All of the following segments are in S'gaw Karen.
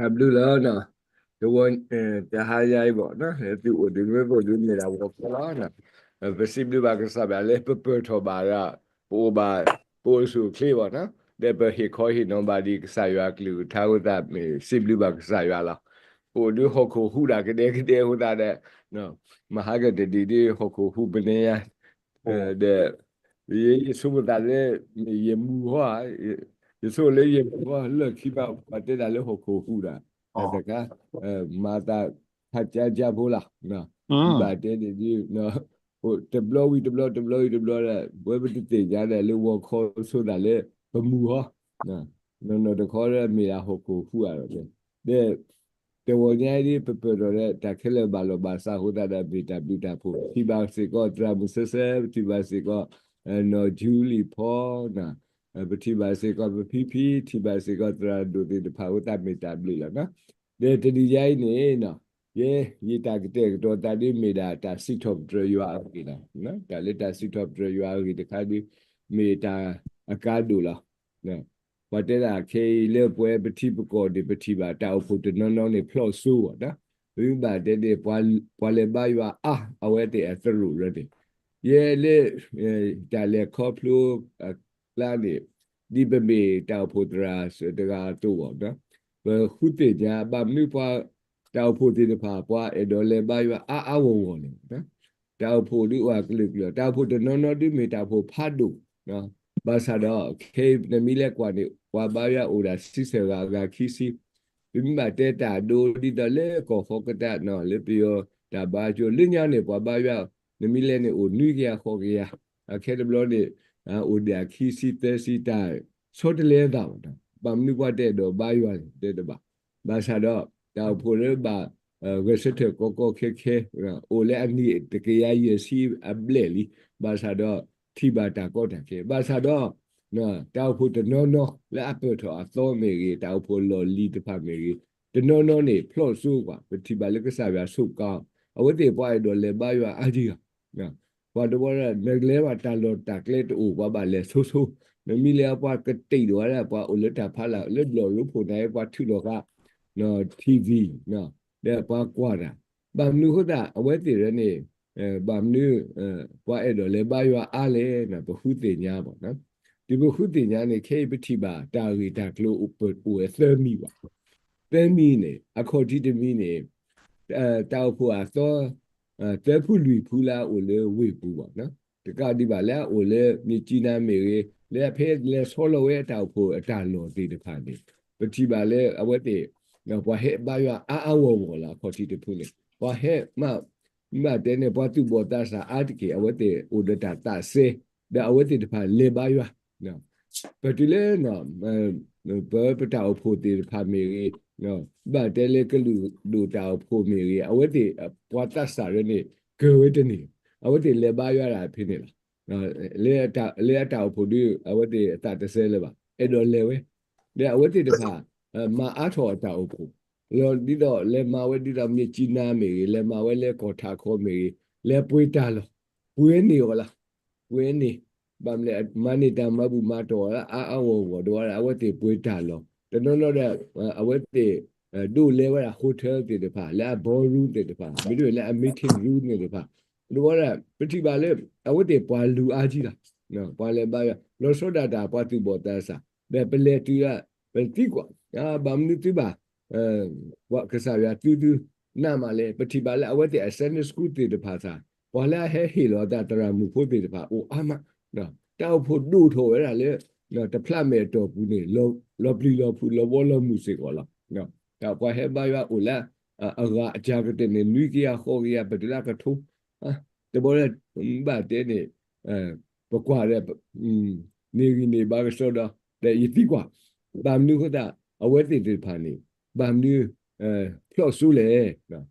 တၢ်ဘျုးလီၤ, တဝီ တဟါညါအံၤဘၣ်, သုအိၣ်ဒုးမ့ၢ်အိၣ်ဒုးမ့ၢ်ဒၣ်ဝီၤခီလီၤ. ပစံးဘျုးဘၣ်ကစၢ်ယွၤလၢပပၢၢ်ထီၣ်ဘၣ်ဒီး ပအိၣ်ဘၣ် ပအိၣ်ဆူၣ်အိၣ်ချ့ဘၣ်, ဒီးပဟ့ၣ်ခီဟ့ၣ်နီၤဘၣ်ဒံးကစၢ်ယွၤကလုၢ်ကထါအဃိသတး မ့ၢ်စံးဘျုးဘၣ်ကစၢ်ယွၤလီၤ. ပအိၣ်ဒုးဟီၣ်ခိၣ်ဟူးဒၣ်ကဒဲကဒဲအဃိသတးဒီး မဟါကတဒံးဒ်ဟီၣ်ခိၣ်ဟူးပနဲယါ, ဒီး ယဆိကမိၣ်သးလၢ ယမုၢ်ဟီ, ယဆိကမိၣ်လၢယမုၢ်ဟီ လၢခံဘၣ် ပှၤတဲဒၣ်လၢဟီၣ်ခိၣ်ဟူးဒၣ်, တခါ မၤသးခါကၠါကၠါဖိလီၤ. ဘၣ်တဲန့ၣ်ဒ် တဘျီဝံၤတဘျီ တဘျီဝံၤတဘျီဒီး ပဝဲပတသ့ၣ်ညါဒီးလၢဝီၤခီဆိသးလၢပမုၢ်ဟီ, နီၢ်နီၢ်တခီဒီးမ့ၢ်ဒၣ်ဟီၣ်ခိၣ်ဟူးအါလီၤ. ဒီး တဝီညါအံၤဒ်ပပၢၢ်ထီၣ်ဒီး တၢ်ခဲလၢာ်ဘၣ်လီၤဘၣ်စးအဃိသတးဒီး မ့ၢ်တၢ်ဘျုးတၢ်ဖှိၣ်, ပထံၣ်ဘၣ်စ့ၢ်ကီးသရၣ်မုၣ်စဲစဲ, ပထံၣ်ဘၣ်စ့ၢ်ကီး နီၢ်ကၠူလံၣ်ဖီ, ပထံၣ်ဘၣ်စ့ၢ်ကီးပဖံဖံ, ထံၣ်ဘၣ်စ့ၢ်ကီးသရၣ်ဒိၣ်သ့ၣ်တဖၣ်အဃိသတး မ့ၢ်တၢ်ဘျုးလီၤ. ဒီးတနံၤညါအံၤန့ၣ် ယဲ ယတၢ်ကတဲာ်ကတီၤသးဒ်မ့ၢ်ဒၣ်တၢ်စံးထီၣ်ပတြၢၤယွၤအဂ့ၢ်လီၤ. တၢ်လၢတၢ်စံးထီၣ်ပတြၢၤယွၤအဂ့ၢ်တခါဒ် မ့ၢ်တၢ်အကါဒိၣ်လီၤ. ပှၤတဲဒၣ်ခဲအံၤလၢပဝဲပထံပကီၢ်န့ၣ် ပထံၣ်ဘၣ်တၢ်အိၣ်ဖှိၣ်တနီၤနီၤန့ၣ် ဖျီၣ်စိဝဲဒၣ်, ပမ့ၢ်ဘၣ်တဲန့ၣ် ပှၤလဲၤဘါယွၤအါ အဝဲသ့ၣ်အသရိာ်ရၢန့ၣ်, ယဲလၢ တၢ်လဲၤခီဖျိအကျါန့ၣ် ဒ်ပမ့ၢ်တၢ်အိၣ်ဖှိၣ်သရၣ်စၢၤတဂၤအသိးဝဲဒၣ်, ပဃုသ့ၣ်ညါ ဘၣ်မနုၤပှၤ တၢ်အိၣ်ဖှိၣ်သ့ၣ်တဖၣ် ပှၤအဲၣ်ဒိးလဲၤဘါယွၤအါအါဂီၢ်ဂီၢ်န့ၣ် တၢ်အိၣ်ဖှိၣ်ဒ်အိၣ်အကလုာ်ကလုာ်, တၢ်အိၣ်ဖှိၣ်တနီၤနီၤဒ်မ့ၢ်တၢ်အိၣ်ဖှိၣ်ဖးဒိၣ်, ဘၣ်ဆၣ်ဒီး ခဲအံၤနမ့ၢ်လဲၤကွၢ်န့ၣ် ပှၤဘါယွၤအိၣ်ဒၣ်ဆံဆဲၣ်ဂၤ အဂၤခံဆံ, ပမ့ၢ်ဘၣ်တဲတၢ်အဒိဒ်သိးလၢကီၢ်ဃီကတၢၢ် လၢပယီၤတၢ်ဘါကၠိ လၢညါန့ၣ် ပှၤဘါယွၤ နမ့ၢ်လဲၤန့ၣ်အိၣ်နွံကယၤဃိးကယၤ, အခဲတဘျီန့ၣ် အိၣ်ဒၣ်အခံဆံသၢဆံ တၢ်ဆီတလဲအသးဘၣ်, ဘၣ်မနုၤပှၤတအဲၣ်ဒိးဘါယွၤန့ၣ် တဲတဘၣ်, ဘၣ်ဆၣ်ဒီး တၢ်အိၣ်ဖှိၣ်လၢဘၣ် ဂဲၤဆၢထၢၣ်ကီကီခဲခဲ အိၣ်လၢအနံၣ်တကယၤယဲၢ်ဆံအဘျဲၣ်လံ, ဘၣ်ဆၣ်ဒီး ထံၣ်ဘၣ်တၢ်ကီတၢ်ခဲ, ဘၣ်ဆၣ်ဒီး တၢ်အိၣ်ဖှိၣ်တနီၤနီၤလၢအပၢၢ်ထီၣ်အသီမ့ၢ်ဂ့ၤ, တၢ်အိၣ်ဖှိၣ်လီၢ်လံၤတဖၣ်မ့ၢ်ဂ့ၤ, တနီၤနီၤန့ၣ် ဖျီၣ်စိကွၢ် ပထံၣ်ဘၣ်လၢကစၢ်ယွၤဆိးကါ, အဝဲသ့ၣ်ပှၤအဲၣ်ဒိးလဲၤဘါယွၤအါကံဂၤ ပှၤတဝီဒီး နကလဲၤဘၣ်တၢ်လီၢ်တၢ်ကျဲတအိၣ် ပှၤဘၣ်လဲၤဆိဆိ, နမ့ၢ်လဲၤပှၤကတံာ်ဒိၣ်ဝဲဒၣ် ပှၤအိၣ်လၢတၢ်ဖးလၢ် လၢဘျီၣ်ရိဖှိၣ်နၤ ပှၤထုးလီၤဃာ် ထံၣ်ဝံၤ ဒီးပှၤကွၢ်တၢ်, ဘၣ်မနုၤအဃိသတး အဝဲသ့ၣ်ရၢန့ၣ် ဘၣ်မနုၤ ပှၤအဲၣ်ဒိးလဲၤဘါယွၤအါလဲၣ်န့ၣ် ပဃုသ့ၣ်ညါဘၣ်, တုၤပဃုသ့ၣ်ညါန့ၣ် ခဲအံၤပထံၣ်ဘၣ်တၢ်ဂ့ၢ်တၢ်ကျိၤအိၣ်ဝဲသၢမံၤဘၣ်, သၢမံၤန့ၣ် အခီၣ်ထံးတမံၤန့ၣ် တၢ်အိၣ်ဖှိၣ်အသီ သၢဖုလွံၢ်ဖုလၢအအိၣ်လၢဝ့ၢ်ပူၤဘၣ်, တကးဒံးဘၣ်လၢအအိၣ်လၢမြစ်ကြီးနားမ့ၢ်ဂ့ၤ, လၢအဖဲလဲၤဆီလီၤဝဲအတၢ်အိၣ်ဖှိၣ်အတၢ်လီၢ်သ့ၣ်တဖၣ်န့ၣ် ပထံၣ်ဘၣ်လၢအဝဲသ့ၣ် ပှၤဟဲဘါယွၤအါအါဂီၢ်ဂီၢ်လီၤ. အခီၣ်ထံးတဖုန့ၣ် ပှၤဟဲမ့ၢ် မ့ၢ်ဘၣ်တဲန့ၣ် ပှၤသူၣ်ဘီၣ်သးစၢ်အါတက့ၢ် အဝဲသ့ၣ်အိၣ်ဒီးတၢ်သးစဲ ဒီးအဝဲသ့ၣ်တဖၣ်လဲၤဘါယွၤ ပတုၤလၢ ပ ပတၢ်အိၣ်ဖှိၣ်သ့ၣ်တဖၣ်မ့ၢ်ဂ့ၤ, ဘၣ်တဲလၢကလုာ်ဒူၣ်တၢ်အိၣ်ဖှိၣ်မ့ၢ်ဂ့ၤ အဝဲသ့ၣ် ပှၤသးစၢ်ရၢန့ၣ် ကၢၤဝဲတန့ၢ်, အဝဲသ့ၣ်လဲၤဘါယွၤဒၣ်ဖဲန့ၣ်လီၤ. လၢအတၢ်အိၣ်ဖှိၣ်ဒုး အဝဲသ့ၣ်အသးတစဲလၢၤဘၣ် အဲၣ်ဒိးလဲၤဝဲ, ဒီးအဝဲသ့ၣ်တဖၣ် မၤအါထီၣ်အတၢ်အိၣ်ဖှိၣ် လီၤဒ်သိး လဲၤမၤဝဲဒ်သိး မြစ်ကြီးနား မ့ၢ်ဂ့ၤ, လဲၤမၤဝဲလၢကီၢ်ထးခီမ့ၢ်ဂ့ၤ, လဲၤပှ့ၤတၢ်လီၢ်, ပှ့ၤန့ၢ်အီၤလီၤ. ပှ့ၤန့ၢ်, ဘၣ်မနုၤလဲၣ် မၤန့ၢ်တၢ်မၤဘူၣ်မၤတီၢ်အီၤလၢအါအါဂီၢ်ဂီၢ် ဒီးအဝဲသ့ၣ်ပှ့ၤတၢ်လီၢ်, တနီၤနီၤဒီး အဝဲသ့ၣ် ဒိးလဲၤဝဲဒၣ် hotel သ့ၣ်တဖၣ် လၢအ ballroom သ့ၣ်တဖၣ် မ့တမ့ၢ်လၢအ meeting room သ့ၣ်တဖၣ်, ဒီး ပထံၣ်ဘၣ်လၢ အဝဲသ့ၣ်ပှၤလူၤအါကံလီၤ. ပှၤလဲၤဘါယွၤ လီၤဆီဒၣ်တၢ်ပှၤသူၣ်ဘီၣ်သးစၢ် ဒီးပလဲၤတုၤလၢ ပသံကွၢ် ဘၣ်မနုၤသုဘၣ် ကစၢ်ယွၤသူသုနးမးလဲၣ်. ပထံၣ်ဘၣ်လၢအဝဲသ့ၣ်အ Sunday school သ့ၣ်တဖၣ်စ့ၢ် ပှၤလၢအဟဲဟ့ၣ်လီၤအသးသရၣ်မုၣ်ဖိသ့ၣ်တဖၣ်အိၣ်အါမး, တၢ်အိၣ်ဖှိၣ်ဒိၣ်ထီၣ်ဝဲဒၣ်လၢ တဖျးမဲာ်အတီၢ်ပူၤန့ၣ် လီၤပျံၤလီၤဖုးလီၤဘီလီၤမုၢ်စ့ၢ်ကီးလီၤ. တၢ်ပှၤဟဲဘါယွၤအိၣ်လၢ အဂၤအကၢ်ကတၢၢ်န့ၣ် နွံကယၤဃိးကယၤ ပတုၤလၢအကထိ တဘျီလၢ ဘၣ်တဲန့ၣ် ပကွၢ်ဒီး န့ၢ်ဂံၢ်န့ၢ်ဘါကစီဒီး ဒီးယသံကွၢ် ဘၣ်မနုၤအဃိသတး အဝဲသ့ၣ်သ့ၣ်တဖၣ်န့ၣ် ဘၣ်မနုၤ ဖျီၣ်စိလဲၣ်.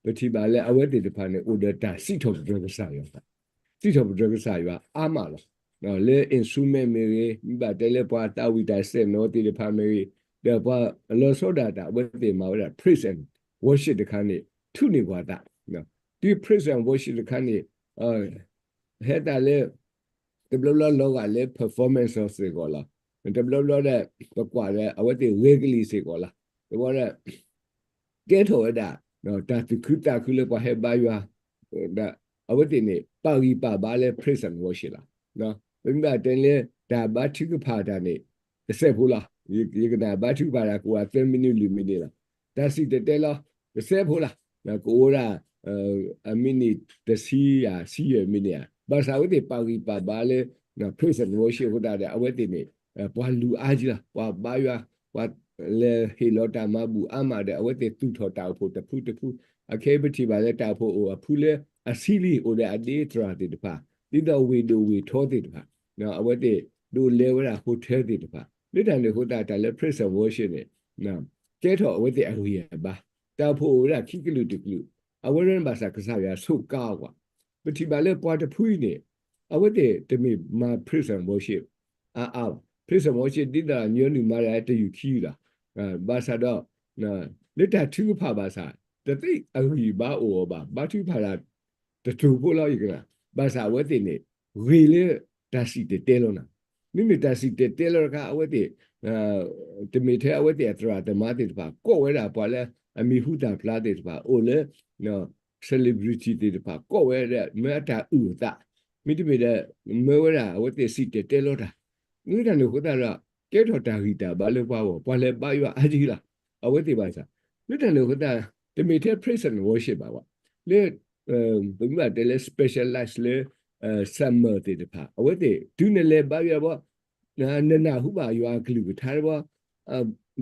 ပထံၣ်ဘၣ်လၢအဝဲသ့ၣ်တဖၣ်န့ၣ် အိၣ်ဒီးတၢ်စံးထီၣ်ပတြၢၤကစၢ်ယွၤ, စံးထီၣ်ပတြၢၤကစၢ်ယွၤအါမးလီၤ. လၢ instrument မ့ၢ်ဂ့ၤ, မ့ၢ်ဘၣ်တဲလၢပှၤတၢ်ဝံၣ်တၢ်စဲၣ်နီၤသ့ၣ်တဖၣ်မ့ၢ်ဂ့ၤ, ဒီးပှၤလီၤဆီဒၣ်တၢ် အဝဲသ့ၣ်မၤဝဲဒၣ် praise and worship တခါန့ၣ် ထုးန့ၢ်ပှၤသး, တုၤ praise and worship တခါန့ၣ် ဟဲသးလၢ တဘျီဘျီလီၤဂာ်လၢ performance စ့ၢ်ကီးလီၤ. တဘျီဘျီဒီး ပကွၢ်ဒီး အဝဲသ့ၣ်ဂဲၤကလံၤစ့ၢ်ကီးလီၤ. တဘျီဒီး ကဲထီၣ်ဝဲဒၣ် တၢ်သူၣ်ခုသးခုလၢပှၤဟဲဘါယွၤ ဒီးအဝဲသ့ၣ်န့ၣ် ပာ်ဂံၢ်ပာ်ဘါလၢ praise and worship လီၤ. ပမ့ၢ်ဘၣ်တဲလၢ တၢ်ဘါထုကဖၣ်တၢ်န့ၣ် တစဲးဖိလီၤ. ယကနၣ်ဘါထုကဖၣ်တၢ်ကအိၣ်သၢမံးနံးလွံၢ်မံးနံးလီၤ. တၢ်စံၣ်တဲၤတဲလီၤ တစဲးဖိလီၤ. ကအိၣ်ဒၣ် အမံးနံးတဆံယဲၢ် ဆံယဲၢ်မံးနံးဧါ. ဘၣ်ဆၣ်အဝဲသ့ၣ်ပာ်ဂံၢ်ပာ်ဘါလၢ praise and worship အဃိသတးဒီး အဝဲသ့ၣ်န့ၣ် ပှၤလူၤအါကံလီၤ. ပှၤဘါယွၤ ပှၤလဲၤဟ့ၣ်လီၤတၢ်မၤဘူၣ်အါမးဒီး အဝဲသ့ၣ်သူၣ်ထီၣ်တၢ်အိၣ်ဖှိၣ်တဖုတဖု. အခဲအံၤပထံၣ်ဘၣ်လၢတၢ်အိၣ်ဖှိၣ်အိၣ်အဖုလၢအဆံလံ အိၣ်ဒီးအဒ့သရၣ်သ့ၣ်တဖၣ် ဒ်သိးဝ့ၢ်ဒိၣ်ဝ့ၢ်ထီသ့ၣ်တဖၣ် အဝဲသ့ၣ်ဒိးလဲဝဲဒၣ် hotel သ့ၣ်တဖၣ်. လၢတၢ်န့ၣ်အဃိသတး တၢ်လၢ praise and worship န့ၣ် ကဲထီၣ်အဝဲသ့ၣ်အဂံၢ်အဘါ. တၢ်အိၣ်ဖှိၣ်အိၣ်ဝဲဒၣ်ခံကလုာ်တကလုာ်, အဝဲဘၣ်ဆၣ်ကစၢ်ယွၤဆိးကါအီၤကွၢ်. ပထံၣ်ဘၣ်လၢပှၤတဖုအံၤန့ၣ် အဝဲသ့ၣ်တမ့ၢ်မၤ praise and worship အါအါဘၣ်. praise and worship ဒ်သိးညီနုၢ်မၤတၢ်တယုၢ်ခံလီၤ. ဘၣ်ဆၣ်ဒီး လၢတၢ်ထုကဖၣ်ဘၣ်ဆၣ် တသ့အဂံၢ်ဘါအိၣ်အီၤဘၣ်. ဘါထုကဖၣ်တၢ်တစိၢ်ဖိလီၤ ယကနၣ်. ဘၣ်ဆၣ်အဝဲသ့ၣ်န့ၣ် ဂ့ၤလၢတၢ်စံၣ်တဲၤတဲလီၤနၤ. မ့မ့ၢ်တၢ်စံၣ်တဲၤတဲလီၤတခါ အဝဲသ့ၣ် တမ့ၢ်ထဲအဝဲသ့ၣ်အသရၣ်သမါသ့ၣ်တဖၣ် ကိးဝဲဒၣ်ပှၤလၢအမံၤဟူသၣ်ဖျါသ့ၣ်တဖၣ် အိၣ်လၢ celebrity သ့ၣ်တဖၣ် ကိးဝဲဒၣ် မၢအတၢ်အုၣ်အသး, မ့တမ့ၢ်ဒီး မၢဝဲဒၣ်အဝဲသ့ၣ်စံၣ်တဲၤတဲလီၤတၢ်. လၢတၢ်န့ၣ်အဃိသတးဒီး ကဲထီၣ်တၢ်ဂံၢ်တၢ်ဘါလၢပှၤဂီၢ်, ပှၤလဲၤဘါယွၤအါကံလီၤ. အဝဲသ့ၣ်ဘၣ်ဆၣ် လၢတၢ်န့ၣ်အဃိသတး တမ့ၢ်ထဲ praise and worship ဘၣ်ဝဲ, လၢ ပမ့ၢ်ဘၣ်တဲလၢ specialize လၢ summer သ့ၣ်တဖၣ် အဝဲသ့ၣ် တုၤနလဲၤဘါယွၤဘီ နနၢ်ဟူဘၣ်ယွၤအကလုၢ်ကထါတဘီ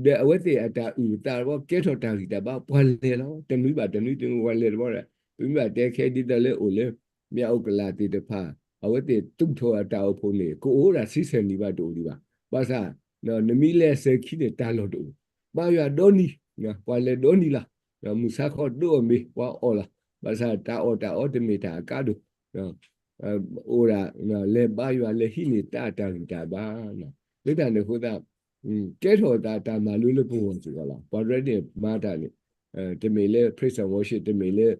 ဒီးအဝဲသ့ၣ်အတၢ်အုၣ်အသးတဘီ ကဲထီၣ်တၢ်ဂံၢ်တၢ်ဘါ ပှၤလဲၤလီၤ. တနွံဘၣ်တနွံ တနွံပှၤလဲၤတဘီဒီး ပမ့ၢ်ဘၣ်တဲခဲဒ်သိးလၢအိၣ်လၢ မၠၣ်အူကလးသ့ၣ်တဖၣ် အဝဲသ့ၣ်သူၣ်ထီၣ်အတၢ်အိၣ်ဖှိၣ်န့ၣ် ကအိၣ်ဒၣ်ဆံဆဲၣ်နံၣ်ဘၣ်တအိၣ်ဒံးဘၣ်. ဘၣ်ဆၣ် နမ့ၢ်လဲၤစဲၤခံန့ၣ် တၢ်လီၢ်တအိၣ်, ဘါယွၤဒီနံၤ, ပှၤလဲၤဒီနံၤလီၤ. မုၢ်ဆါခီဒိၣ်အီၣ်မ့ၤ ပှၤအီၣ်လီၤ. ဘၣ်ဆၣ်တၢ်အီၣ်တၢ်အီတမ့ၢ်တၢ်အကါဒိၣ် အိၣ်ဒၣ် လဲၤဘါယွၤလဲၤဟံးန့ၢ်တၢ်တၢ်ဂံၢ်တၢ်ဘါ. လၢတၢ်န့ၣ်အဃိသတး ကဲထီၣ်သးတၢ်မၤလိလၢပဂီၢ်စ့ၢ်ကီးလီၤ. ပှၤရဲၣ်န့ၣ်မၤတၢ်န့ၣ် တမ့ၢ်လၢ praise and worship တမ့ၢ်လၢ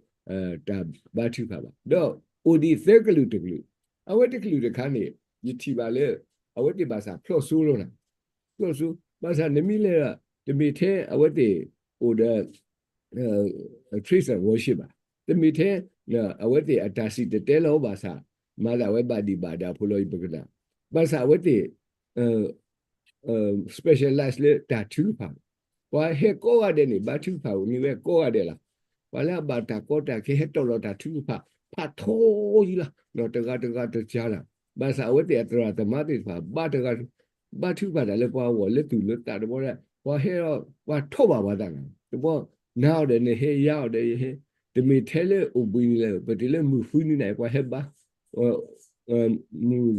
တၢ်ဘါထုကဖၣ်ဘၣ်. ဒီးအိၣ်ဒံးသၢကလုာ်တကလုာ်, အဝဲတကလုာ်တခါန့ၣ် ယထံၣ်ဘၣ်လၢ အဝဲသ့ၣ်ဘၣ်ဆၣ်ဖျိၣ်စိလီၤနၤ. ဖျိၣ်စိ, ဘၣ်ဆၣ်နမ့ၢ်လဲၤဒီး တမ့ၢ်ထဲအဝဲသ့ၣ်အိၣ်ဒီး praise and worship ဘၣ်. တမ့ၢ်ထဲ အဝဲသ့ၣ်အတၢ်စံၣ်တဲၤတဲလီၤဘၣ်ဆၣ် မၤသးဝဲဘၣ်ဒံးဘၣ်ဒၣ်ဖိလီၤ ယပကနၣ်. ဘၣ်ဆၣ်အဝဲသ့ၣ် specialize လၢတၢ်ထုကဖၣ်, ပှၤဟဲကိးဂၤဒဲးန့ၣ် ဘါထုကဖၣ်အိၣ်န့ၢ်ဝဲကိးဂၤဒဲးလီၤ. ပှၤလၢအဘၣ်တၢ်ကီတၢ်ခဲ ဟဲတီၢ်လီၤတၢ်ထုကဖၣ် ဖးထီယံၤလီၤ. တဂၤတဂၤတကၢလီၤ. ဘၣ်ဆၣ်အဝဲသ့ၣ်အသရၣ်သမါသ့ၣ်တဖၣ် ဘါထုကဖၣ်တၢ်လၢပှၤဂီၢ်လၢသူၣ်လၢသးတဘီဒီး ပှၤဟဲဒီး ပှၤထီၣ်ဘၣ်ပှၤသးန့ၣ် တဘီ နၤအီၤဒီးနဟဲ ယၤအီၤဒီးယဟဲ, တမ့ၢ်ထဲလၢအိၣ်ဘှံးနံၤလၢ ပတုၤလၢမုၢ်ဃုနံၤန့ၣ် ပှၤဟဲဘါ မုၢ်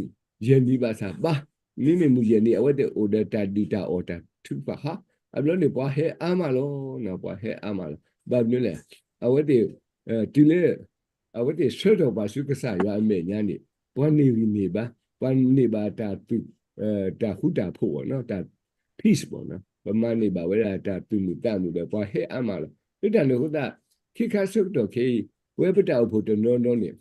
ယဲၢ်နံၤဘၣ်ဆၣ်ဘါ, မ့မ့ၢ်မုၢ်ယဲၢ်နံၤ အဝဲသ့ၣ်အိၣ်ဒီးတၢ်ဒုၣ်တၢ်အီၣ်တၢ်ထုကဖၣ်ဟါ, အဘျီန့ၣ် ပှၤဟဲအါမးလီၤ. ပှၤဟဲအါမးလီၤ. ဘၣ်မနုၤလဲၣ်, အဝဲသ့ၣ် တုၤလၢ အဝဲသ့ၣ်ဆၢထၢၣ်ပှၤဆူကစၢ်ယွၤအမဲာ်ညါန့ၣ် ပှၤန့ၢ်ဂံၢ်န့ၢ်ဘါ, ပှၤန့ၢ်ဘၣ်တၢ်သူၣ် တၢ်ဃူတၢ်ဖိးဘၣ်နီၤ, တၢ် peace ဘၣ်နီၤ, ပမၤန့ၢ်ဘၣ်ဝဲဒၣ်တၢ်သူၣ်မုာ်သးမုာ်ဒီး ပှၤဟဲအါမးလီၤ. လၢတၢ်န့ၣ်အဃိသတး ခ့ခါဆၢကတီၢ်ခဲအံၤ ပဝဲပတၢ်အိၣ်ဖှိၣ်တနီၤနီၤန့ၣ်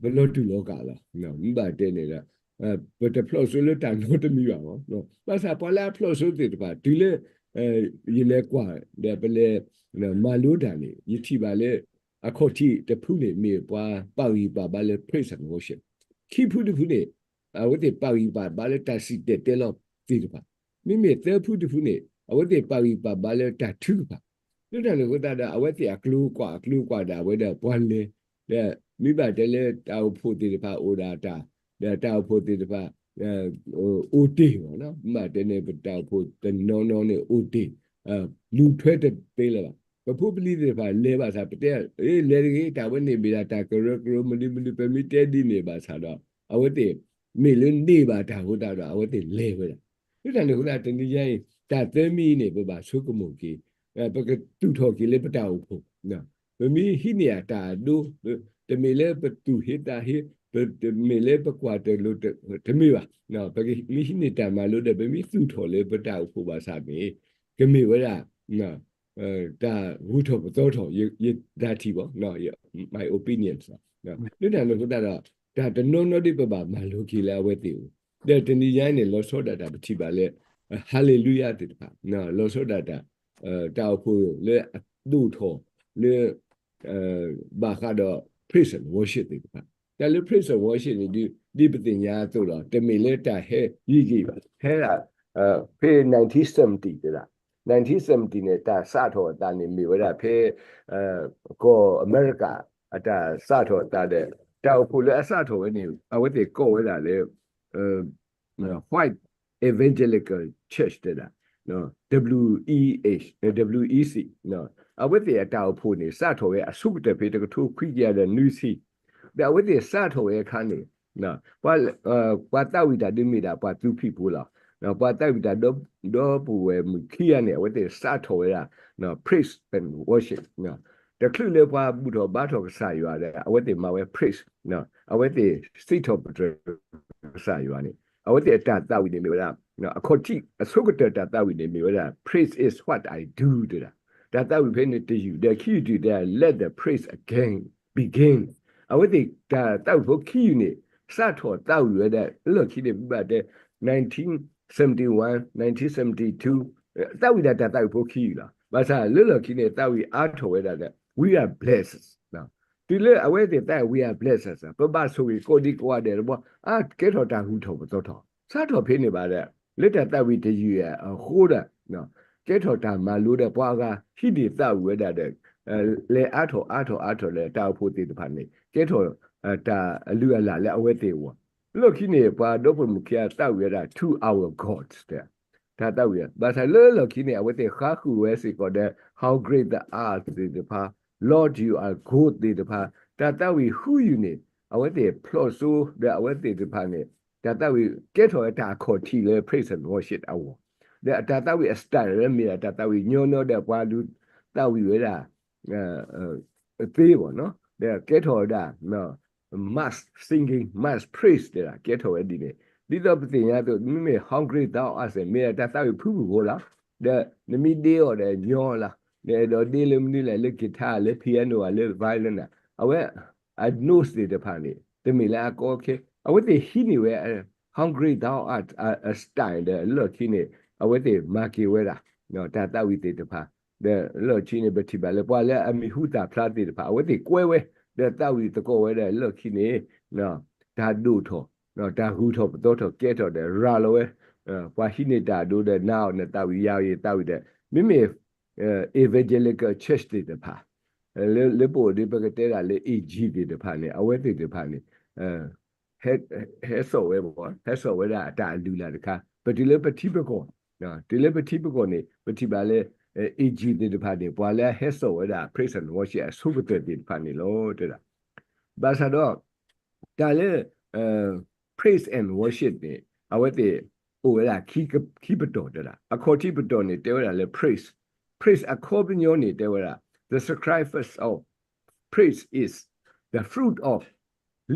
ပလီၤတူာ်လီၤကာ်လီၤ. မ့ၢ်ဘၣ်တဲန့ၣ်ဒီး ပတဖျိၣ်စိလၢတၢ်နီတမံၤဘၣ်. ဘၣ်ဆၣ်ပှၤလၢအဖျိၣ်စိသ့ၣ်တဖၣ် တုၤလၢ ယလဲၤကွၢ်ဒီးပလဲၤမၤလိတၢ်န့ၣ် ယထံၣ်ဘၣ်လၢ အခီၣ်ထံးတဖုန့ၣ် မ့ၢ်ပှၤပာ်ဂံၢ်ပာ်ဘါလၢ praise and worship, ခံဖုတဖုန့ၣ် အဝဲသ့ၣ်ပာ်ဂံၢ်ပာ်ဘါလၢတၢ်စံၣ်တဲၤတဲလီၤသ့ၣ်တဖၣ်, မ့မ့ၢ်သၢဖုတဖုန့ၣ် အဝဲသ့ၣ်ပာ်ဂံၢ်ပာ်ဘါလၢတၢ်ထုကဖၣ်. လၢတၢ်န့ၣ်အဃိသတးဒီး အဝဲသ့ၣ်အကျိၤကွၢ် အကျိၤကွၢ်ဒၣ်ဝဲဒီးပှၤလဲၤ ဒီးမ့ၢ်ဘၣ်တဲလၢတၢ်အိၣ်ဖှိၣ်သ့ၣ်တဖၣ်အိၣ်ဒၣ်တၢ် ဒီးတၢ်အိၣ်ဖှိၣ်သ့ၣ်တဖၣ် အိၣ်တ့ၢ်ဘၣ်နီၤ, မ့ၢ်ဘၣ်တဲန့ၣ် ပတၢ်အိၣ်ဖှိၣ်တနီၤနီၤန့ၣ်အိၣ်တ့ၢ် လူၤထွဲတသ့လၢၤဘၣ်. ပဖိပလံၤသ့ၣ်တဖၣ်လဲၤဘၣ်ဆၣ် ပတဲ အ့ လဲၤတဂ့ၤ တၢ်ဝဲန့ၢ်ဘၣ်ဒၣ်တၢ်ကရၢကရိ မနုၤမနုၤ ပမ့ၢ်တဲဒ်န့ၣ်ဘၣ်ဆၣ်ဒီး အဝဲသ့ၣ် မ့ၢ်လၢန့ၢ်ဘၣ်တၢ်အဃိသတးဒီး အဝဲသ့ၣ်လဲၤဝဲဒၣ်. လၢတၢ်န့ၣ်အဃိသတး တနံၤညါအံၤ တၢ်သၢမံၤအံၤန့ၣ် ပဘၣ်ဆိကမိၣ်က့ၤ ပကသူၣ်ထီၣ်က့ၤလၢပတၢ်အိၣ်ဖှိၣ် ပမ့ၢ်ဟံးန့ၢ်အတၢ်အဒိ တမ့ၢ်လၢပသူၣ်ဟ့သးဟ့ တမ့ၢ်လၢပကွၢ်တလိၤ တမ့ၢ်ဘၣ်. ပမ့ၢ်ဟံးန့ၢ်တၢ်မၤလိဒီး ပမ့ၢ်သူၣ်ထီၣ်လၢပတၢ်အိၣ်ဖှိၣ်ဘၣ်ဆၣ်န့ၣ် ကမ့ၢ်ဝဲဒၣ် တၢ်ဂုၤထီၣ်ပသီထီၣ် ယတၢ်ထံၣ်ဘၣ် my opinion လၢတၢ်န့ၣ်အဃိသတးဒီး တၢ်တနီၤနီၤဒ်ပဘၣ်မၤလိက့ၤလၢအဝဲသ့ၣ်အအိၣ် ဒီးတနံၤညါန့ၣ် လီၤဆီဒၣ်တၢ်ပထံၣ်ဘၣ်လၢ ဟါလ့လူယၤသ့ၣ်တဖၣ် လီၤဆီဒၣ်တၢ် တၢ်အိၣ်ဖှိၣ်လၢအဒိၣ်ထီၣ်လၢ ဘၣ်ဃးဒီး praise and worship သ့ၣ်တဖၣ်. တၢ်လၢ praise and worship န့ၣ်ဒုး ဒ်ပသ့ၣ်ညါအသိးလီၤ. တမ့ၢ်လၢတၢ်ဟဲယံာ်ယံာ်ဘၣ်. ဟဲဒၣ် ဖဲ nineteen seventy တဲဒၣ်, nineteen seventy န့ၣ် တၢ်စးထီၣ်အသးန့ၣ်မ့ၢ်ဝဲဒၣ်ဖဲ ကီၢ်အမဲရကၤ အတၢ်စးထီၣ်အသးဒီး တၢ်အိၣ်ဖှိၣ်လၢအစးထီၣ်ဝဲန့ၣ် အဝဲသ့ၣ်ကိးဝဲဒၣ်လၢ White Evangelical Church တဲဒၣ်, W E H, W E C, အဝဲသ့ၣ်အတၢ်အိၣ်ဖှိၣ်န့ၣ် စးထီၣ်ဝဲအဆိကတၢၢ်ဖဲတကထိခွံကယၤဒီးနွံဆံ, ဒီးအဝဲသ့ၣ်စးထီၣ်ဝဲအခါန့ၣ် ပှၤ ပှၤသးဝံၣ်တၢ်ဒုးမ့ၢ်ဒၣ်ပှၤသူဖံးဖိလီၤ. ပှၤသးဝံၣ်တၢ်ဒီပုၢ်ဝဲၢ်မုၣ်ခံဂၤန့ၣ် အဝဲသ့ၣ်စးထီၣ်ဝဲဒၣ် praise and worship တချုးလၢပှၤဘူၣ်ထီၣ်ဘါထီၣ်ကစၢ်ယွၤဒီး အဝဲသ့ၣ်မၤဝဲ praise, အဝဲသ့ၣ်စံးထီၣ်ပတြၢၤကစၢ်ယွၤန့ၣ် အဝဲသ့ၣ်အတၢ်သးဝံၣ်န့ၣ်မ့ၢ်ဝဲဒၣ် အခီၣ်ထံးအဆိကတၢၢ်တၢ်သးဝံၣ်န့ၣ်မ့ၢ်ဝဲဒၣ် Praise is what I do တဲဒၣ်, တၢ်သးဝံၣ်ဖဲန့ၣ်တယုၢ် ဒီးခံယုၢ်တယုၢ်တဲ Let the praise again begin. အဝဲသ့ၣ်တၢ်သးဝံၣ်ဖိခံယုၢ်န့ၣ် စးထီၣ်သးဝံၣ်ဝဲဒၣ်လၢလီၢ်ခံန့ၣ် ပဘၣ်တဲ nineteen seventy-one, nineteen seventy-two, သးဝံၣ်ဒၣ်တၢ်သးဝံၣ်ဖိခံယုၢ်လီၤ. ဘၣ်ဆၣ်လၢလီၢ်ခံန့ၣ် သးဝံၣ်အါထီၣ်ဝဲဒၣ်ဒီး We are blessed. တုၤလၢအဝဲသ့ၣ်သးဝံၣ် We are blessed, ပဘၣ်ဆိၣ်ဂ့ၤကိးဒံကိးဂၤဒဲးတဘျီ အါကဲထီၣ်တၢ်ဂုၤထီၣ်ပသီထီၣ် စးထီၣ်ဖဲန့ၣ်ဘၣ်ဒီး လၢတၢ်သးဝံၣ်တယုၢ်အဃိဒီး ကဲထီၣ်တၢ်မၤလိဒီးပှၤအဂၤ ဟံးန့ၢ်သးဝံၣ်ဝဲဒၣ်ဒီး လဲၤအါထီၣ်အါထီၣ်အါထီၣ်ဒီး တၢ်အိၣ်ဖှိၣ်သ့ၣ်တဖၣ်န့ၣ် ကဲထီၣ်တၢ်အလုၢ်အလၢ်လၢအဝဲသ့ၣ်အဂီၢ်, လီၢ်ခံန့ၣ် ပှၤဒီဖိမုၣ်ခံဂၤသးဝံၣ်ဝဲဒၣ် To our God တဲ တၢ်သးဝံၣ်, ဘၣ်ဆၣ်လၢလီၢ်ခံန့ၣ် အဝဲသ့ၣ်ဃါဃုာ်ဝဲစ့ၢ်ကီးဒီး How great thou art သ့ၣ်တဖၣ်, Lord, you are good သ့ၣ်တဖၣ်, တၢ်သးဝံၣ်ဃုယုၢ်န့ၣ် အဝဲသ့ၣ်ဖျိးစိဒီးအဝဲသ့ၣ်တဖၣ်န့ၣ် တၢ်သးဝံၣ်ကဲထီၣ်ဝဲတၢ်အခီၣ်ထံးလၢ praise and worship အဂီၢ်, ဒီးအတၢ်သးဝံၣ်အ style လၢမ့ၢ်ဒၣ်တၢ်သးဝံၣ်ညီညီဒီးပှၤဒုးသးဝံၣ်ဝဲဒၣ် သ့ဘၣ်နီၤ, ဒီးကဲထီၣ်ဝဲဒၣ် mass singing, mass praise တဲဒၣ် ကဲထီၣ်ဝဲဒ်န့ၣ်, ဒ်သိးပသ့ၣ်ညါအသိး မ့မ့ၢ် How great thou art မ့ၢ်ဒၣ်တၢ်သးဝံၣ်ဖုၣ်ဖုၣ်ဖိလီၤ, ဒီးနမ့ၢ်ဒ့အီၤဒီးညီလီၤ, ဒီးဒ့လၢမနုၤလဲၣ် လၢ guitar လၢ piano လၢ violin န့ၣ် အဝဲ အ note သ့ၣ်တဖၣ်န့ၣ် တမ့ၢ်လၢအကီခဲ, အဝဲသ့ၣ်ဟံးန့ၢ်ဝဲ How great thou art အ style ဒီးလီၢ်ခံန့ၣ် အဝဲသ့ၣ်မၤက့ၤဝဲဒၣ် တၢ်သးဝံၣ်သ့ၣ်တဖၣ် ဒီးလီၢ်ခံန့ၣ် ပထံၣ်ဘၣ်လၢပှၤလၢအမံၤဟူသၣ်ဖျါသ့ၣ်တဖၣ် အဝဲသ့ၣ်ကွဲဝဲ ဒီးသးဝံၣ်သကိးဝဲဒၣ်လီၢ်ခံန့ၣ် တၢ်ဒိၣ်ထီၣ် တၢ်ဂုၤထီၣ်ပသီထီၣ်ကဲထီၣ်ဒီးရၤလီၤဝဲ ပှၤဟံးန့ၢ်တၢ်အဒိဒီးနၤအီၤနသးဝံၣ်ယၤအီၤယသးဝံၣ်ဒီး မ့မ့ၢ် Evangelical Church သ့ၣ်တဖၣ် လၢပအိၣ်ဒီးပကတဲဒၣ်လၢ A G သ့ၣ်တဖၣ်န့ၣ် အဝဲသ့ၣ်တဖၣ်န့ၣ် ဟဲစိာ်ဝဲ ဟဲစိာ်ဝဲဒၣ်အတၢ်အလုၢ်အလၢ်တခါ ပတုၤလၢပထံပကီၢ် တုၤလၢပထံပကီၢ်န့ၣ် ပထံၣ်ဘၣ်လၢ A G သ့ၣ်တဖၣ်န့ၣ် ပှၤလၢအဟဲစိာ်ဝဲဒၣ် praise and worship အဆိကတၢၢ်သ့ၣ်တဖၣ်န့ၣ်လီၤ တဲဒၣ် ဘၣ်ဆၣ်ဒီး တၢ်လၢ praise and worship န့ၣ် အဝဲသ့ၣ်အိၣ်ဝဲဒၣ် ခံပတီၢ်တဲဒၣ် အခီၣ်ထံးပတီၢ်န့ၣ် တဲဝဲဒၣ်လၢ praise, praise အခီပညီန့ၣ် တဲဝဲဒၣ် the sacrifice of praise is the fruit of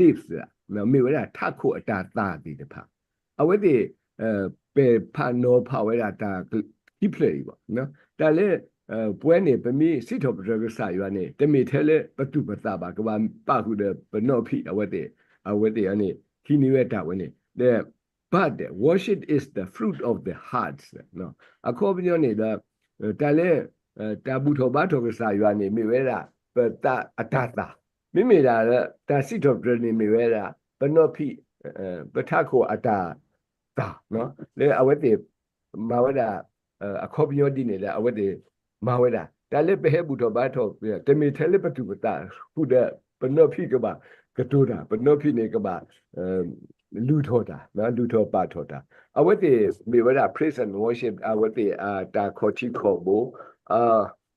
lips မ့ၢ်ဝဲဒၣ်ထးခိၣ်အတၢ်သၣ်သ့ၣ်တဖၣ် အဝဲသ့ၣ် ပဲာ်ဖးနီၤဖးဝဲဒၣ်တၢ်ခံဖျၢၣ်အံၤဘၣ် တၢ်လၢ ပဝဲန့ၣ် ပမ့ၢ်စံးထီၣ်ပတြၢၤကစၢ်ယွၤန့ၣ် တမ့ၢ်ထဲလၢပသူၣ်ပသးဘၣ် ကဘၣ်ပာ်ဃုာ်ဒီးပနီၢ်ဖံး အဝဲသ့ၣ် အဝဲသ့ၣ်န့ၣ် ဟံးန့ၢ်ဝဲတၢ်ဝဲန့ၣ် ဒီး but the worship is the fruit of the heart အခီပညီန့ၣ်ဒီး တၢ်လၢ တၢ်ဘူၣ်ထီၣ်ဘါထီၣ်ကစၢ်ယွၤန့ၣ် မ့ၢ်ဝဲဒၣ် ပသးအတၢ်သၣ် မ့မ့ၢ်ဒၣ်လၢ တၢ်စံးထီၣ်ပတြၢၤန့ၣ် မ့ၢ်ဝဲဒၣ် ပနီၢ်ဖံး ပထးခိၣ်အတၢ်သၣ် လၢအဝဲသ့ၣ် မၤဝဲဒၣ် အခီပညီဒ်န့ၣ်ဒီး အဝဲသ့ၣ်မၤဝဲဒၣ် တၢ်လၢပဟဲဘူၣ်ထီၣ်ဘါထီၣ် တမ့ၢ်ထဲလၢပသူၣ်ပသးဃုာ်ဒီး ပနီၢ်ဖံးကဘၣ်ကတိၤတၢ် ပနီၢ်ဖံးန့ၣ်ကဘၣ် လုၢ်ထီၣ်တၢ် လုၢ်ထီၣ်ပာ်ထီၣ်တၢ် အဝဲသ့ၣ်မ့ၢ်ဝဲဒၣ် praise and worship အဝဲသ့ၣ်အတၢ်ခီၣ်ထံးခီၣ်ဘိ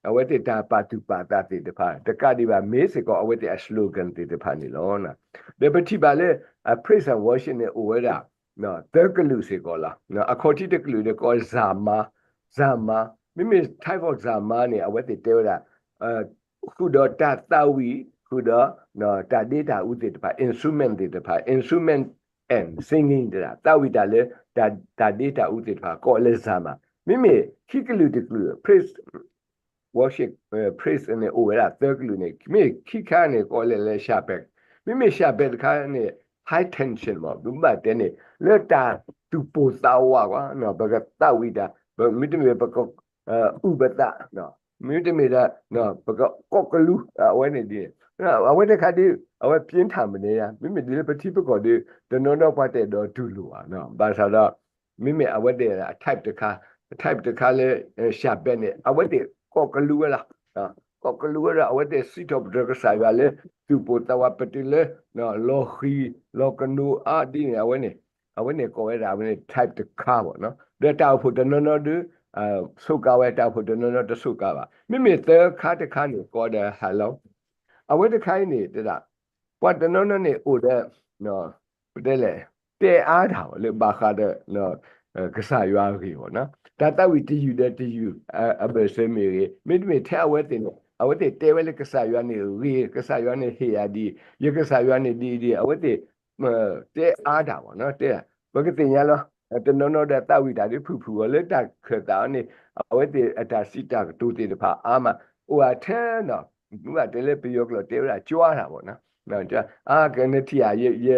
အဝဲသ့ၣ်တၢ်ပာ်သူၣ်ပာ်သးသ့ၣ်တဖၣ် တကးဒံးဘၣ် မ့ၢ်စ့ၢ်ကီးအဝဲသ့ၣ်အ slogan သ့ၣ်တဖၣ်န့ၣ်လီၤ. ဒီးပထံၣ်ဘၣ်လၢ အ praise and worship န့ၣ် အိၣ်ဝဲဒၣ် သၢကလုာ်စ့ၢ်ကီးလီၤ. အခီၣ်ထံးတကလုာ်န့ၣ် ကိး ဇာတ်မၤ, ဇာတ်မၤ, မ့မ့ၢ် type of ဇာတ်မၤန့ၣ် အဝဲသ့ၣ်တဲဝဲဒၣ် ဃုာ်ဒီးတၢ်သးဝံၣ် ဃုာ်ဒီး တၢ်ဒ့တၢ်အူသ့ၣ်တဖၣ် instrument သ့ၣ်တဖၣ် instrument and singing တဲဒၣ် သးဝံၣ်တၢ်လၢ တၢ်ဒ့တၢ်အူသ့ၣ်တဖၣ် ကိးလၢ ဇာတ်မၤ, မ့မ့ၢ်ခံကလုာ်တကလုာ် praise worship, praise န့ၣ် အိၣ်ဝဲဒၣ်သၢကလုာ်န့ၣ် မ့ၢ်ခံခါန့ၣ် ကိးလၢ လၢ shepherd, မ့မ့ၢ် shepherd တခါန့ၣ် high tension မ့ၢ် ပဘၣ်တဲန့ၣ် လၢတၢ်သူၣ်ပိၢ်သးဝးကွၢ် ပကသးဝံၣ်တၢ် မ့တမ့ၢ် ပက အုၣ်ပသး, မ့တမ့ၢ်ဒီး ပကကိးကလူး အဝဲန့ၣ်ဒ်န့ၣ် အဝဲတခါဒ် အဝဲ ပြင်းထန် မနုၤယါ မ့မ့ၢ်ဒ်လၢပထံပကီၢ်ဒီး တနီၤနီၤပှၤတအဲၣ်ဒိးတူၢ်လိာ်ဘၣ်, ဘၣ်ဆၣ်ဒီး မ့မ့ၢ်အဝဲသ့ၣ် type တခါ, type တခါလၢ ရှၤဘဲးန့ၣ် အဝဲသ့ၣ်ကိးကလူးဝဲလီၤ. ကိးကလူးဝဲဒီး အဝဲသ့ၣ်စံးထီၣ်ပတြၢၤကစၢ်ယွၤလၢ သူၣ်ပိၢ်သးဝး ပတုၤလၢ လီၤဃံၤ လီၤကနိးအါဒ်န့ၣ် အဝဲန့ၣ်, အဝဲန့ၣ်ကိးဝဲဒၣ်အဝဲန့ၣ် type တခါဘၣ်နီၤ. ဒီးတၢ်အိၣ်ဖှိၣ်တနီၤနီၤဒီး စူးကါဝဲ, တၢ်အိၣ်ဖှိၣ်တနီၤနီၤတစူးကါဘၣ်. မ့မ့ၢ်သၢခါတခါန့ၣ် ကိးဒီးဟးလီၤ. အဝဲတခါအံၤန့ၣ် တဲဒၣ် ပှၤတနီၤနီၤန့ၣ်အိၣ်ဒီး ပတဲလဲၣ် တဲအါတၢ်ဘၣ်လၢဘၣ်ဃးဒီး ကစၢ်ယွၤအဂ့ၢ်ဘၣ်နီၤ. တၢ်သးဝံၣ်တယုၢ်ဒီးတယုၢ် အဘၢၣ်စၢၤမ့ၢ်ဂ့ၤ, မ့တမ့ၢ်ထဲအဝဲသ့ၣ်န့ၣ် အဝဲသ့ၣ်တဲဝဲလၢကစၢ်ယွၤန့ၣ်ဂ့ၤ, ကစၢ်ယွၤန့ၣ်ဟ့ၣ်ယၤဒ်အံၤ, ယကစၢ်ယွၤန့ၣ်ဒ်အံၤဒ်အံၤ, အဝဲသ့ၣ် တဲအါတၢ်ဘၣ်နီၤ, တဲ, ပကသ့ၣ်ညါလီၤ. တနီၤနီၤဒီးသးဝံၣ်တၢ်ဒ်ဖုၣ်ဖုၣ်အီၤလၢတၢ်ခၢၣ်သးအီၤန့ၣ် အဝဲသ့ၣ်အတၢ်စံးတၢ်ကတိၤသ့ၣ်တဖၣ်အါမး, အိၣ်အထဲနီၤ, မ့ၢ်ဘၣ်တဲလၢပယီၤကျိာ်တဲဝဲဒၣ် ကၠွါတၢ်ဘၣ်နီၤ. အါကနထံၣ်ဧါ, ယ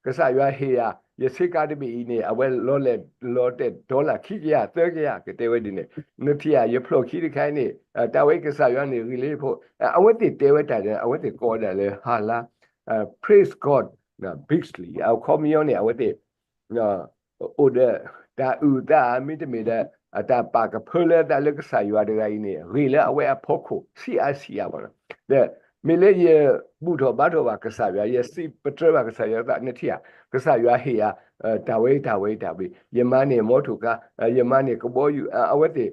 ကစၢ်ယွၤဟ့ၣ်ယၤ, ယဆ့ကၤတဘ့ၣ်အံၤန့ၣ် အဝဲလီၤလဲၣ်လီၤတဲာ် dollar ခံကယၤသၢကယၤ ကတဲဝဲဒ်န့ၣ်, နထံၣ်ဧါ, ယဖျိၣ်ခံတခါအံၤန့ၣ် တၢ်ဝဲကစၢ်ယွၤန့ၣ်ဂ့ၤလၢယဖိ, အဝဲသ့ၣ်တဲဝဲတၢ်ဒီး အဝဲသ့ၣ်ကိးဝဲဒၣ်လၢ ဟးလါ praise God bigly အခီပညီန့ၣ် အဝဲသ့ၣ် အိၣ်ဒီးတၢ်အုၣ်သး မ့တမ့ၢ်ဒီး အတၢ်ပာ်ကဖၢလၢအသးလၢကစၢ်ယွၤတဂၤအံၤန့ၣ် ဂ့ၤလၢအဝဲအဖီခိၣ် ဆံးအါဆံးအါဘၣ်နီၤ. ဒီး မ့ၢ်လၢယဘူၣ်ထီၣ်ဘါထီၣ်ဘၣ်ကစၢ်ယွၤ, ယစံးပတြၢၤဘၣ်ကစၢ်ယွၤသး နထံၣ်ဧါ, ကစၢ်ယွၤဟ့ၣ်ယၤ တၢ်ဝဲအံၤတၢ်ဝဲအံၤတၢ်ဝဲအံၤ, ယမၤန့ၢ်မီထိၣ်ကါ, ယမၤန့ၢ်ကဘီယူၤ, အဝဲသ့ၣ်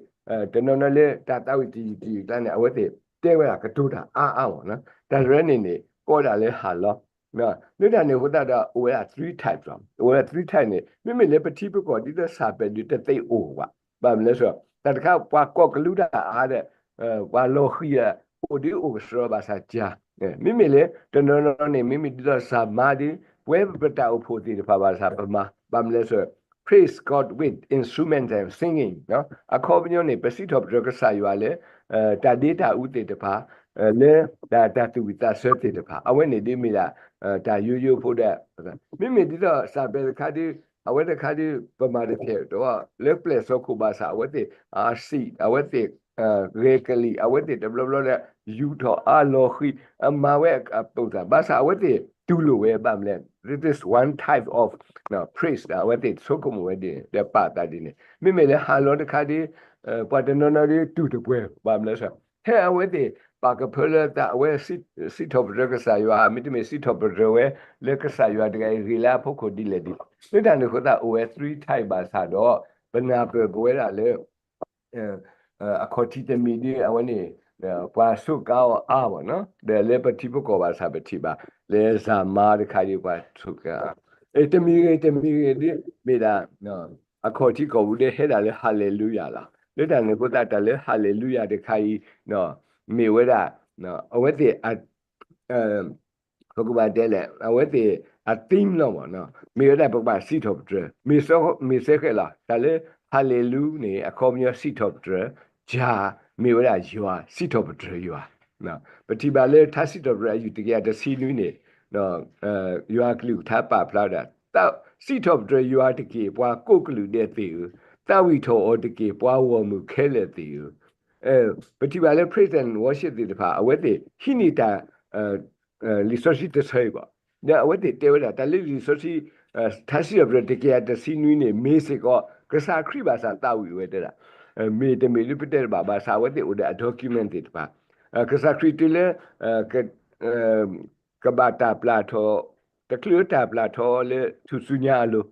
တနီၤနီၤလၢတၢ်သးဝံၣ်တယုၢ်တယုၢ်အကျါန့ၣ် အဝဲသ့ၣ်တဲဝဲဒၣ်ကတိၤတၢ်အါအါဘၣ်နီၤ. တၢ်တရဲန့ၣ်န့ၣ် ကိးဒၣ်လၢဟးလီၤ လၢတၢ်န့ၣ်အဃိသတးဒီး အိၣ်ဝဲဒၣ် three types လီၤ. အိၣ်ဝဲဒၣ် three types န့ၣ် မ့မ့ၢ်လၢပထံပကီၢ်ဒ်သိးစၢ်ပဲာ်ဒုးတသ့အိၣ်ဘၣ်. ဘၣ်မနုၤလဲၣ်, တၢ်တခါ ပှၤကိးကလူးတၢ်အါဒီး ပှၤလီၤဃံၤဒီး အိၣ်ဒ်အိၣ်ကတြီဘၣ်ဆၣ်ကၢ်, မ့မ့ၢ်လၢ တနီၤနီၤန့ၣ် မ့မ့ၢ်ဒ်သိးစၢ်မါဒီး ပဝဲပတၢ်အိၣ်ဖှိၣ်သ့ၣ်တဖၣ်ဘၣ်ဆၣ်ပမၤ, ဘၣ်မနုၤလဲၣ်, praise God with instruments and singing အခီပညီန့ၣ် ပစံးထီၣ်ပတြၢၤကစၢ်ယွၤလၢ တၢ်ဒ့တၢ်အူသ့ၣ်တဖၣ် လၢတၢ်သူၣ်ဝံၣ်သးဆၢသ့ၣ်တဖၣ် အဝဲန့ၣ်ဒ်မ့ၢ်ဒၣ် တၢ်ယိယိဖိဒီး မ့မ့ၢ်ဒ်သိးစၢ်ပဲာ်တခါဒီး အဝဲတခါဒီး ပမၤတဖျဲးဒီး လၢပျဲၢ်စီခိၣ်ဘၣ်ဆၣ် အဝဲသ့ၣ် အစံး အဝဲသ့ၣ် ဂဲၤကလံၣ် အဝဲသ့ၣ်တဘျီဘျီဒီး ယူာ်ထီၣ်အါလီၤဃံၤ အမၤဝဲအပိာ်သး ဘၣ်ဆၣ်အဝဲသ့ၣ်တူၢ်လိာ်ဝဲဘၣ်မနုၤလဲၣ်, this is one type of praise အဝဲသ့ၣ်ဆိကမိၣ်ဝဲဒ်န့ၣ် ဒီးပာ်သးဒ်န့ၣ် မ့မ့ၢ်လၢဟးလီၤတခါဒီး ပှၤတနီၤနီၤဒီးတူၢ်တပှဲၤ ဘၣ်မနုၤလဲၣ်, ထဲအဝဲသ့ၣ်ပာ်ကဖၢလၢသး အဝဲစံးထီၣ်ပတြၢၤကစၢ်ယွၤ မ့တမ့ၢ်စံးထီၣ်ပတြၢၤဝဲ လၢကစၢ်ယွၤတဂၤအံၤဂ့ၤလၢအဖီခိၣ်ဒ်လဲၣ်ဒ်လဲၣ်, လၢတၢ်န့ၣ်အဃိသတး အိၣ်ဝဲ three type ဘၣ်ဆၣ်ဒီး ပနၢ်ပၢၢ်ပဝဲဒၣ်လၢ အခီၣ်ထံးတမံၤဒီး အဝဲန့ၣ် ပှၤစူးကါအီၤအါဘၣ်နီၤ, ဒီးလၢပထံပကီၢ်ဘၣ်ဆၣ်ပထံၣ်ဘၣ် လၢစၢ်မါတခါဒီးပှၤစူးကါအါ, တမံၤဂ့ၤတမံၤဂ့ၤဒီး မ့ၢ်ဒၣ် အခီၣ်ထံးကီၢ်ပူၤဒီးဟဲဒၣ်လၢ Hallelujah လီၤ. လၢတၢ်န့ၣ်အဃိသတး တၢ်လၢ Hallelujah တခါအံၤ မ့ၢ်ဝဲဒၣ် အဝဲသ့ၣ် ပကဘၣ်တဲလဲၣ် အဝဲသ့ၣ်အ theme လီၤမ့ၢ်နီၤ, မ့ၢ်ဝဲဒၣ်ပကဘၣ်စံးထီၣ်ပတြၢၤ မ့ၢ်စ့ၢ်ကီးလီၤ. တၢ်လၢ Hallelujah န့ၣ် အခီပညီစံးထီၣ်ပတြၢၤ, ကၢ် မ့ၢ်ဝဲဒၣ်ယွၤ စံးထီၣ်ပတြၢၤယွၤ. ပထံၣ်ဘၣ်လၢထါစံးထီၣ်ပတြၢၤအယူၢ်တကယၤတဆံနွံန့ၣ် ယွၤအကလုၢ်ကထါပာ်ဖျါဝဲဒၣ် စံးထီၣ်ပတြၢၤယွၤတက့ၢ် ပှၤကိးကလုာ်ဒဲးသ့ၣ်ဧၢ, သးဝံၣ်ထီၣ်အီၤတက့ၢ် ပှၤဂီၢ်မုၢ်ခဲလၢာ်သ့ၣ်ဧၢ. ပထံၣ်ဘၣ်လၢ praise and worship သ့ၣ်တဖၣ် အဝဲသ့ၣ်ဟံးန့ၢ်တၢ် လံာ်စီဆှံတဆၢအံၤဘၣ်. ဒီးအဝဲသ့ၣ်တဲဝဲဒၣ် တၢ်လၢလံာ်စီဆှံ ထါစံးထီၣ်ပတြၢၤတကယၤတဆံနွံန့ၣ် မ့ၢ်စ့ၢ်ကီး ကစၢ်ခရံာ်ဘၣ်ဆၣ်သးဝံၣ်ဝဲတဲဒၣ်, မ့ၢ်တမ့ၢ်ဒ်ပတဲတဘၣ် ဘၣ်ဆၣ်အဝဲသ့ၣ်အိၣ်ဒီးအ document သ့ၣ်တဖၣ် ကစၢ်ခရံာ်တုၤလၢ ကဘၣ်တၢ်ပျၢ်ထီၣ် တချုးတၢ်ပျၢ်ထီၣ်လၢထူၣ်စုညါအလိၤ,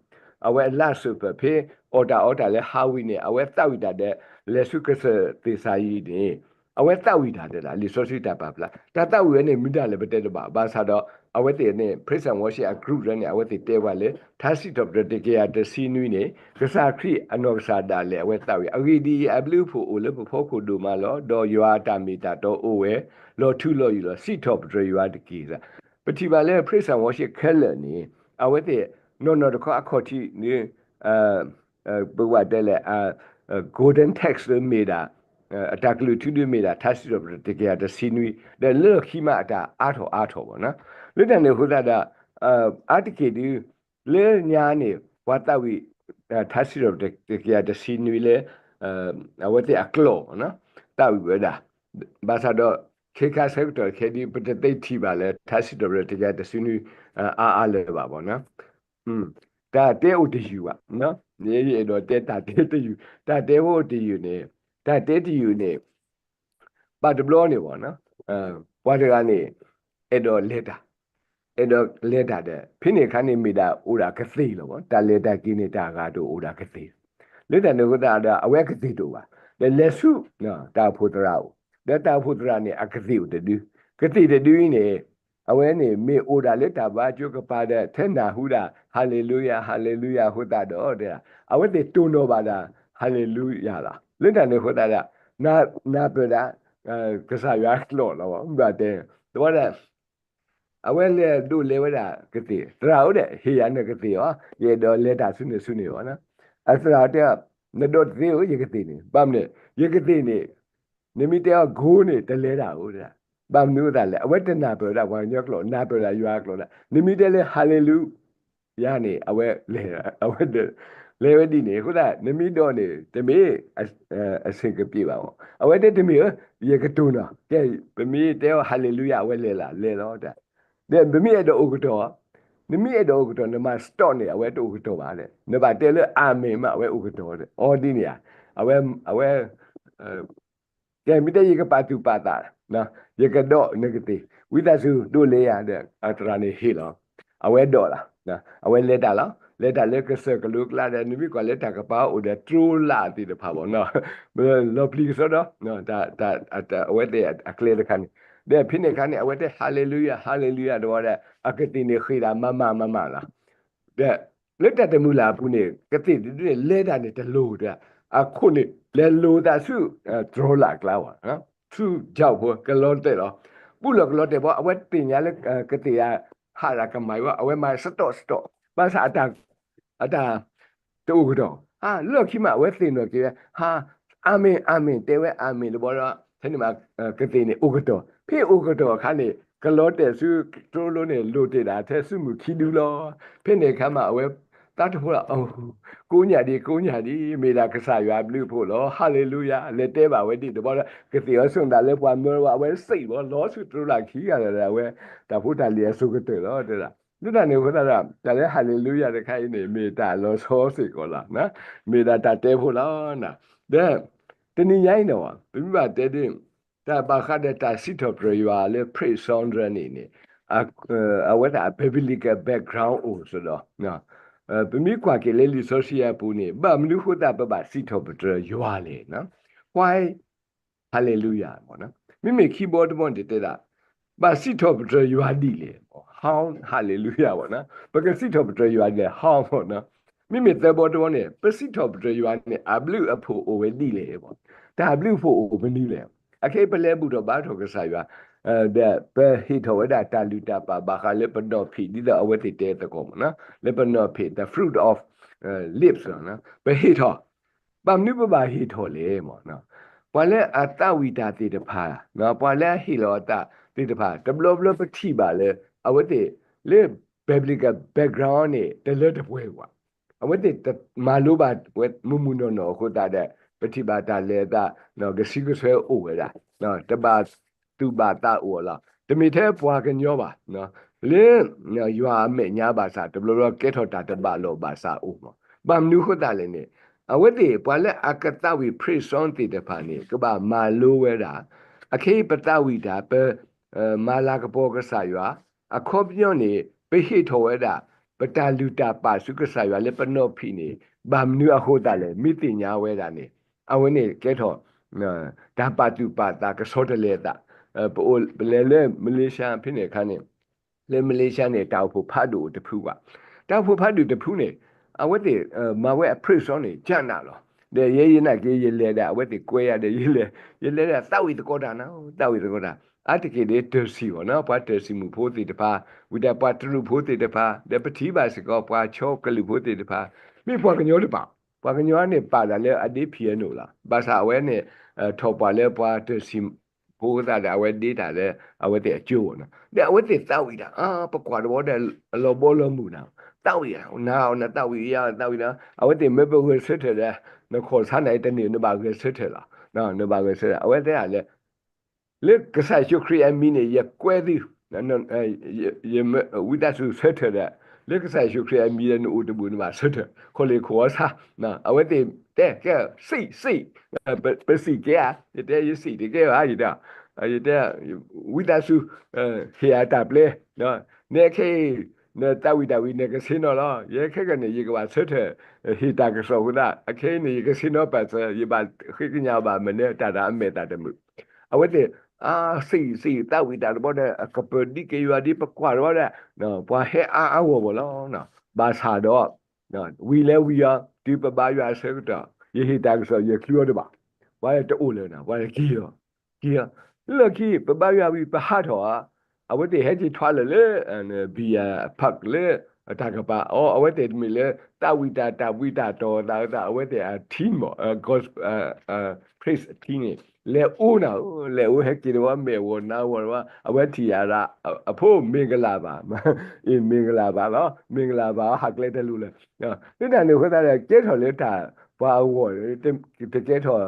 အဝဲအလါစူးပၢၢ်ဖဲအီၣ်တၢ်အီတၢ်လၢဟးဝံၤန့ၣ် အဝဲသးဝံၣ်တၢ်ဒီး လဲၤဆူကစၢၢ်သ့ၣ်စၤယံးန့ၣ် အဝဲသးဝံၣ်တၢ်တဲဒၣ် လံာ်စီဆှံတၢ်ပာ်ဖျါ တၢ်သးဝံၣ်ဝဲန့ၣ်မ့ၢ်ဒၣ်လဲာ်ပတဲတဘၣ် ဘၣ်ဆၣ်ဒီး အဝဲသ့ၣ်န့ၣ် praise and worship အ group လၢန့ၣ် အဝဲသ့ၣ်တဲပှၤလၢ ထါစံးထီၣ်ပတြၢၤတကယၤတဆံနွံန့ၣ် ကစၢ်ခရံာ်အနီၢ်ကစၢ်ဒၣ်လဲာ်အဝဲသးဝံၣ် အဂ့ၢ်ဒ်အံၤ အဘျုးအဖှိၣ်အိၣ်လၢပဖီခိၣ်ဒိၣ်မးလီၤ. ဒီးယွၤအတၢ်မ့ၢ်တၢ်တီအိၣ်ဝဲ လီၤထူလီၤယိာ်လီၤ. စံးထီၣ်ပတြၢၤယွၤတက့ၢ်. ပထံၣ်ဘၣ်လၢ praise and worship ခဲလၢာ်န့ၣ် အဝဲသ့ၣ် နီၢ်နီၢ်တခီအခီၣ်ထံးန့ၣ် ပကဘၣ်တဲလဲၣ် golden text မ့ၢ်ဒၣ် အတၢ်ကလုၢ်ထူဒ်မ့ၢ်ဒၣ် ထါစံးထီၣ်ပတြၢၤတကယၤတဆံနွံ ဒီးလၢခံမးအတၢ်အါထီၣ်အါထီၣ်ဘၣ်နီၤ. လၢတၢ်န့ၣ်အဃိသတးဒီး အါတက့ၢ်ဒုး လၢညါန့ၣ် ပှၤသးဝံၣ် ထါစံးထီၣ်ပတြၢၤတကယၤတဆံနွံလၢ အဝဲသ့ၣ်အကျိာ် သးဝံၣ်ဝဲဒၣ်, ဘၣ်ဆၣ်ဒီး ခဲခါဆၢကတီၢ်ခဲဒုး ပတသ့ထံၣ်ဘၣ်လၢ ထါစံးထီၣ်ပတြၢၤတကယၤတဆံနွံ အါအါလၢၤဘၣ်ဘၣ်နီၤ. တၢ်တဲအိၣ်တယုၢ်ဘၣ်, ယအဲၣ်ဒိးတဲတၢ်တဲတယုၢ်, တၢ်တဲဖိအိၣ်တယုၢ်န့ၣ်, တၢ်တဲတယုၢ်န့ၣ် ဘၣ်တဘျီန့ၣ်ဘၣ်နီၤ, ပှၤတဂၤန့ၣ် အဲၣ်ဒိးလဲၤတၢ်, အဲၣ်ဒိးလဲၤတၢ်ဒီး ဖဲန့ၣ်အခါန့ၣ် မ့ၢ်ဒၣ်အိၣ်ဒၣ်ကသ့ၣ်လီၤဘၣ်, တၢ်လဲၤတၢ်က့ၤန့ၣ် တၢ်ဂၤတအိၣ်ဒၣ်ကသ့ၣ်, လၢတၢ်န့ၣ်အဃိသတးဒီး အဝဲအကသ့ၣ်တအိၣ်ဘၣ်, ဒီးလဲၤဆူ တၢ်အိၣ်ဖှိၣ်သရၣ်အိၣ်, ဒီးတၢ်အိၣ်ဖှိၣ်သရၣ်န့ၣ် အကသ့ၣ်အိၣ်တဒု, ကသ့ၣ်တဒုအံၤန့ၣ် အဝဲန့ၣ်မ့ၢ်အိၣ်ဒၣ်လၢတၢ်ဘါကၠိကပၤဒီး ထဲနၢ်ဟူဒၣ် ဟၤလ့လူယၤ ဟၤလ့လူယၤအဃိသတးဒီး အဝဲသ့ၣ်တိၢ်နီၣ်ဘၣ်ဒၣ် ဟၤလ့လူယၤလီၤ. လၢတၢ်န့ၣ်အဃိသတးဒီး နၢ်ပၢၢ်ဒၣ် ကစၢ်ယွၤကျိာ်လီၤ, ဘၣ်တဲ သဝီဒီး အဝဲလဲၤဒိးလဲၤဝဲဒၣ်ကသ့ၣ်, သရၣ်ဧၢဒီး ဟ့ၣ်ယၤနကသ့ၣ်အီၤ, ယအဲၣ်ဒိးလဲၤတၢ်ဆူန့ၣ်ဆူန့ၣ်ဘၣ်နီၤ. အသရၣ်တဲ နဒိးတသ့ဧၢ ယကသ့ၣ်န့ၣ်, ဘၣ်မနုၤ ယကသ့ၣ်န့ၣ် နမ့ၢ်တဲအီၤ go န့ၣ် တလဲၤဒၣ်ဧိၤ, ဘၣ်မနုၤအဃိသတးလဲၣ်, အဝဲတနၢ်ပၢၢ်ဒၣ်ပှၤကညီကျိာ်, နၢ်ပၢၢ်ဒၣ်ယွၤကျိာ်ဒၣ်, နမ့ၢ်တဲလၢ ဟၤလ့လူယၤန့ၣ် အဝဲလဲၤ, အဝဲ လဲၤဝဲဒ်န့ၣ်အဃိသတး နမ့ၢ်ဒိးန့ၣ် တမ့ၢ် အဆင်ကပ့းဘၣ်အီၤ, အဝဲတဲတမ့ၢ်ဧၢ, ယကတိၢ်နီၣ်, ကဲ ပမ့ၢ်တဲအီၤ ဟၤလ့လူယၤ အဝဲလဲၤလၢလဲၤလီၤ, ဒီးပမ့ၢ်အဲၣ်ဒိးအိၣ်ကတီၢ်, နမ့ၢ်အဲၣ်ဒိးအိၣ်ကတီၢ် နမၤ stop န့ၣ် အဝဲတအိၣ်ကတီၢ်ဘၣ်, နဘၣ်တဲလၢ အၤမ့ၣ်မး အဝဲအိၣ်ကတီၢ်, အီၤဒ်န့ၣ်ဧါ, အဝဲ အဝဲ ကဲ မ့ၢ်တဲယကပာ်သူၣ်ပာ်သး, ယကဒိးနကသ့ၣ်, ဝံသးစူၤဒိးလဲၤယၤဒီး အသရၣ်န့ၣ်ဟ့ၣ်လီၤ, အဝဲဒိးလီၤ, အဝဲလဲၤတၢ်လီၤ, လဲၤတၢ်လၢကစၢၢ်ကလိကျါဒီး နမ့ၢ်ကွၢ်လၢတၢ်ကပၤအိၣ်ဒီး တြိလၣ်သ့ၣ်တဖၣ်ဘၣ်နီၤ, လီၤပျံၤကစီဒီး အဝဲသ့ၣ်အကျဲတခါန့ၣ်, ဒီးဖဲန့ၣ်အခါန့ၣ် အဝဲတဲ ဟၤလ့လူယၤ ဟၤလ့လူယၤ တဝီဒီး အကသ့ၣ်န့ၣ်ဃ့ၢ်ဒၣ်မးမးမးမးလီၤ. ဒီး လၢတၢ်တမုၢ်လၢ်အပူၤန့ၣ် ကသ့ၣ်တဒုန့ၣ် လဲၤတၢ်န့ၣ်တလိၤတၢ်, အခိၣ်န့ၣ် လဲၤလိၤသးဆူ တြိလၣ်ကျါဝဲ, ဆူ ကၠီၣ်ဖိ ကလီၤတဲာ်လီၤ, ဘူၣ်လီၤကလီၤတဲာ်ဘီ အဝဲသ့ၣ်ညါလၢကသ့ၣ်ဧါ ဟးဒၣ်ကမၤဝဲ အဝဲမၤ stop stop ဘၣ်ဆၣ် အတၢ် တအိၣ်ကတီၢ်, ဟါ လၢခံမး အဝဲသ့ၣ်နီၣ်က့ၤဝဲ ဟါ အၤမ့ၣ် အၤမ့ၣ် တဲဝဲအၤမ့ၣ်တဘျီဒီး ဖဲန့ၣ်မး ကသ့ၣ်န့ၣ်အိၣ်ကတီၢ်, ဖဲအိၣ်ကတီၢ်အခါန့ၣ် ကလီၤတဲာ်ဆူတြိလိၤန့ၣ် လိၤတ့ၢ်ဒၣ်ထဲဆူမုၢ်ခံဒုလီၤ. ဖဲန့ၣ်အခါမး အဝဲသးတဖိလီၤ, ကိးညၣ်ဒံး ကိးညၣ်ဒံး မ့ၢ်ဒၣ်ကစၢ်ယွၤအဘျုးအဖှိၣ်လီၤ, ဟၤလ့လူယၤ လဲၤတဲဘၣ်ဝဲဒ်န့ၣ်တဘျီဒီး ကသ့ၣ်အီၤဆိၣ်သးလၢပှၤမၢဝဲ အဝဲစံးဘၣ် လီၤဆူတြိလၣ်ခံဂၤလၢာ်ဒီး အဝဲတၢ်ဖိတၢ်လံၤအစိၤကတၢၢ်လီၤ တဲဒၣ်. လၢတၢ်န့ၣ်အဃိသတးဒီး တၢ်လၢဟၤလ့လူယၤတခါအံၤန့ၣ် မ့ၢ်တၢ်လီၤဆီစ့ၢ်ကီးလီၤ, မ့ၢ်ဒၣ်တၢ်တဲဖိလီၤ. ဒီး တနံၤညါအံၤန့ၣ် ပမ့ၢ်ဘၣ်တဲဒ် တၢ်ဘၣ်ဃးဒီးတၢ်စံးထီၣ်ပတြၢၤယွၤလၢ praise song န့ၣ်န့ၣ် အဝဲဒၣ် biblical background အိၣ်စ့ၢ်ဒီး ပမ့ၢ်ကွၢ်က့ၤလၢလံာ်စီဆှံအပူၤန့ၣ် ဘၣ်မနုၤဃိသတးပဘၣ်စံးထီၣ်ပတြၢၤယွၤလဲၣ်, why hallelujah မ့မ့ၢ်ခံဘီတဘီန့ၣ်တဲဒၣ် ဘၣ်စံးထီၣ်ပတြၢၤယွၤဒ်လဲၣ်, how hallelujah ဘၣ်, ပကစံးထီၣ်ပတြၢၤယွၤဒ်လဲၣ် how မ့ၢ်နီၤ, မ့မ့ၢ်သၢဘီတဘီန့ၣ် ပစံးထီၣ်ပတြၢၤယွၤန့ၣ် အဘျုးအဖှိၣ်အိၣ်ဝဲဒ်လဲၣ်, တၢ်ဘျုးအဖှိၣ်အိၣ်မနုၤလဲၣ်, အခဲအံၤပလဲၤဘူၣ်ထီၣ်ဘါထီၣ်ကစၢ်ယွၤ ဒီးပဟ့ၣ်ထီၣ်ဝဲဒၣ်တၢ်လုၢ်တၢ်ပာ်ဘၣ်ဃးလၢပနီၢ်ဖံး ဒ်သိးအဝဲသ့ၣ်တဲသကိးမ့ၢ်နီၤ, လၢပနီၢ်ဖံး the fruit of lips ပဟ့ၣ်ထီၣ်, ဘၣ်မနုၤပဘၣ်ဟ့ၣ်ထီၣ်လဲၣ်မ့ၢ်နီၤ, ပှၤလၢအသးဝံၣ်တၢ်သ့ၣ်တဖၣ်, ပှၤလၢအဟ့ၣ်လီၤအသးသ့ၣ်တဖၣ် တဘျီဘျီပထံၣ်ဘၣ်လၢ အဝဲသ့ၣ်လၢ biblical background န့ၣ် တလၢတပှဲၤဘၣ်, အဝဲသ့ၣ်တမၤလိဘၣ်ဝဲမုၢ်မုၢ်နီၢ်နီၢ်အဃိသတးဒီး ပထံၣ်ဘၣ်တၢ်လဲၤအသး ကဆံကဆွဲအိၣ်ဝဲဒၣ်, တဘၣ်သူၣ်ဘၣ်သးအိၣ်လီၤ. တမ့ၢ်ထဲပှၤကညီဘၣ်, လၢယွၤအမဲာ်ညါဘၣ်ဆၣ် တဘျီဘျီကဲထီၣ်တၢ်တဘၣ်လိာ်ဘၣ်စးအိၣ်မး, ဘၣ်မနုၤအဃိသတးလဲၣ်န့ၣ် အဝဲသ့ၣ်ပှၤလၢအကသးဝံၣ် praise song သ့ၣ်တဖၣ်န့ၣ် ကဘၣ်မၤလိဝဲဒၣ်, အခဲအံၤပသးဝံၣ်တၢ် ပ မၤလၤကပီၤကစၢ်ယွၤ, အခီပညီန့ၣ် ပဟ့ၣ်ထီၣ်ဝဲဒၣ် ပတၢ်လုၢ်တၢ်ပာ်ဆူကစၢ်ယွၤလၢပနီၢ်ဖံးန့ၣ် ဘၣ်မနုၤအဃိသတးလဲၣ် မ့ၢ်သ့ၣ်ညါဝဲဒၣ်န့ၣ် အဝဲန့ၣ်ကဲထီၣ် တၢ်ပာ်သူၣ်ပာ်သးကဆီတလဲအသး, ပအိၣ်ပလဲၤလၢ Malaysia ဖဲန့ၣ်အခါန့ၣ် လၢ Malaysia န့ၣ် တၢ်အိၣ်ဖှိၣ်ဖးဒိၣ်အိၣ်တဖုဘၣ်, တၢ်အိၣ်ဖှိၣ်ဖးဒိၣ်တဖုန့ၣ် အဝဲသ့ၣ်မၤဝဲအ praise song န့ၣ် ကနးလီၤ. ဒီးယဲယနာ်က့ၤ ယလဲၤဒီး အဝဲသ့ၣ်ကွဲယၤဒီး ယလဲၤ, ယလဲၤဒီးသးဝံၣ်သကိးတၢ်နီၤ, သးဝံၣ်သကိးတၢ်, အါတက့ၢ်ဒီးတၢ်စံၣ်ဘၣ်နီၤ, ပှၤတၢ်စံၣ်မုၣ်ဖိသ့ၣ်တဖၣ်, ဝံၤဒီးပှၤတရူးဖိသ့ၣ်တဖၣ်, ဒီးပထံၣ်ဘၣ်စ့ၢ်ကီး ပှၤဆီကလုာ်ဖိသ့ၣ်တဖၣ်, မ့ၢ်ပှၤကညီတပာ်, ပှၤကညီန့ၣ်ပာ်တၢ်လၢအဒ့ piano လီၤ. ဘၣ်ဆၣ်အဝဲန့ၣ် ထီၣ်ပှၤလၢပှၤတၢ်စံၣ်ဖိသးဒီး အဝဲဒ့တၢ်လၢအဝဲသ့ၣ်အကၠိဘၣ်နီၤ, ဒီးအဝဲသ့ၣ်သးဝံၣ်တၢ်, ပကွၢ်တဘျီဒီး အလီၤဘီလီၤမုၢ်နၤ, သးဝံၣ်, နၤနသးဝံၣ်ယၤသးဝံၣ်ဒီး အဝဲသ့ၣ်မ့ၢ်ပဂဲၤဆၢထၢၣ်ဒီး နခိၣ်ဆါနၤအံၤတန့ၢ် နဘၣ်ဂဲၤဆၢထၢၣ်လီၤ. နဘၣ်ဂဲၤဆၢထၢၣ် အဝဲတဲဒၣ်လၢ လၢကစၢ်ယ့ၣ်ၡူးခရံာ်အမံၤန့ၣ် ယကွဲသု, ဝံသးစူၤဆၢထၢၣ်ဒီး လၢကစၢ်ယ့ၣ်ၡူးခရံာ်အမံၤဒီး နအိၣ်တဘူၣ် နဘၣ်ဆၢထၢၣ် ခိၣ်လ့ၣ်ခိၣ်အီဆါ, အဝဲသ့ၣ်တဲကဲ စံးစံး, ပစံးကဲဧါ, ယတဲယစံးတကဲဘၣ်, ယတဲ, ယတဲ, ဝံသးစူၤ ဟ့ၣ်အတၢ်ပျဲ, နဲခဲအံၤ နသးဝံၣ်တၢ်ဝံၤ နကဆ့ၣ်နီၤလီၤ. ယဲခဲကနံၣ် ယကဘၣ်ဆၢထၢၣ် ဟ့ၣ်တၢ်ကစီၣ်အဃိသတး အခဲအံၤန့ၣ် ယကဆ့ၣ်နီၤပာ်စၢၤ ယဘၣ်ဃ့ကညးဘၣ်မနုၤ တၢ်တၢ်အမဲာ်သၣ်တမုာ်. အဝဲသ့ၣ် အါ စံးစံး သးဝံၣ်တၢ်တဘျီဒီး အကပၢၤဒ်က့ၤယွၤဒ်ပကွၢ်တဘျီဒီး ပှၤဟဲအါအါဂီၢ်ဂီၢ်လီၤ. ဘၣ်ဆၣ်ဒီး ဝံၤလၢဝံၤအီၤ တုၤပဘါယွၤအဆၢကတီၢ် ယဟ့ၣ်တၢ်ကစီၣ် ယချုးအီၤတဘၣ်, ပှၤတအိၣ်လၢၤနၤ ပှၤက့ၤလီၤ, က့ၤလီၤ. လၢခံ ပဘါယွၤဝံၤ ပဟးထီၣ်ဧါ, အဝဲသ့ၣ်ဟဲက့ၤထွါလၢာ်လၢ ဘံယၤ park လၢ တၢ်ကပၤအီၤ အဝဲသ့ၣ်တမ့ၢ်လၢ သးဝံၣ်တၢ် တၢ်ဝံတၢ်တီၤသးဝဲသး အဝဲသ့ၣ်အ team မ့ၢ် gospel praise team န့ၣ် လဲၤအိၣ်နၤဧၢ, လဲၤအိၣ်ဟဲက့ၤတဝီ မဲာ်ဝီနါဝီတဝီ အဝဲထံၣ်ယၤဒၣ် အဖိ မ့ၢ်ကလၢ်ဘၣ်, အ့ မ့ၢ်ကလၢ်ဘၣ်လီၤ, မ့ၢ်ကလၢ်ဘၣ် ဟးကျဲတလိၤလၢၤ. လၢတၢ်န့ၣ်အဃိသတးဒီး ကဲထီၣ်လၢတၢ်ပှၤအဂီၢ် တကဲထီၣ်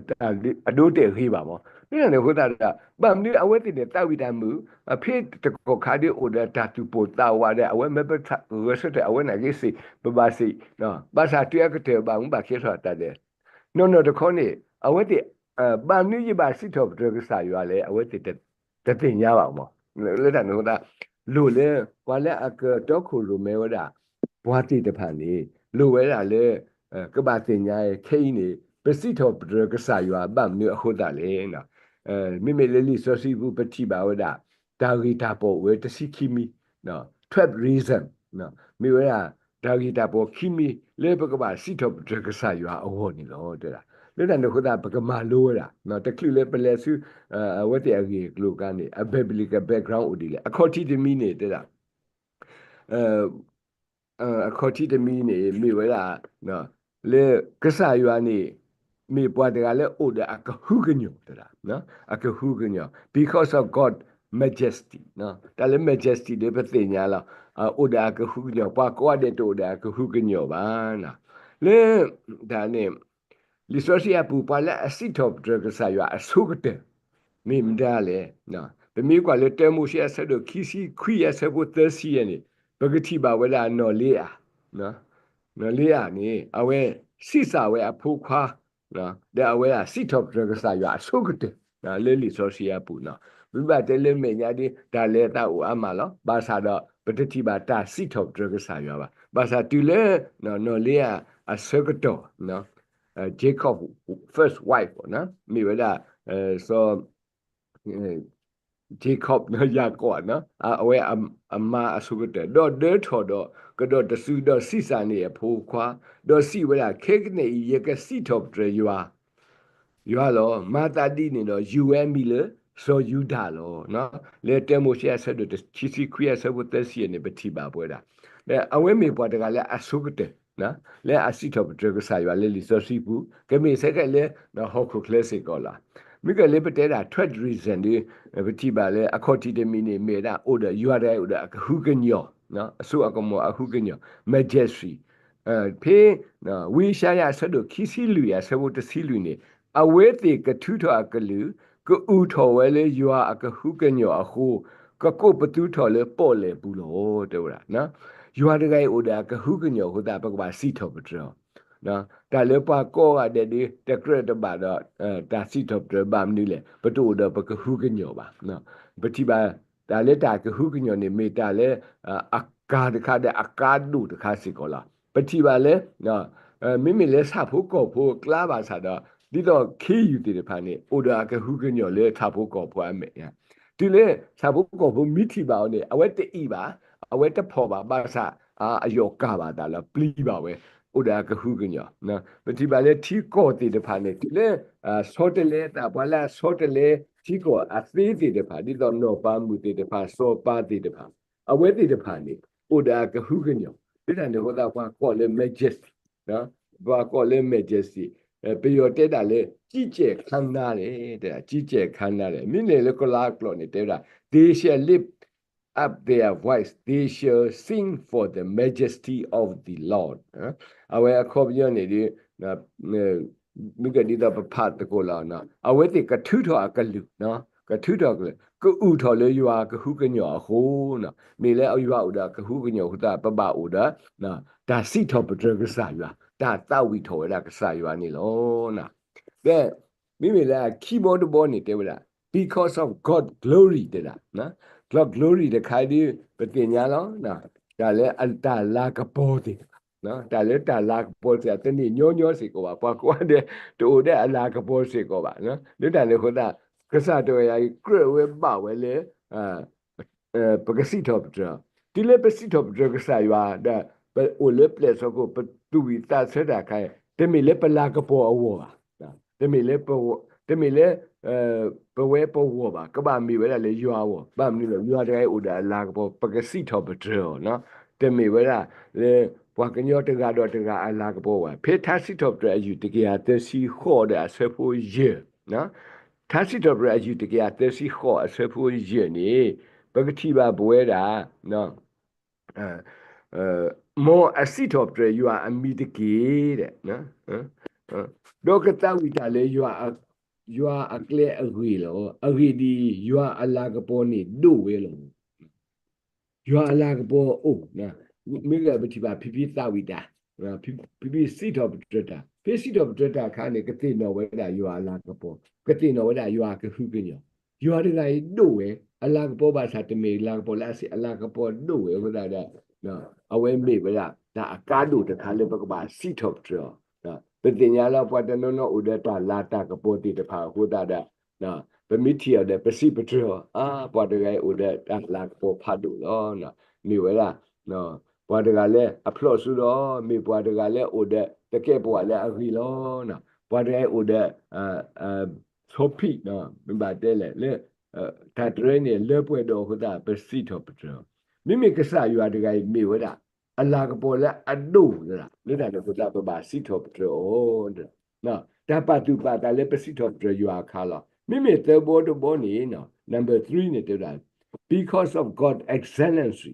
တၢ်အဒိတဲာ်ဂ့ၤဘၣ်မး. လၢတၢ်န့ၣ်အဃိသတးဒီး ဘၣ်မနုၤအဝဲသ့ၣ်န့ၣ် သးဝံၣ်တၢ်မုာ် အဖဲတကီၢ်ခါဒ်အိၣ်ဒီးတၢ်သူၣ်ပိၢ်သးဝးဒီး အဝဲမ့ၢ်ပဂဲၤဆၢထၢၣ် အဝဲန့ၣ်က့ၤစံး ပဘၣ်စံး, ဘၣ်ဆၣ်တုၤအကတၢၢ်ဘၣ်မူဘၣ်ခဲထီၣ်တၢ်ဒဲး နီၢ်နီၢ်တခီန့ၣ် အဝဲသ့ၣ် ဘၣ်မနုၤယဘၣ်စံးထီၣ်ပတြၢၤကစၢ်ယွၤလဲၣ် အဝဲသ့ၣ်တသ့ၣ်ညါဘၣ်မး. လၢတၢ်န့ၣ်အဃိသတး လိၣ်လၢ ပှၤလၢအကတီခိၣ်ရိၣ်မဲဝဲဒၣ် ပှၤသ့ၣ်တဖၣ်န့ၣ် လိၣ်ဝဲဒၣ်လၢ ကဘၣ်သ့ၣ်ညါ ခဲအံၤန့ၣ် ပစံးထီၣ်ပတြၢၤကစၢ်ယွၤဘၣ်မနုၤအဃိသတးလဲၣ်. မ့မ့ၢ်လၢလံာ်စီဆှံပူၤ ပထံၣ်ဘၣ်ဝဲဒၣ် တၢ်ဂ့ၢ်တၢ်ပိာ်အိၣ်ဝဲတဆံခံမံၤ, twelve reason မ့ၢ်ဝဲဒၣ် တၢ်ဂ့ၢ်တၢ်ပိာ်ခံမံၤ လၢပကဘၣ်စံးထီၣ်ပတြၢၤကစၢ်ယွၤအဂီၢ်န့ၣ်လီၤ. တဲဒၣ် လၢတၢ်န့ၣ်အဃိသတး ပကမၤလိဝဲဒၣ် တချုးလၢပလဲၤဆူ အဝဲသ့ၣ်အဂ့ၢ်အကျိၤအခါန့ၣ် အ biblical background အိၣ်ဒ်လဲၣ်. အခီၣ်ထံးတမံၤန့ၣ် တဲဒၣ် အခီၣ်ထံးတမံၤန့ၣ် မ့ၢ်ဝဲဒၣ် လၢကစၢ်ယွၤန့ၣ် မ့ၢ်ပှၤတဂၤလၢအိၣ်ဒီးအကဟုကညီၢ် တဲဒၣ် အကဟုကညီၢ် because of God majesty တၢ်လၢ majesty ဒီးပသ့ၣ်ညါလီၤ. အိၣ်ဒီးအကဟုကညီၢ် ပှၤကိးဂၤဒဲးတအိၣ်ဒီးအကဟုကညီၢ်ဘၣ်. လၢ တၢ်န့ၣ် လံာ်စီဆှံအပူၤ ပှၤလၢအစံးထီၣ်ပတြၢၤကစၢ်ယွၤအဆိကတၢၢ် မ့ၢ်မတၤလဲၣ်. ပမ့ၢ်ကွၢ်လၢတၢမိၤၡ့အဆၢဒိၣ်ခံဆံခွံအဆၢဖိသၢဆံယဲၢ်န့ၣ် ပကထံၣ်ဘၣ်ဝဲဒၣ်နီၢ်လ့အၤ, နီၢ်လ့အၤန့ၣ် အဝဲဆံးစၢ်ဝဲအဖိခွါ ဒီးအဝဲဒၣ်စံးထီၣ်ပတြၢၤကစၢ်ယွၤအဆိကတၢၢ် လၢလံာ်စီဆှံအပူၤနီၤ. ပမ့ၢ်ဘၣ်တဲလၢမဲာ်ညါဒ် တၢ်လဲၤအသးအိၣ်အါမးလီၤ. ဘၣ်ဆၣ်ဒီး ပတထံၣ်ဘၣ်တၢ်စံးထီၣ်ပတြၢၤကစၢ်ယွၤဘၣ်. ဘၣ်ဆၣ်တုၤလၢ နီၢ်လ့အၤအဆၢကတီၢ် Jacob first wife မ့ၢ်ဝဲဒၣ် စီၤ Jacob နီၤ ယၤကိာ်နီၤ အဝဲအမါအဆိကတၢၢ် ဒီးဒၢထီၣ်ဒီး ကဒီးတစု ဒီးဆံးစၢ်န့ၢ်အဖိခွါ, ဒီးစံးဝဲဒၣ် ခဲကနံၣ်အံၤ ယကစံးထီၣ်ပတြၢၤယွၤ ယွၤလီၤ. မၤသးဒ်န့ၣ်ဒီး ယုၢ်ဝဲအမံၤလၢ စီၤယူဒၤလီၤ. လၢတၢမိၤၡ့အဆၢဒိၣ်ခံဆံခွံအဆၢဖိသၢဆံန့ၣ် ပထံၣ်ဘၣ်ပဝဲဒၣ် အဝဲမ့ၢ်ပှၤတဂၤလၢအဆိကတၢၢ် လၢအစံးထီၣ်ပတြၢၤကစၢ်ယွၤလၢလံာ်စီဆှံပူၤ ကမ့ၢ်စ့ၢ်ကီးလၢ ဟီၣ်ခိၣ်ချၢစ့ၢ်ကီးလီၤ. မ့ၢ်ကလၢပတဲဒၣ် twelve reason ဒီး ပထံၣ်ဘၣ်လၢအခီၣ်ထံးတမံၤန့ၣ် မ့ၢ်ဝဲဒၣ်အိၣ်ဒီးယွၤတဂၤအိၣ်ဒီးအကဟုကညီၢ် အစိအကမီၤအဟုကညီၢ် majesty ဖဲ ဝံယၡါယၤအဆၢဒိၣ်ခံဆံလွံၢ်အဆၢဖိတဆံလွံၢ်န့ၣ် အဝဲသ့ၣ်ကထုးထီၣ်အကလုၢ် ကအုၣ်ထီၣ်ဝဲလၢယွၤအကဟုကညီၢ်အဃိ ကကိးပသူထီၣ်လၢပီၣ်လဲၣ်ပူၤလီၤ တဲဝဲဒၣ်. ယွၤတဂၤအံၤအိၣ်ဒီးအကဟုကညီၢ်အဃိသတး ပကဘၣ်စံးထီၣ်ပတြၢၤအီၤ တၢ်လၢပှၤကိးဂၤဒဲးဒီး တကြၢးတဘၣ်ဒီး တၢ်စံးထီၣ်ပတြၢၤဘၣ်မနုၤလဲၣ် ပတအိၣ်ဒီးပကဟုကညီၢ်ဘၣ်. ပထံၣ်ဘၣ် တၢ်လၢတၢ်ကဟုကညီၢ်န့ၣ် မ့ၢ်တၢ်လၢ အကါတခါဒီးအကါဒိၣ်တခါစ့ၢ်ကီးလီၤ. ပထံၣ်ဘၣ်လၢ မ့မ့ၢ်လၢဆၣ်ဖိကီၢ်ဖိအကျါဘၣ်ဆၣ်ဒီး ဒ်သိးခ့ယုၢ်သ့ၣ်တဖၣ်န့ၣ် အိၣ်ဒီးအကဟုကညီၢ်လၢဆၣ်ဖိကီၢ်ဖိအမဲာ်ညါ တုၤလၢဆၣ်ဖိကီၢ်ဖိမ့ၢ်ထံၣ်ဘၣ်အီၤန့ၣ် အဝဲတအံၣ်ဘၣ်, အဝဲတဖီၣ်ဘၣ် ဘၣ်ဆၣ် အယီၣ်ကၢ်ဘၣ်သးလီၤ ပျံၤဘၣ်ဝဲ အိၣ်ဒီးအကဟုကညီၢ်. ပထံၣ်ဘၣ်လၢထံကီၢ်သ့ၣ်တဖၣ်န့ၣ် တုၤလၢ ဆီတလဲသး ပှၤလၢအဆီတလဲထံကီၢ်အသ့သ့ၣ်တဖၣ် ဒ်သိးနီၢ်ပၤမုၣ်သ့ၣ်တဖၣ် စီၤပၤသ့ၣ်တဖၣ် အဝဲသ့ၣ်တဖၣ်န့ၣ် အိၣ်ဒီးအကဟုကညီၢ် လၢတၢ်န့ၣ်အဃိသတး ပှၤကိးလၢ majesty ပှၤကိးလၢ majesty ပယီၤတဲဒၣ်လၢ ကြီးကျယ်ခမ်းနားတယ် တဲဒၣ် ကြီးကျယ်ခမ်းနားတယ် မ့မ့ၢ်လၢကလါကျိာ်န့ၣ် တဲဝဲဒၣ် they shall live up their voice, they shall sing for the majesty of the Lord. အဝဲအခီပညီန့ၣ်ဒီး မ့ၢ်ကဒ်သိးပဖးသကိးလီၤ, အဝဲသ့ၣ်ကထုးထီၣ်အကလုၢ်, ကထုးထီၣ်ကလုၢ်, ကအုၣ်ထီၣ်လၢယွၤကဟုကညီၤအဃိ, မ့ၢ်လၢယွၤအိၣ်ဒီးကဟုကညီၤအဃိသတး ပဘၣ်အိၣ်ဒီး တၢ်စံးထီၣ်ပတြၢၤကစၢ်ယွၤ, တၢ်သးဝံၣ်ထီၣ်ဝဲဒၣ်ကစၢ်ယွၤန့ၣ်လီၤ. ဒီး မ့မ့ၢ်လၢခံဘီတဘီန့ၣ်တဲဝဲဒၣ် because of God glory တဲဒၣ်, God glory တခါဒီး ပသ့ၣ်ညါလီၤ, တၢ်လၢတၢ်လၤကပီၤသ့ၣ်တဖၣ်, တၢ်လၢတၢ်လၤကပီၤသ့ၣ်တဖၣ် တန့ၢ်ညီညီစ့ၢ်ကီးဘၣ်, ပှၤကိးဂၤဒဲး တအိၣ်ဒီးအလၤကပီၤစ့ၢ်ကီးဘၣ်, လၢတၢ်န့ၣ်အဃိသတး ကစၢ်တဂၤအံၤ ကြၢးဝဲဘၣ်ဝဲလၢ ပကစံးထီၣ်ပတြၢၤ, တုၤလၢပစံးထီၣ်ပတြၢၤကစၢ်ယွၤဒီး ပအိၣ်လၢပျဲၢ်စီၤခိၣ် ပသူၣ်ဝံၣ်သးဆၢတၢ်အခါ တမ့ၢ်လၢပလၤကပီၤအဂီၢ်ဘၣ်, တမ့ၢ်လၢ တမ့ၢ်လၢ ပဝဲပဂီၢ်ဘၣ်, ကဘၣ်မ့ၢ်ဝဲဒၣ်လၢယွၤအဂီၢ်, ဘၣ်မနုၤလဲၣ် ယွၤတဂၤအံၤအိၣ်ဒီးအလၤကပီၤ ပကစံးထီၣ်ပတြၢၤအီၤ, တမ့ၢ်ဝဲဒၣ်လၢ ပှၤကညီတဂၤဒီးတဂၤအလၤကပီၤဘၣ်, ဖဲထါစံးထီၣ်ပတြၢၤအယုၢ်တကယၤသၢဆံဃိးဒီးအဆၢဖိယဲၢ် ထါစံးထီၣ်ပတြၢၤအယုၢ်တကယၤသၢဆံဃိးအဆၢဖိယဲၢ်န့ၣ် ပကထံၣ်ဘၣ်ပဝဲဒၣ် မ်အစံးထီၣ်ပတြၢၤယွၤအမံၤတက့ၢ်, ဒီးကသးဝံၣ်တၢ်လၢ ယွၤအကျဲအဂ့ၢ်လီၤ. အဂ့ၢ်ဒ်အံၤ, ယွၤအလၤကပီၤန့ၣ်ဒိၣ်ဝဲလီၤ. ယွၤအလၤကပီၤအိၣ်, မ့ၢ်ဂ့ၤပထံၣ်ဘၣ် ဖံဖံသးဝံၣ်တၢ်, ဖံဖံစံးထီၣ်ပတြၢၤတၢ်, ဖဲစံးထီၣ်ပတြၢၤတၢ်အခါန့ၣ် ကသ့ၣ်နီၣ်ဝဲဒၣ်ယွၤအလၤကပီၤ, ကသ့ၣ်နီၣ်ဝဲဒၣ်ယွၤကဟုကညီၤ, ယွၤတဂၤအံၤဒိၣ်ဝဲ, အလၤကပီၤဘၣ်ဆၣ်တမ့ၢ်လၤကပီၤလၢအဆံး, အလၤကပီၤဒိၣ်ဝဲအဃိသတးဒီး အဝဲမ့ၢ်ဝဲဒၣ် တၢ်အကါဒိၣ်တခါလၢပကဘၣ်စံးထီၣ်ပတြၢၤအီၤ, ပသ့ၣ်ညါလၢပှၤတနီၤနီၤအိၣ်ဒီးတၢ်လၤတၢ်ကပီၤသ့ၣ်တဖၣ်အဃိသတးဒီး ပမ့ၢ်ထံၣ်အီၤဒီး ပစံးပတြၢၤအီၤ, အါ ပှၤတဂၤအံၤအိၣ်ဒီးတၢ်လၤကပီၤဖးဒိၣ်လီၤ. မ့ၢ်ဝဲဒၣ် ပှၤတဂၤလၢအဖျိးစိဒီး မ့ၢ်ပှၤတဂၤလၢအိၣ်ဒီးသကဲးပဝးလၢအဂ့ၤလီၤ. ပှၤတဂၤအံၤအိၣ်ဒီး ဆီဖံး မ့ၢ်ဘၣ်တဲလဲၣ် လၢ တၢ်တြဲၤန့ၣ် လၢပှဲၤဒီးအဃိသတး ပစံးထီၣ်ပတြၢၤအီၤ, မ့မ့ၢ်ကစၢ်ယွၤတဂၤအံၤမ့ၢ်ဝဲဒၣ် အလၤကပီၤလၢအဒိၣ်လီၤ, လၢတၢ်န့ၣ်အဃိသတး ပဘၣ်စံးထီၣ်ပတြၢၤအီၤ တၢ်ပာ်သူၣ်ပာ်သးလၢပစံးထီၣ်ပတြၢၤယွၤအခါလီၤ. မ့မ့ၢ်သၢဘီတဘီန့ၣ် number three န့ၣ်တဲဝဲဒၣ် because of God excellency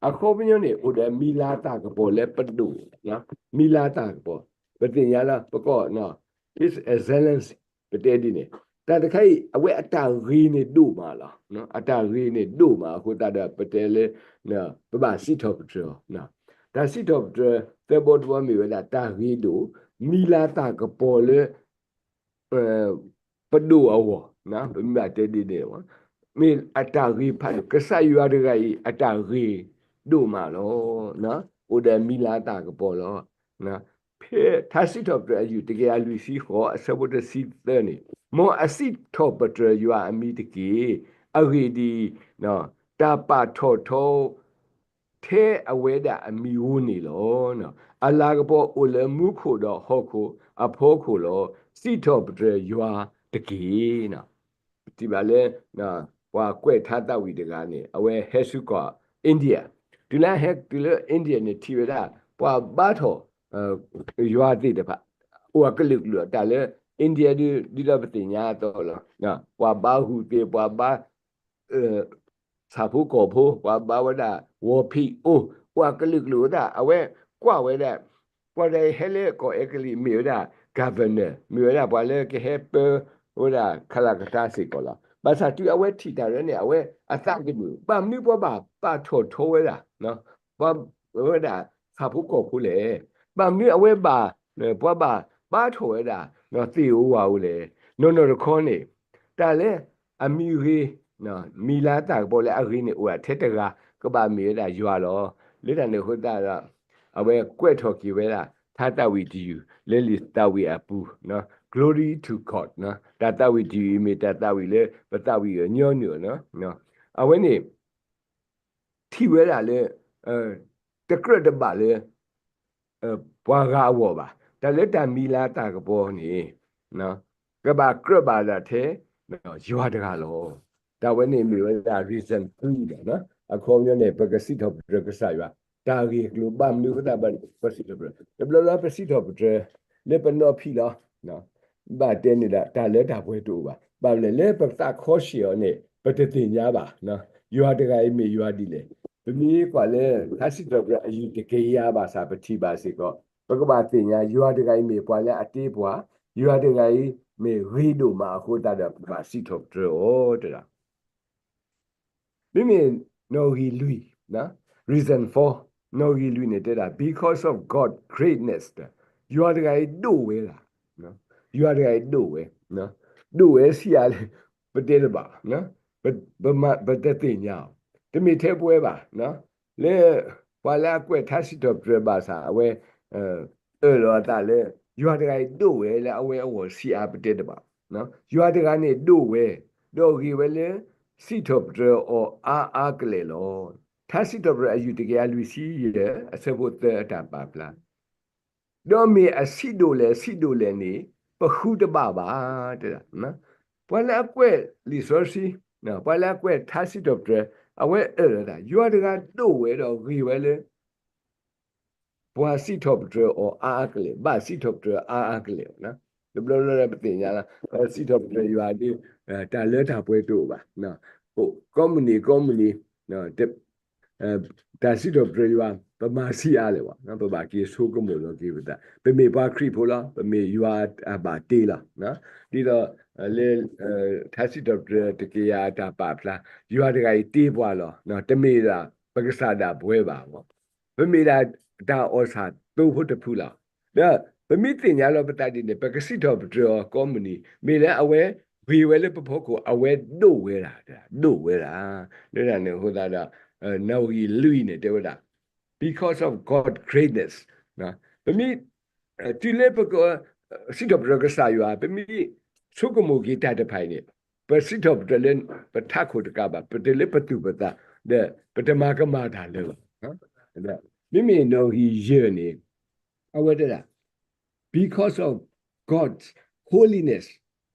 အခီပညီန့ၣ် အိၣ်ဒီးမံၤလၤသၣ်ကပီၤလၢပဒိၣ်, မံၤလၤသၣ်ကပီၤ, ပသ့ၣ်ညါလၢပကိး His excellency ပတဲဒ်န့ၣ်, တၢ်တခါအံၤ အဝဲအတၢ်ဂ့ၤန့ၣ်ဒိၣ်မးလီၤ. အတၢ်ဂ့ၤန့ၣ်ဒိၣ်မးအဃိသတးဒီး ပတဲလၢ ပဘၣ်စံးထီၣ်ပတြၢၤအီၤ, တၢ်စံးထီၣ်ပတြၢၤသၢဘီတဘီမ့ၢ်ဝဲဒၣ် တၢ်ဂ့ၤဒိၣ်, မံၤလၤသၣ်ကပီၤလၢ ပဒိၣ်အဂီၢ်, ပမ့ၢ်ဘၣ်တဲဒ်န့ၣ် မ့ၢ်အတၢ်ဂ့ၤဖးဒိၣ်, ကစၢ်ယွၤတဂၤအံၤ အတၢ်ဂ့ၤဒိၣ်မးလီၤ. အိၣ်ဒီးမံၤလၤသၣ်ကပီၤလီၤ. ဖဲထါစံးထီၣ်ပတြၢၤအယုၢ်တကယၤလွံၢ်ဆံဃိး အဆၢဖိတဆံသၢန့ၣ်, မ်အစံးထီၣ်ပတြၢၤယွၤအမံၤတက့ၢ်. အဂ့ၢ်ဒ်အံၤ, တၢ်ပာ်ထီၣ်ထီ ထဲအဝဲဒၣ်အမံၤဧိၤန့ၣ်လီၤ. အလၤကပီၤအိၣ်လၢမူခိၣ်ဒီးဟီၣ်ခိၣ်အဖီခိၣ်လီၤ. စံးထီၣ်ပတြၢၤယွၤတက့ၢ်. ပထံၣ်ဘၣ်လၢ ပှၤကွဲးထါသးဝံၣ်တဂၤန့ၣ် အဝဲဟဲဆူကီၢ် India, တုၤလၢဟဲတုၤလၢ India န့ၣ် ထံၣ်ဝဲဒၣ် ပှၤဘါထီၣ် ယွၤသ့ၣ်တဖၣ် အိၣ်အကလုာ်ကလုာ် တၢ်လၢ India ဒု ဒ်သိးပသ့ၣ်ညါအသိးလီၤ. ပှၤဘါဟူးသ့ၣ် ပှၤဘါ ဆၣ်ဖိကီၢ်ဖိ ပှၤဘါဝဲဒၣ် ဝီၤဖံးအိၣ် ပှၤကလုာ်ကလုာ်အဃိသတး အဝဲကွၢ်ဝဲဒၣ် ပှၤတဂၤအံၤဟဲလၢကီၢ်အဲကလံး မ့ၢ်ဝဲဒၣ် governor မ့ၢ်ဝဲဒၣ်ပှၤလၢကဟဲပၢဝဲဒၣ် ခလကတၢ စ့ၢ်ကီးလီၤ. ဘၣ်ဆၣ်တုၤအဝဲထံၣ်တၢ်ဒ်န့ၣ် အဝဲအသးကဒုၣ် ဘၣ်မနုၤပှၤဘၣ်ပာ်ထီၣ်ထီဝဲဒၣ် ပှၤဝဲဒၣ်ဆၣ်ဖိကီၢ်ဖိလဲၣ်. ဘၣ်မနုၤအဝဲဘၣ် ပှၤဘၣ်ဘါထီၣ်ဝဲဒၣ် သ့ၣ်ဧိၤဝၣ်ဧိၤလဲၣ်. နီၢ်နီၢ်တခီန့ၣ် တၢ်လၢအမံၤဂ့ၤ မံၤလၤသၣ်ကပီၤလၢအဂ့ၤန့ၣ် အိၣ်ထဲတဂၤ ကဘၣ်မ့ၢ်ဝဲဒၣ်ယွၤလီၤ. လၢတၢ်န့ၣ်အဃိသတးဒီး အဝဲကွဲးထီၣ်က့ၤဝဲဒၣ် ထါသးဝံၣ်တယုၢ် လၢလံာ်သးဝံၣ်အပူၤ Glory to God တၢ်သးဝံၣ်တယုၢ်အံၤမ့ၢ်တၢ်သးဝံၣ်လၢပသးဝံၣ်အညီနုၢ်လီၤ. အဝဲန့ၣ် ထံၣ်ဝဲဒၣ်လၢ တကြၢးတဘၣ်လၢ ပှၤဂၤအဂီၢ်ဘၣ်. တၢ်လၢတၢ်မံၤလၤသၣ်ကပီၤန့ၣ် ကဘၣ်ကြၢးဘၣ်ဒၣ်ထဲ ယွၤတဂၤလီၤ. တၢ်ဝဲန့ၣ်မ့ၢ်ဝဲဒၣ် reason three ဒီး အခီပညီန့ၣ် ပကစံးထီၣ်ပတြၢၤကစၢ်ယွၤ တၢ်ဂ့ၢ်အကျိၤဘၣ်မနုၤအဃိသတး ပစံးထီၣ်ပတြၢၤ တဘျီဘျီပစံးထီၣ်ပတြၢၤ လၢပနီၢ်ဖံးလီၤ. ဘၣ်တဲန့ၣ်ဒီး တၢ်လၢတၢ်ပှဲၤတအိၣ်ဘၣ်. ဘၣ်မနုၤလဲၣ် လၢပသးခီဆံးအီၤန့ၣ် ပတသ့ၣ်ညါဘၣ်. ယွၤတဂၤအံၤမ့ၢ်ယွၤဒ်လဲၣ်. ပမ့ၢ်ကွၢ်လၢထါစံးထီၣ်ပတြၢၤအယုၢ်တကယၤဘၣ်ဆၣ် ပထံၣ်ဘၣ်စ့ၢ်ကီး ပကဘၣ်သ့ၣ်ညါ ယွၤတဂၤအံၤမ့ၢ်ပှၤလၢအတ့ပှၤ, ယွၤတဂၤအံၤမ့ၢ်ဂ့ၤဒိၣ်မးအဃိသတးဒီး ပဘၣ်စံးထီၣ်ပတြၢၤအီၤတဒၣ် မ့မ့ၢ်နီၣ်ဂံၢ်လွံၢ်, reason for, နီၣ်ဂံၢ်လွံၢ်န့ၣ်တဲဒၣ် because of God greatness, ယွၤတဂၤအံၤဒိၣ်ဝဲဒၣ်, ယွၤတဂၤအံၤဒိၣ်ဝဲ, ဒိၣ်ဝဲဆံးအါလဲၣ်, ပတဲတဘၣ်, ပတသ့ၣ်ညါအီၤ, တမ့ၢ်ထဲပဝဲဘၣ်, လၢ ပှၤလၢအကွဲးထါစံးထီၣ်ပတြၢၤဘၣ်ဆၣ် အဝဲ အၢၣ်လီၤအသးလၢ ယွၤတဂၤအံၤဒိၣ်ဝဲလၢအဝဲအဂီၢ်ဆံးအါပတဲတဘၣ်, ယွၤတဂၤန့ၣ်ဒိၣ်ဝဲ, ဒီးဂ့ၤဝဲလၢ စံးထီၣ်ပတြၢၤအီၤအါအါကလဲာ်လီၤ. ထါစံးထီၣ်ပတြၢၤအယုၢ်တကယၤလွံၢ်ဆံယဲၢ် အဆၢဖိသၢအတၢ်ပာ်ဖျါ ဒီးမ့ၢ်အဆံးဒိၣ်လဲၣ်ဆံးဒိၣ်လဲၣ်န့ၣ် ပဃုတဘၣ်ဘၣ်, တဲဒၣ်, ပှၤလၢအကွဲးလံာ်စီဆှံ, ပှၤလၢအကွဲးထါစံးထီၣ်ပတြၢၤ, အဝဲအၢၣ်လီၤတၢ် ယွၤတဂၤဒိၣ်ဝဲဒီးဂ့ၤဝဲလၢ ပှၤစံးထီၣ်ပတြၢၤအီၤအါအါကလဲာ်, ဘၣ်စံးထီၣ်ပတြၢၤအါအါကလဲာ်, တဘျီဘျီပသ့ၣ်ညါလီၤ, ပစံးထီၣ်ပတြၢၤယွၤဒီး တၢ်လၢတၢ်ပှဲၤတအိၣ်ဘၣ်, ကိးမုၢ်နံၤကိးမုၢ်နံၤ တၢ်စံးထီၣ်ပတြၢၤယွၤ ပမၤဆံးအါလဲၣ်ဘၣ်, ပဘၣ်က့ၤဆိကမိၣ်လီၤက့ၤပသး, ပမ့ၢ်ပှၤခရံာ်ဖိလီၤ, ပမ့ၢ်ယွၤအဘၣ်တ့လီၤ, ဒ်သိး လၢ ထါစံးထီၣ်ပတြၢၤတကယၤအတၢ်ပာ်ဖျါ, ယွၤတဂၤအံၤတ့ပှၤလီၤ, တမ့ၢ်ဒၣ် ပကစၢ်ဒၣ်ပဝဲဘၣ်, ပမ့ၢ်ဒၣ်တၢ်အီၣ်ဆၣ်သိဖိတဖုလီၤ, ဒီးပမ့ၢ်သ့ၣ်ညါလီၤပသးဒ်န့ၣ် ပကစံးထီၣ်ပတြၢၤအီၤကိးမုၢ်နံၤ, မ့ၢ်လၢအဝဲဂ့ၤဝဲလၢပဖီခိၣ် အဝဲဒိၣ်ဝဲဒၣ်, ဒိၣ်ဝဲဒၣ်, လၢတၢ်န့ၣ်အဃိသတးဒီး နီၣ်ဂံၢ်လွံၢ်န့ၣ်တဲဝဲဒၣ် because of God greatness, ပမ့ၢ် တုၤလၢပက စံးထီၣ်ပတြၢၤကစၢ်ယွၤ ပမ့ၢ်ဆိကမိၣ်က့ၤတၢ်တဖၣ်အံၤန့ၣ် ပစံးထီၣ်ပတြၢၤလၢ ပထးခိၣ်တကးဘၣ်, ပတုၤလၢပသူၣ်ပသး ဒီးပတမၤကမၣ်တၢ်လၢၤဘၣ်, မ့မ့ၢ်နီၣ်ဂံၢ်ယဲၢ်န့ၣ် အဝဲတဲဒၣ် because of God's holiness,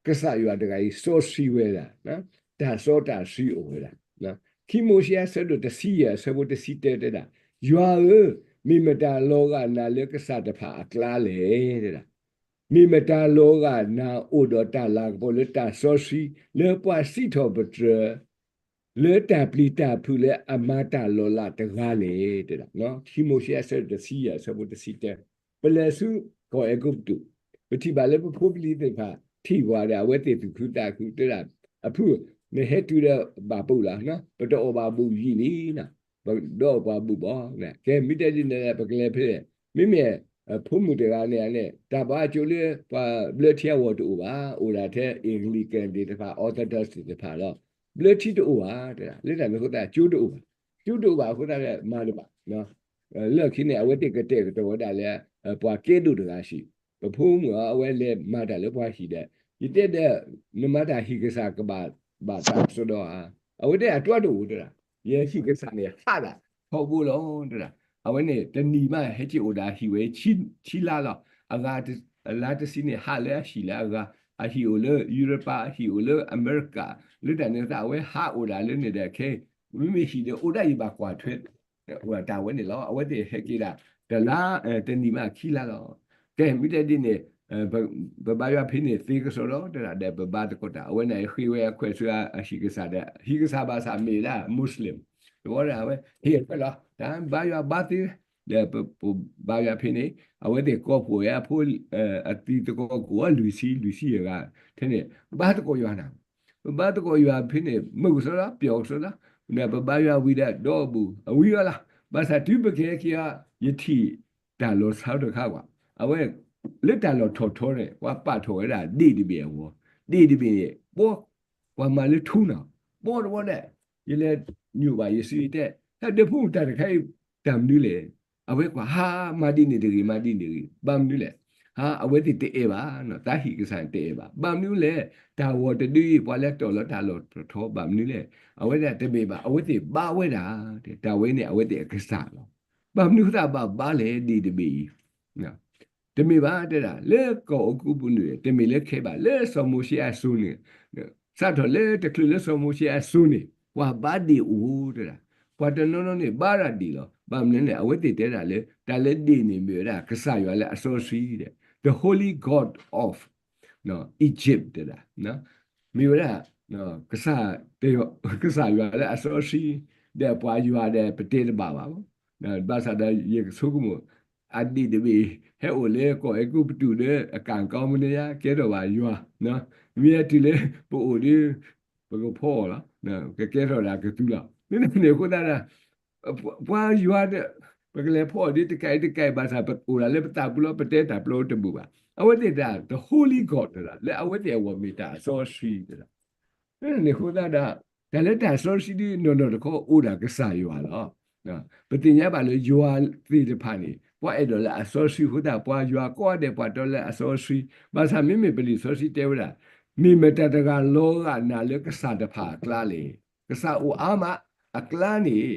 ကစၢ်ယွၤတဂၤအံၤ စီဆှံဝဲဒၣ်, တၢ်စီတၢ်ဆှံအိၣ်ဝဲဒၣ်, ခံမိၤၡ့အဆၢဒိၣ်တဆံယဲၢ်အဆၢဖိတဆံတၢတဲဒၣ်, ယွၤဧၢ, မ့ၢ်မတၤလီၤဂာ်နၤလၢကစၢ်တဖၣ်အကျါလဲၣ်, တဲဒၣ်, မ့ၢ်မတၤလီၤဂာ်နၤအိၣ်ဒီးတၢ်လၤကပီၤလၢတၢ်စီဆှံ လၢပှၤစံးထီၣ်ပတြၢၤ လၢတၢ်ပျံၤတၢ်ဖုးလၢအမၤတၢ်လီၤလးတဂၤလဲၣ်, တဲဒၣ်, ခံမိၤၡ့အဆၢဒိၣ်တဆံယဲၢ်အဆၢဖိတဆံတၢ, ပလဲၤဆူကီၢ်အဲၤကူပတူး, ပထံၣ်ဘၣ်လၢပဖိပလံၤသ့ၣ်တဖၣ် ထံၣ်ပှၤဒီးအဝဲသ့ၣ်သူၣ်ခုသးခုတဲဒၣ်, အဖု, နဟဲတုၤဒီးဘၣ်ပူးလီၤ, ပတအီၣ်ဘၣ်ဘူးယံာ်လံ, ပဒီးအီၣ်ပှၤဘူးဘၣ်, ကဲမ့ၢ်တဲဒ်န့ၣ် ပကလဲၤဖဲလဲၣ်, မ့မ့ၢ် ဖိမုၣ်တဂၤန့ၣ်န့ၣ် တၢ်ဘါကၠိလၢပှၤဘျၢထံအဂီၢ်တအိၣ်ဘၣ်, အိၣ်ဒၣ်ထဲ Anglican သ့ၣ်တဖၣ် Orthodox သ့ၣ်တဖၣ်လီၤ, ဘျၢထံတအိၣ်ဘၣ်, လၢတၢ်န့ၣ်အဃိသတး ကၠိတအိၣ်ဘၣ်, ကၠိတအိၣ်ဘၣ်အဃိသတး မၤတဘၣ်, လၢခံန့ၣ် အဝဲသ့ၣ်ကတဲာ်ကတီၤဝဲဒၣ်လၢ ပှၤကဲဒိၣ်တဂၤဆံး, ပဖိမုၣ်အီၤ အဝဲလဲၤမၤတၢ်လၢပှၤဟံၣ်ဒီး, ယတဲဒီး နမၤတၢ်ဟံၣ်ကစၢ်ကဘၣ်ဘၣ်သးကစီဒီဧါ, အဝဲတဲအတြီတအိၣ်တဒၣ်, ယဟံၣ်ကစၢ်န့ၣ် ဟးဒၣ်ထီဘိလီၤတဒၣ်, အဝဲန့ၣ် တနံၤမးဟဲက့ၤအိၣ်ဒီးအဟံၣ်ဝဲ ဆံလါလီၤ, အဂၤ အလါတဆံန့ၣ် ဟးလၢအဟံၣ်လၢအဂၤ, အဟံၣ်အိၣ်လၢယူရပၤ, အဟံၣ်အိၣ်လၢအမဲရကၤ, လၢတၢ်န့ၣ်သတး အဝဲဟးအိၣ်ဒၣ်လၢန့ၣ်ဒီးခဲ, မ့မ့ၢ်ဟံၣ်ဒီးအိၣ်ဒၣ်ယဘၣ်ကွၢ်ထွဲ တၢ်ဝဲန့ၣ်လီၤ, အဝဲသ့ၣ်ဟဲက့ၤဒၣ် တလါ တနံၤမးခံလါလီၤ, ကဲမ့ၢ်တဲဒ်န့ၣ် ပဘါယွၤဖဲန့ၣ်သ့ကစီဒီတဒၣ်ဒီး ပဘါသကိးတၢ်, အဝဲန့ၣ်ဃ့ဝဲအခွဲးဆူအဟံၣ်ကစၢ်ဒီး ဟံၣ်ကစၢ်ဘၣ်ဆၣ်မ့ၢ်ဒၣ် Muslim, တဝီဒၣ်အဝဲ ဟ့ၣ်အခွဲးလီၤ, တၢ်ဘါယွၤဘါသ့, ဒီးပဘါယွၤဖဲန့ၣ် အဝဲသ့ၣ်ကိးဖှိၣ်ဝဲအဖိ အသံသကိးကိးအီၤလွံၢ်ဆံ လွံၢ်ဆံယဲၢ်ဂၤ, ထဲန့ၣ် ဘါသကိးယွၤနၤ, ပဘါသကိးယွၤဖဲန့ၣ် မုၢ်ကစီဒီ ပျီကစီဒီ, ဒီးပဘါယွၤဝံၤဒီး ဒီဘူးအဝံၤအီၤလီၤ, ဘၣ်ဆၣ်တုၤပကဟဲက့ၤအီၤ ယထံၣ်တၢ်လီၤဆီတခါကွၢ်, အဝဲ လၢတၢ်လီၢ်ထီၣ်ထီန့ၣ် ပှၤပာ်ထီၣ်ဝဲဒၣ်ဒ့ၣ်တဘ့ၣ်အဂီၢ်, ဒ့ၣ်တဘ့ၣ်န့ၣ် ပှၤ ပှၤမၤလၢထူနီၤ, ပှၤတဝီဒၣ်, ယလဲၤညိၣ်ဘၣ်ယစုယတဲ, တၢ်ဒုးဖိမုၣ်တၢ်တခါအံၤ တၢ်မနုၤလဲၣ်, အဝဲကွၢ်ဟး မၤဒ်န့ၣ်တဂ့ၤ မၤဒ်န့ၣ်တဂ့ၤ ဘၣ်မနုၤလဲၣ်, ဟး အဝဲသ့ၣ်တအဲၣ်ဘၣ်, တၢ်ဟံၣ်ကစၢ်န့ၣ်တအဲၣ်ဘၣ်, ဘၣ်မနုၤလဲၣ်, တၢ်ဂီၤတဒုအံၤ ပှၤလဲၤတီၢ်လီၤတၢ်လီၢ်ထီၣ်ထီဘၣ်မနုၤလဲၣ်, အဝဲဒၣ်တမ့ၢ်ဘၣ် အဝဲသ့ၣ်ဘါဝဲဒၣ်, တၢ်ဝဲန့ၣ် အဝဲသ့ၣ်အကစၢ်လီၤ, ဘၣ်မနုၤဃိသတးဘၣ်ဘါလဲၣ်ဒ့ၣ်တဘ့ၣ်အံၤ တမ့ၢ်ဘၣ်တဲဒၣ် လၢကီၢ်အကူပူၤန့ၣ် တမ့ၢ်လၢခဲဘၣ် လၢစီၤမိၤၡ့အစိၤန့ၣ်, စးထီၣ်လၢတချုးလၢစီၤမိၤၡ့အစိၤန့ၣ် ပှၤဘါဒ့ၣ်အိၣ်တဲဒၣ်, ပှၤတနီၤနီၤန့ၣ် ဘါရၣ်ဒ့ၣ်လီၤ, ဘၣ်မနုၤန့ၣ် အဝဲသ့ၣ်တဲဒၣ်လၢ တၢ်လၢဒ့ၣ်န့ၣ် မ့ၢ်ဝဲဒၣ်ကစၢ်ယွၤလၢအစီဆှံဒီး the holy god of Egypt တဲဒၣ်, မ့ၢ်ဝဲဒၣ် ကစၢ်, ကစၢ်ယွၤလၢအစီဆှံ, ဒီးပှၤယွၤဒီးပတဲတဘၣ်ဘၣ်. ဘၣ်ဆၣ်ဒီးယကဆိကမိၣ်, အဒံၣ်တဘ့ၣ် ဟဲအိၣ်လၢကီၢ်အဲၤကူပတူးဒီးအကၣ်ကီမနုၤယါ ကဲထီၣ်ဘၣ်ယွၤ, မ့ၢ်တုၤလၢပအိၣ်ဒီး ပကဖီအီၤလီၤ, ကကဲထီၣ်ဒၣ်ကသူလီၤ. မ့မ့ၢ်န့ၣ်အဃိသတးဒီး ပှၤယွၤဒီး ပကလဲၤဖီအီၤဒ်တကးအံၤတကးအံၤဘၣ်ဆၣ် ပအိၣ်ဒၣ်လၢပသးပူၤလီၤ ပတဲတၢ်ပျီတဘူၣ်ဘၣ်. အဝဲသ့ၣ်တၢ် the holy God တဒၣ် လၢအဝဲသ့ၣ်အဂီၢ်မ့ၢ်တၢ်အစီဆှံတဒၣ်. န့ၣ်အဃိသတးဒီး တၢ်လၢတၢ်စီဆှံဒ်နီၢ်နီၢ်တခီအိၣ်ဒၣ်ကစၢ်ယွၤလီၤ. ပသ့ၣ်ညါဘၣ်လၢယွၤသ့ၣ်တဖၣ်န့ၣ် ပှၤအဲၣ်ဒိးလၢအစီဆှံအဃိသတး ပှၤယွၤကိးဂၤဒဲးပှၤတီလၢအစီဆှံ, ဘၣ်ဆၣ်မ့မ့ၢ်ပလံာ်စီဆှံတဲဝဲဒၣ်, မ့ၢ်မတၤတဂၤလီၤဂာ်နၤလၢကစၢ်တဖၣ်အကျါလဲၣ်. ကစၢ်အိၣ်အါမးအကျါန့ၣ်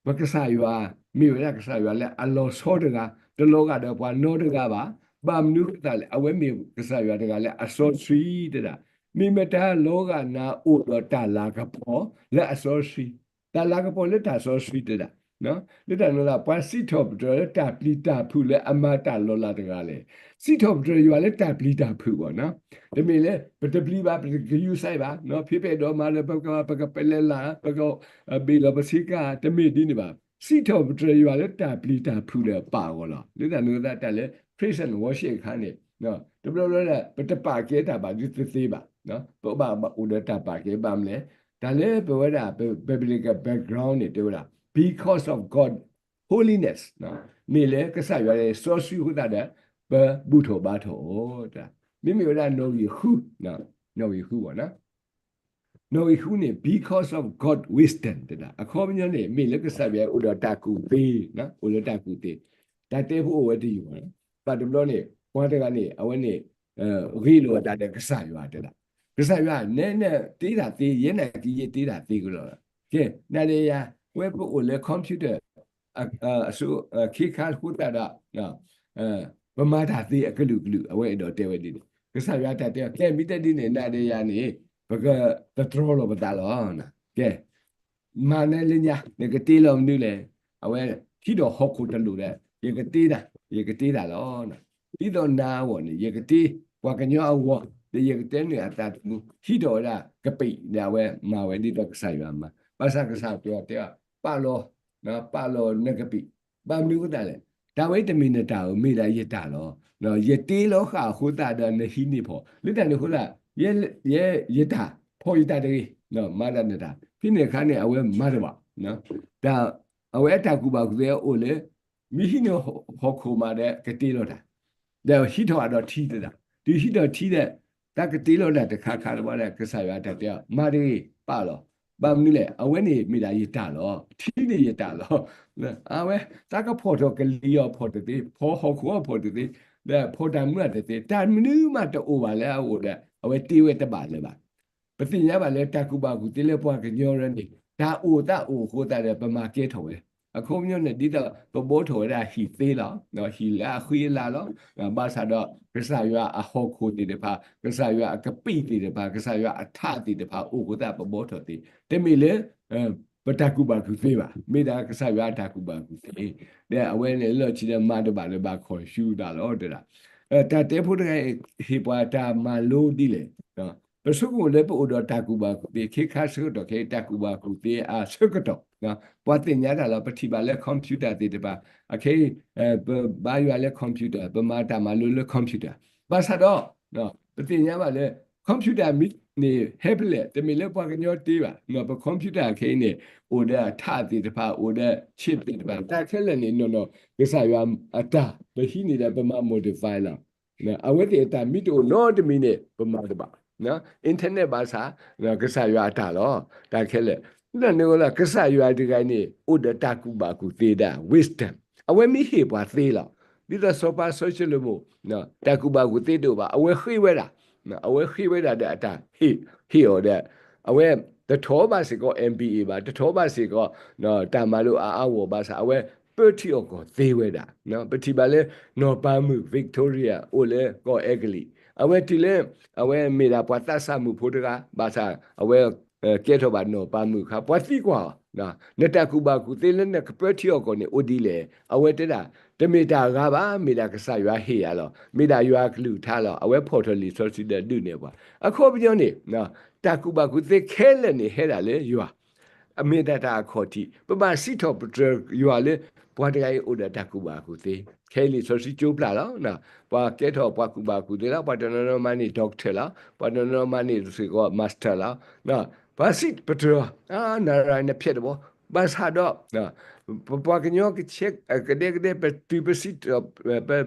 ပကစၢ်ယွၤ မ့ၢ်ဝဲဒၣ်ကစၢ်ယွၤလၢအလီၤဆီတဂၤ, တလီၤဂာ်ဒီးပှၤနီတဂၤဘၣ်. ဘၣ်မနုၤအဃိသတးလဲၣ်, အဝဲမ့ၢ်ကစၢ်ယွၤတဂၤလၢအစီဆှံတဒၣ်. မ့ၢ်မတၤလီၤဂာ်နၤအိၣ်ဒီးတၢ်လၤကပီၤလၢအစီဆှံ, တၢ်လၤကပီၤလၢတၢ်စီဆှံတဒၣ်. လၢတၢ်န့ၣ်လၢ ပှၤစံးထီၣ်ပတြၢၤလၢတၢ်ပျံၤတၢ်ဖုးလၢအမၤတၢ်လီၤလးတဂၤလဲၣ်. စံးထီၣ်ပတြၢၤယွၤလၢတၢ်ပျံၤတၢ်ဖုးအဂီၢ်နီၤ. တမ့ၢ်လၢပတပျံၤဘၣ် ပတကယူးစဲးဘၣ်, ဖဲပအဲၣ်ဒိးမၤဒီး ပက ပကပလဲၤလၢ် ပက ဘ့ၣ်လီၤပဆ့ကၤ တမ့ၢ်ဒ်န့ၣ်ဘၣ်. စံးထီၣ်ပတြၢၤယွၤလၢတၢ်ပျံၤတၢ်ဖုးဒီးပၢ်အဂီၢ်လီၤ. လၢတၢ်န့ၣ်လၢတၢ်လၢ praise and worship အခါန့ၣ် တဘျီဘျီဒၣ် ပတပာ်ကဲတၢ်ဘၣ်ဒ်တသ့ဘၣ်. ပဘၣ်အိၣ်ဒီးတၢ်ပာ်ကဲဘၣ်မနုၤလဲၣ်. တၢ်လၢပဝဲဒၣ် biblical background န့ၣ် တဲဝဲဒၣ် because of God holiness မ့ၢ်လၢကစၢ်ယွၤလၢစီဆှံအဃိသတးဒီး ပဘူၣ်ထီၣ်ဘါထီၣ်အီၤ. မ့မ့ၢ်ဝဲဒၣ်နီၣ်ဂံၢ်ဃု, နီၣ်ဂံၢ်ဃုဘၣ်နီၤ. နီၣ်ဂံၢ်ဃုန့ၣ် because of God wisdom တဲဒၣ် အခီပညီန့ၣ် မ့ၢ်လၢကစၢ်ယွၤအိၣ်ဒီးတၢ်ကူၣ်သ့, အိၣ်လၢတၢ်ကူၣ်သ့, တၢ်တဲဖိအိၣ်ဝဲတယုၢ်ဘၣ်. ဘၣ်တဘျီန့ၣ် ပှၤတဂၤန့ၣ် အဝဲန့ၣ် ဂ့ၢ်လိာ်အသးဒီးကစၢ်ယွၤတဲဒၣ်, ကစၢ်ယွၤ နဲနဲတ့တၢ်သ့, ယဲနာ်က့ၤယတ့တၢ်သ့ကလီၤ. ကဲ နၤဒီးယၤ ဝဲပအိၣ်လၢ computer အစိခ့ခါအဃိသတးဒီး ပမၤတၢ်သ့အကလုာ်ကလုာ် အဝဲအဲၣ်ဒိးတဲဝဲဒ်န့ၣ်. ကစၢ်ယွၤတၢ်တဲအီၤ ကဲ မ့ၢ်တဲဒ်န့ၣ် နၤဒီးယၤန့ၣ် ပကသတြီလီၤပသးလီၤ. ကဲ မၤနၤလၢညါ နကတ့လီၤမနုၤလဲၣ်. အဝဲ ဟံးထီၣ်ဟီၣ်ခိၣ်တလိာ်ဒီး ယကတ့တၢ်, ယကတ့တၢ်လီၤ. ဒ်သိးနၤအဂီၢ်န့ၣ် ယကတ့ ပှၤကညီအဂီၢ် ဒီးယကတဲနုာ်အသးသမူ ဟံးထီၣ်ဝဲဒၣ်ကပံာ်ဒီး အဝဲမၤဝဲဒ်သိးကစၢ်ယွၤမၤ. ဘၣ်ဆၣ်ကစၢ်ယွၤတဲအီၤ ပာ်လီၤ, ပာ်လီၤနကပံာ်, ဘၣ်မနုၤအဃိသတးလဲၣ်. တၢ်ဝဲတမ့ၢ်နတၢ်ဧိၤ မ့ၢ်ဒၣ်ယတၢ်လီၤ. ယတ့လီၤဃာ်အဃိသတးဒီး နဟံးန့ၢ်ဖီၣ် လၢတၢ်န့ၣ်အဃိသတး ယဲယတၢ် ဖီၣ်ယတၢ်တဂ့ၤ, မၤဒၣ်နတၢ် ဖဲန့ၣ်အခါန့ၣ် အဝဲမၤတဘၣ်. တၢ် အဝဲအတၢ်ကူၣ်ဘၣ်ကူၣ်သ့အိၣ်လၢ မ့ၢ်ဟံးန့ၢ်ဟီၣ်ခိၣ်မးဒီးကတ့လီၤတၢ်, ဒီးဟံးထီၣ်အဒီးထံတဒၣ်, တုၤဟံးထီၣ်ထံဒီး တၢ်ကတ့လီၤတၢ်တခါခါတဘျီဒီး ကစၢ်ယွၤတၢ်တဲအီၤ မၤတဂ့ၤ ပာ်လီၤ. ဘၣ်မနုၤလဲၣ် အဝဲန့ၣ်မ့ၢ်ဒၣ်ယတၢ်လီၤ. ထံန့ၣ်ယတၢ်လီၤ. အဝဲ တၢ်ကဖီၣ်ထီၣ်ကလံၤအီၤဖီၣ်တသ့, ဖီၣ်ဟီၣ်ခိၣ်အီၤဖီၣ်တသ့, ဒီးဖီၣ်တၢ်မုၢ်အတသ့, တၢ်မနုၤမးတအိၣ်ဘၣ်လၢအအိၣ်ဒီး အဝဲတ့ဝဲတဘၣ်လၢၤဘၣ်. ပသ့ၣ်ညါဘၣ်လၢတၢ်ကူၣ်ဘၣ်ကူၣ်သ့လၢပှၤကညီရၢန့ၣ် တၢ်အိၣ်သးအိၣ်အဃိသတးဒီး ပမၤကဲထီၣ်ဝဲ. အခီပညီန့ၣ် ဒ်သိးပဘီထီၣ်ဝဲဒၣ်ဟံၣ်သ့လီၤ, ဟံၣ်လၢအဃံအလၤလီၤ. ဘၣ်ဆၣ်ဒီး ကစၢ်ယွၤအဟီၣ်ခိၣ်သ့ၣ်တဖၣ်, ကစၢ်ယွၤအကပံာ်သ့ၣ်တဖၣ်, ကစၢ်ယွၤအထးသ့ၣ်တဖၣ်အိၣ်အဃိသတး ပဘီထီၣ်သ့, တမ့ၢ်လၢ ပတၢ်ကူၣ်ဘၣ်ကူၣ်သ့ဘၣ်, မ့ၢ်ဒၣ်ကစၢ်ယွၤအတၢ်ကူၣ်ဘၣ်ကူၣ်သ့. ဒီးအဝဲန့ၣ်လီၢ်ခံဒီးမၤတဘၣ်လၢၤဘၣ် ခီၣ်ဆူတၢ်လီၤတဲဒၣ်. တၢ်တဲဖိတဂၤအံၤ ဟ့ၣ်ပှၤတၢ်မၤလိဒ်လဲၣ်. ပဆိကမိၣ်လၢပအိၣ်ဒီးတၢ်ကူၣ်ဘၣ်ကူၣ်သ့ ခ့ခါဆၢကတီၢ်ခဲအံၤ တၢ်ကူၣ်ဘၣ်ကူၣ်သ့အဆၢကတီၢ် ပှၤသ့ၣ်ညါတၢ်လီၤ. ပထံၣ်ဘၣ်လၢ computer သ့ၣ်တဖၣ် အခဲအံၤ ပဘါယွၤလၢ computer, ပမၤတၢ်မၤလိလၢ computer. ဘၣ်ဆၣ်ဒီး ပသ့ၣ်ညါဘၣ်လၢ computer မ့ၢ်န့ၣ်ဟဲဖဲလဲၣ် တမ့ၢ်လၢပှၤကညီတ့ဘၣ်. ပ computer ခဲအံၤန့ၣ် အိၣ်ဒီးအထးသ့ၣ်တဖၣ် အိၣ်ဒီး chip သ့ၣ်တဖၣ် တၢ်ခဲလၢာ်န့ၣ် နီၢ်နီၢ် ကစၢ်ယွၤအတၢ် ပဟံးန့ၢ်ဒီးပမၤ modify လီၤ. အဝဲသ့ၣ်အတၢ်မ့ၢ်တအိၣ်နီတမံၤန့ၣ် ပမၤတဘၣ်. internet ဘၣ်ဆၣ် ကစၢ်ယွၤအတၢ်လီၤ. တၢ်ခဲလၢာ် လၢန့ၣ်လီၤ ကစၢ်ယွၤတဂၤန့ၣ် အိၣ်ဒီးတၢ်ကူၣ်ဘၣ်ကူၣ်သ့ဒၣ် wisdom, အဝဲမ့ၢ်ဟ့ၣ်ပှၤသ့လီၤ. ဒ်သိးစီၤပၤစီၤၡလိၤမိၣ် တၢ်ကူၣ်ဘၣ်ကူၣ်သ့တအိၣ်ဘၣ်, အဝဲဃ့ဝဲဒၣ်, အဝဲဃ့ဝဲဒၣ်ဒီးအတၢ်ဟ့ၣ်အီၤဒီး အဝဲတထီၣ်ဘၣ်စ့ၢ်ကီး MBA ဘၣ်, တထီၣ်ဘၣ်စ့ၢ်ကီး တၢ်မၤလိအါအါဂီၢ်ဘၣ်ဆၣ် အဝဲပၢထံအီၣ်ကီၢ်သ့ဝဲဒၣ်. ပထံၣ်ဘၣ်လၢ နီၢ်ပၤမုၣ် Victoria အိၣ်လၢကီၢ်အဲကလံး, အဝဲတုၤလၢ အဝဲမ့ၢ်ဒၣ်ပှၤသးစၢ်မုၣ်ဖိတဂၤ ဘၣ်ဆၣ် အဝဲ ကဲထီၣ်ဘၣ်နီၢ်ပၤမုၣ်အခါ ပှၤသံကွၢ်အီၤ, နတၢ်ကူၣ်ဘၣ်ကူၣ်သ့လၢနကပၢထံအီၣ်ကီၢ်န့ၣ်အိၣ်ဒ်လဲၣ်. အဝဲတဲဒၣ် တမ့ၢ်တၢ်အဂၤဘၣ်, မ့ၢ်ဒၣ်ကစၢ်ယွၤဟ့ၣ်ယၤလီၤ. မ့ၢ်ဒၣ်ယွၤအကလုၢ်ကထါလီၤ. အဝဲဖီၣ်ထီၣ်လံာ်စီဆှံဒီးဒုးနဲၣ်ပှၤ. အခီပညီန့ၣ် တၢ်ကူၣ်ဘၣ်ကူၣ်သ့ခဲလၢာ်န့ၣ်ဟဲဒၣ်လၢယွၤ, အမ့ၢ်ဒၣ်တၢ်အခီၣ်ထံး, ပဘၣ်စံးထီၣ်ပတြၢၤယွၤလၢ ပှၤတဂၤအံၤအိၣ်ဒီးတၢ်ကူၣ်ဘၣ်ကူၣ်သ့, ခဲအံၤလံာ်စီဆှံကၠိပျၢ်လီၤ. ပှၤကဲထီၣ်ပှၤကူၣ်ဘၣ်ကူၣ်သ့လီၤ, ပှၤတနီၤနီၤမၤန့ၢ် doctor လီၤ, ပှၤတနီၤနီၤမၤန့ၢ်စ့ၢ်ကီး master လီၤ. ပှၤစံးပတြၢၤ, နရၤနဖျဲးတဘီ, ဘၣ်ဆၣ်ဒီး ပပှၤကညီကဆဲးကဒဲကဒဲ ပတုၤပစံးထီၣ်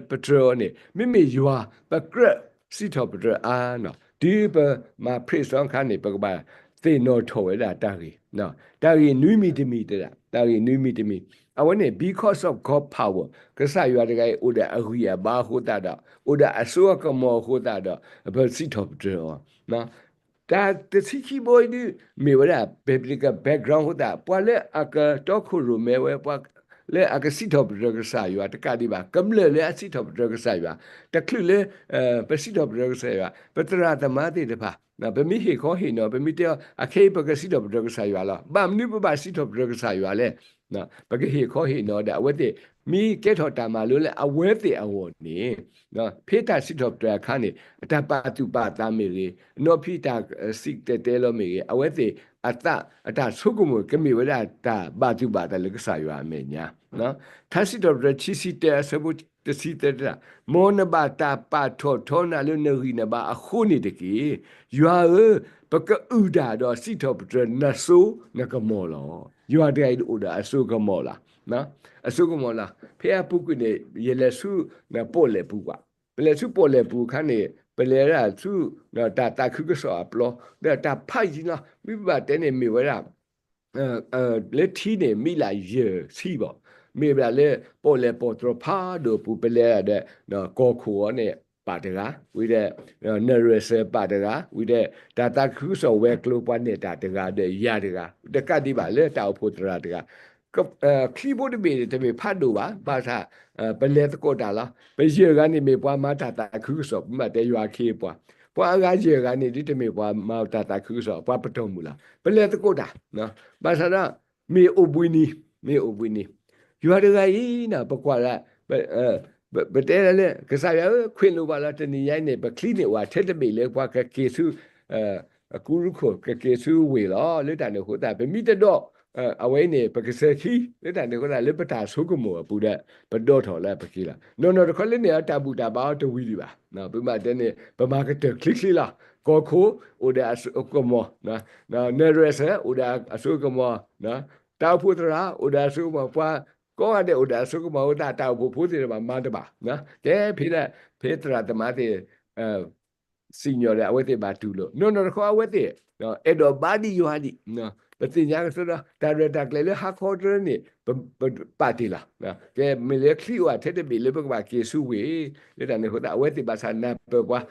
ပတြၢၤအီၤန့ၣ် မ့မ့ၢ်ယွၤ ပကြၢးစံးထီၣ်ပတြၢၤအါနီၤ, တုၤပမၤ praise အခါန့ၣ် ပကဘၣ်သ့ၣ်နီၣ်ထီၣ်ဝဲဒၣ်တၢ်ဂ့ၢ်, တၢ်ဂ့ၢ်နွံမံၤတမံၤတဲဒၣ်, တၢ်ဂ့ၢ်နွံမံၤတမံၤ, အဝဲန့ၣ် because of God power, ကစၢ်ယွၤတဂၤအံၤအိၣ်ဒီးအဂံၢ်အဘါအဃိသတးဒီး အိၣ်ဒီးအစိအကမီၤအဃိသတးဒီး ပစံးထီၣ်ပတြၢၤအီၤ တၢ်တဆံခံဘီအံၤဒုး မ့ၢ်ဝဲဒၣ် biblical background အဃိသတး ပှၤလၢအကတီခိၣ်ရိၣ်မဲဝဲ ပှၤလၢအကစံးထီၣ်ပတြၢၤကစၢ်ယွၤ တကးဒံးဘၣ် ကမျၢၢ်လၢအစံးထီၣ်ပတြၢၤကစၢ်ယွၤ တချုးလၢ ပစံးထီၣ်ပတြၢၤကစၢ်ယွၤ ပသရၣ်သမါသ့ၣ်တဖၣ် ပမ့ၢ်ဟ့ၣ်ခီဟ့ၣ်နီၤ ပမ့ၢ်တဲအီၤ အခဲအံၤပကစံးထီၣ်ပတြၢၤကစၢ်ယွၤလီၤ. ဘၣ်မနုၤပဘၣ်စံးထီၣ်ပတြၢၤကစၢ်ယွၤလဲၣ်. ပကဟ့ၣ်ခီဟ့ၣ်နီၤဒီး အဝဲသ့ၣ် မ့ၢ်ကဲထီၣ်တၢ်မၤလိလၢအဝဲသ့ၣ်အဂီၢ်န့ၣ် ဖဲတၢ်စံးထီၣ်ပတြၢၤအခါန့ၣ် အတၢ်ပာ်သူၣ်ပာ်သးမ့ၢ်ဂ့ၤ, အနီၢ်ဖံးတၢ်စံၣ်တဲၤတဲလီၤမ့ၢ်ဂ့ၤ, အဝဲသ့ၣ်အသး အတၢ်ဆိကမိၣ် ကမ့ၢ်ဝဲဒၣ်တၢ်ဘၣ်သူၣ်ဘၣ်သးလၢကစၢ်ယွၤအမဲာ်ညါ. ထါစံးထီၣ်ပတြၢၤ ခံဆံတၢ အဆၢဖိတဆံသၢတဲဒၣ်, မ်နဘၣ်တၢ်ပာ်ထီၣ်ထီနၤလၢနဂံၢ်နဘါအဃိန့ၣ်တက့ၢ်. ယွၤဧၢ, ပကအုၣ်တၢ်ဒီးစံးထီၣ်ပတြၢၤနစိနကမီၤလီၤ. ယွၤတဂၤအံၤအိၣ်ဒီးအစိကမီၤလီၤ. အစိကမီၤလီၤ. ဖဲအပူၤကွံာ်န့ၣ် ယလဲၤဆူ ပီၣ်လဲၣ်ပူၤကွၢ်, ပလဲၤဆူပီၣ်လဲၣ်ပူၤအခါန့ၣ် ပလဲၤဝဲဒၣ်ဆူ တၢ်သးခုကစီၣ်အပျီ, ဒီးတၢ်ဖးယံၤလီၤ. မ့ၢ်ဘၣ်တဲန့ၣ်မ့ၢ်ဝဲဒၣ် လၢထံန့ၣ် မံလၢယဲၢ်ဆံဘၣ်, မ့ၢ်ဝဲဒၣ်လၢပီၣ်လဲၣ်ပီၣ်တြီၤဖးဒိၣ်အပူၤ ပလဲၤဒီး ကီၢ်ခိၣ်အီၤန့ၣ် ပာ်တဂၤ, ဝံၤဒီး နရၢၣ်စၢၤပာ်တဂၤ, ဝံၤဒီး တၢ်သးခုကစီၣ်ဝဲၤကျိၤပှၤနဲၣ်တၢ်တဂၤဒီးယၤတဂၤ, တကးဒံးဘၣ်လၢတၢ်အိၣ်ဖှိၣ်သရၣ်တဂၤ ချံဖိတဘ့ၣ်န့ၣ် တမ့ၢ်ဖးဒိၣ်ဘၣ်, ဘၣ်ဆၣ် ပလဲၤသကိးတၢ်လီၤ. ပယဲၢ်ဂၤန့ၣ်မ့ၢ်ပှၤမၤတၢ်သးခုကစီၣ်, မ့ၢ်ဘၣ်တဲယွၤအခ့အပှၤ, ပှၤအဂၤယဲၢ်ဂၤန့ၣ်ဒ်တမ့ၢ်ပှၤမၤတၢ်သးခုကစီၣ်, ပှၤပတီၢ်မုၢ်လီၤ. ပလဲၤသကိးတၢ်, ဘၣ်ဆၣ်ဒီး မ့ၢ်အိၣ်ဘှံးနံၤ, မ့ၢ်အိၣ်ဘှံးနံၤ, ယွၤတဂၤအံၤန့ၣ် ပကွၢ်ဒၣ် ပတဲဒၣ်လၢ ကစၢ်ယွၤဧၢ, ခွဲးလိာ်ဘၣ်လီၤ, တနံၤညါအံၤန့ၣ် ပချံန့ၣ်အိၣ်ထဲတဘ့ၣ်လၢပှၤကက့ၤဆူ အကူရူခိၣ် ကက့ၤဆူဝ့ၢ်လီၤ. လၢတၢ်န့ၣ်အဃိသတး ပမ့ၢ်တဒီး အဝဲအံၤန့ၣ် ပကစဲၤခံ, လၢတၢ်န့ၣ်အဃိသတး လၢပတၢ်ဆိကမိၣ်အပူၤဒီး ပဒီထီၣ်လၢပက့ၤလီၤ. နီၢ်နီၢ်တခီလၢန့ၣ် အတၢ်ဘူၣ်တၢ်ဘါအီၤတဝံၤဒံးဘၣ်. ပမ့ၢ်တဲန့ၣ် ပမၤကတၢၢ်ချ့ချ့လီၤ. ကီၢ်ခိၣ်အိၣ်ဒီးအစိကမီၤ, နရၢၣ်စၢၤအိၣ်ဒီးအစိကမီၤ, တၢ်အိၣ်ဖှိၣ်သရၣ်အိၣ်ဒီးအစိကမီၤ, ပှၤကိးဂၤဒဲးအိၣ်ဒီးအစိကမီၤအဃိသတး တၢ်အိၣ်ဖှိၣ်ဖိသ့ၣ်တဖၣ်မၤတဘၣ်, ကဲဖဲဒၣ် ဖဲသရၣ်သမါသ့ၣ် စံၣ်ညီၣ်ဒီး အဝဲသ့ၣ်ဘၣ်တူၢ်လိာ်, နီၢ်နီၢ်တခီအဝဲသ့ၣ် အဲၣ်ဒိးဘါဒံးယွၤဒံး, ပသ့ၣ်ညါကစီဒီး တၢ်ရဲၣ်တၢ်ကျဲၤလၢဟါခီတရၢန့ၣ် ပပာ်တ့ၢ်လီၤ. ကဲမ့ၢ်လၢချံအိၣ်ထဲတဘ့ၣ်လၢပကဘၣ်က့ၤဆူဝ့ၢ်, လၢတၢ်န့ၣ်အဃိသတး အဝဲသ့ၣ်ဘၣ်ဆၣ်နၢ်ပၢၢ်ပှၤ,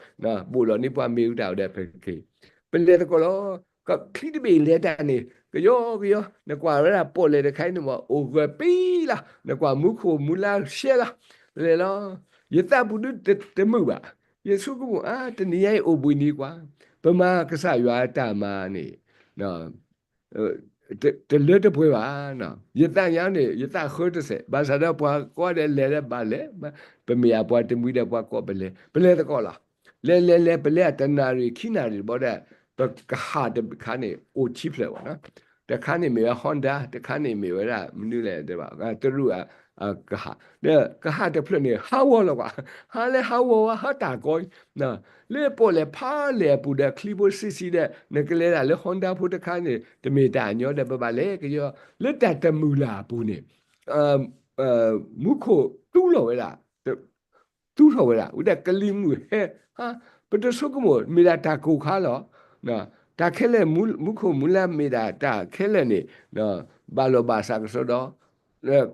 ဘိၣ်လီၤန့ၢ်ပှၤမ့ၢ်အူတၢ်အိၣ်ဒီးပက့ၤ, ပလဲၤသကိးလီၤ. ချံတဘ့ၣ်လဲၤတၢ်န့ၣ် ကယီကယီ နကွၢ်ဝဲဒၣ်ပီၣ်လဲၣ်တခါအံၤန့ၣ်မ့ၢ် အိၣ်ဂၢၢ်ပံလီၤ, နကွၢ်မူခိၣ်မူလါရှဲလီၤ, လဲၤလီၤ. ယသးပူၤဒုတမုာ်ဘၣ်. ယဆိကမိၣ်အါ တနံၤညါအံၤအိၣ်ဘှံးနံၤကွၢ်, ပမၤကစၢ်ယွၤအတၢ်မၤန့ၣ် တလၢတပှဲၤဘၣ်. ယသးညါန့ၣ် ယသးဃၢတစဲး, ဘၣ်ဆၣ်ဒီးပှၤကိးဂၤဒဲးလဲၤဒီးဘၣ်လဲၤ, ပမ့ၢ်အပှၤတမှံၤဒီးပှၤကိးပလဲၤ, ပလဲၤသကိးလီၤ. လဲၤလဲၤလဲၤ ပလဲၤတနၣ်ရံၣ်ခံနၣ်ရံၣ်တဘျီဒီး ပကဟၣ်တခါန့ၣ် အိၣ်ခံဖျၢၣ်ဘၣ်နီၤ. တခါန့ၣ်မ့ၢ်ဝဲ Honda, တခါန့ၣ်မ့ၢ်ဝဲဒၣ် မနုၤလဲၣ်တဲဘၣ် တရူးအကဟၣ်, ဒီးကဟၣ်တဖျၢၣ်န့ၣ် ဟးဂီၤလီၤကွၢ်, ဟးလၢဟးဂီၤဝဲ ဟးတၢ်ကီ, လၢပီၣ်လဲၣ်ဖးလဲၢ်အပူၤဒီး ချံဖိဆံးဆံးဒီး နကလဲၤဒၣ်လၢ Honda ဖိတခါန့ၣ် တမ့ၢ်တၢ်ညီဒီး ပဘၣ်လဲၤကယီ လၢတၢ်တမုာ်လၢ်အပူၤန့ၣ် မူခိၣ်တူၢ်လီၤဝဲဒၣ်, တူၢ်ထီၣ်ဝဲဒၣ် ဝံၤဒီးကလံၤမုၢ်ဟဲ, ပတဆိကမိၣ် မ့ၢ်ဒၣ်တၢ်ကိၢ်ခါလီၤ. တၢ်ခဲလၢာ် မူခိၣ်မူလါမ့ၢ်ဒၣ်တၢ်ခဲလၢာ်န့ၣ် ဘၣ်လီၤဘၣ်စးကစီဒီ,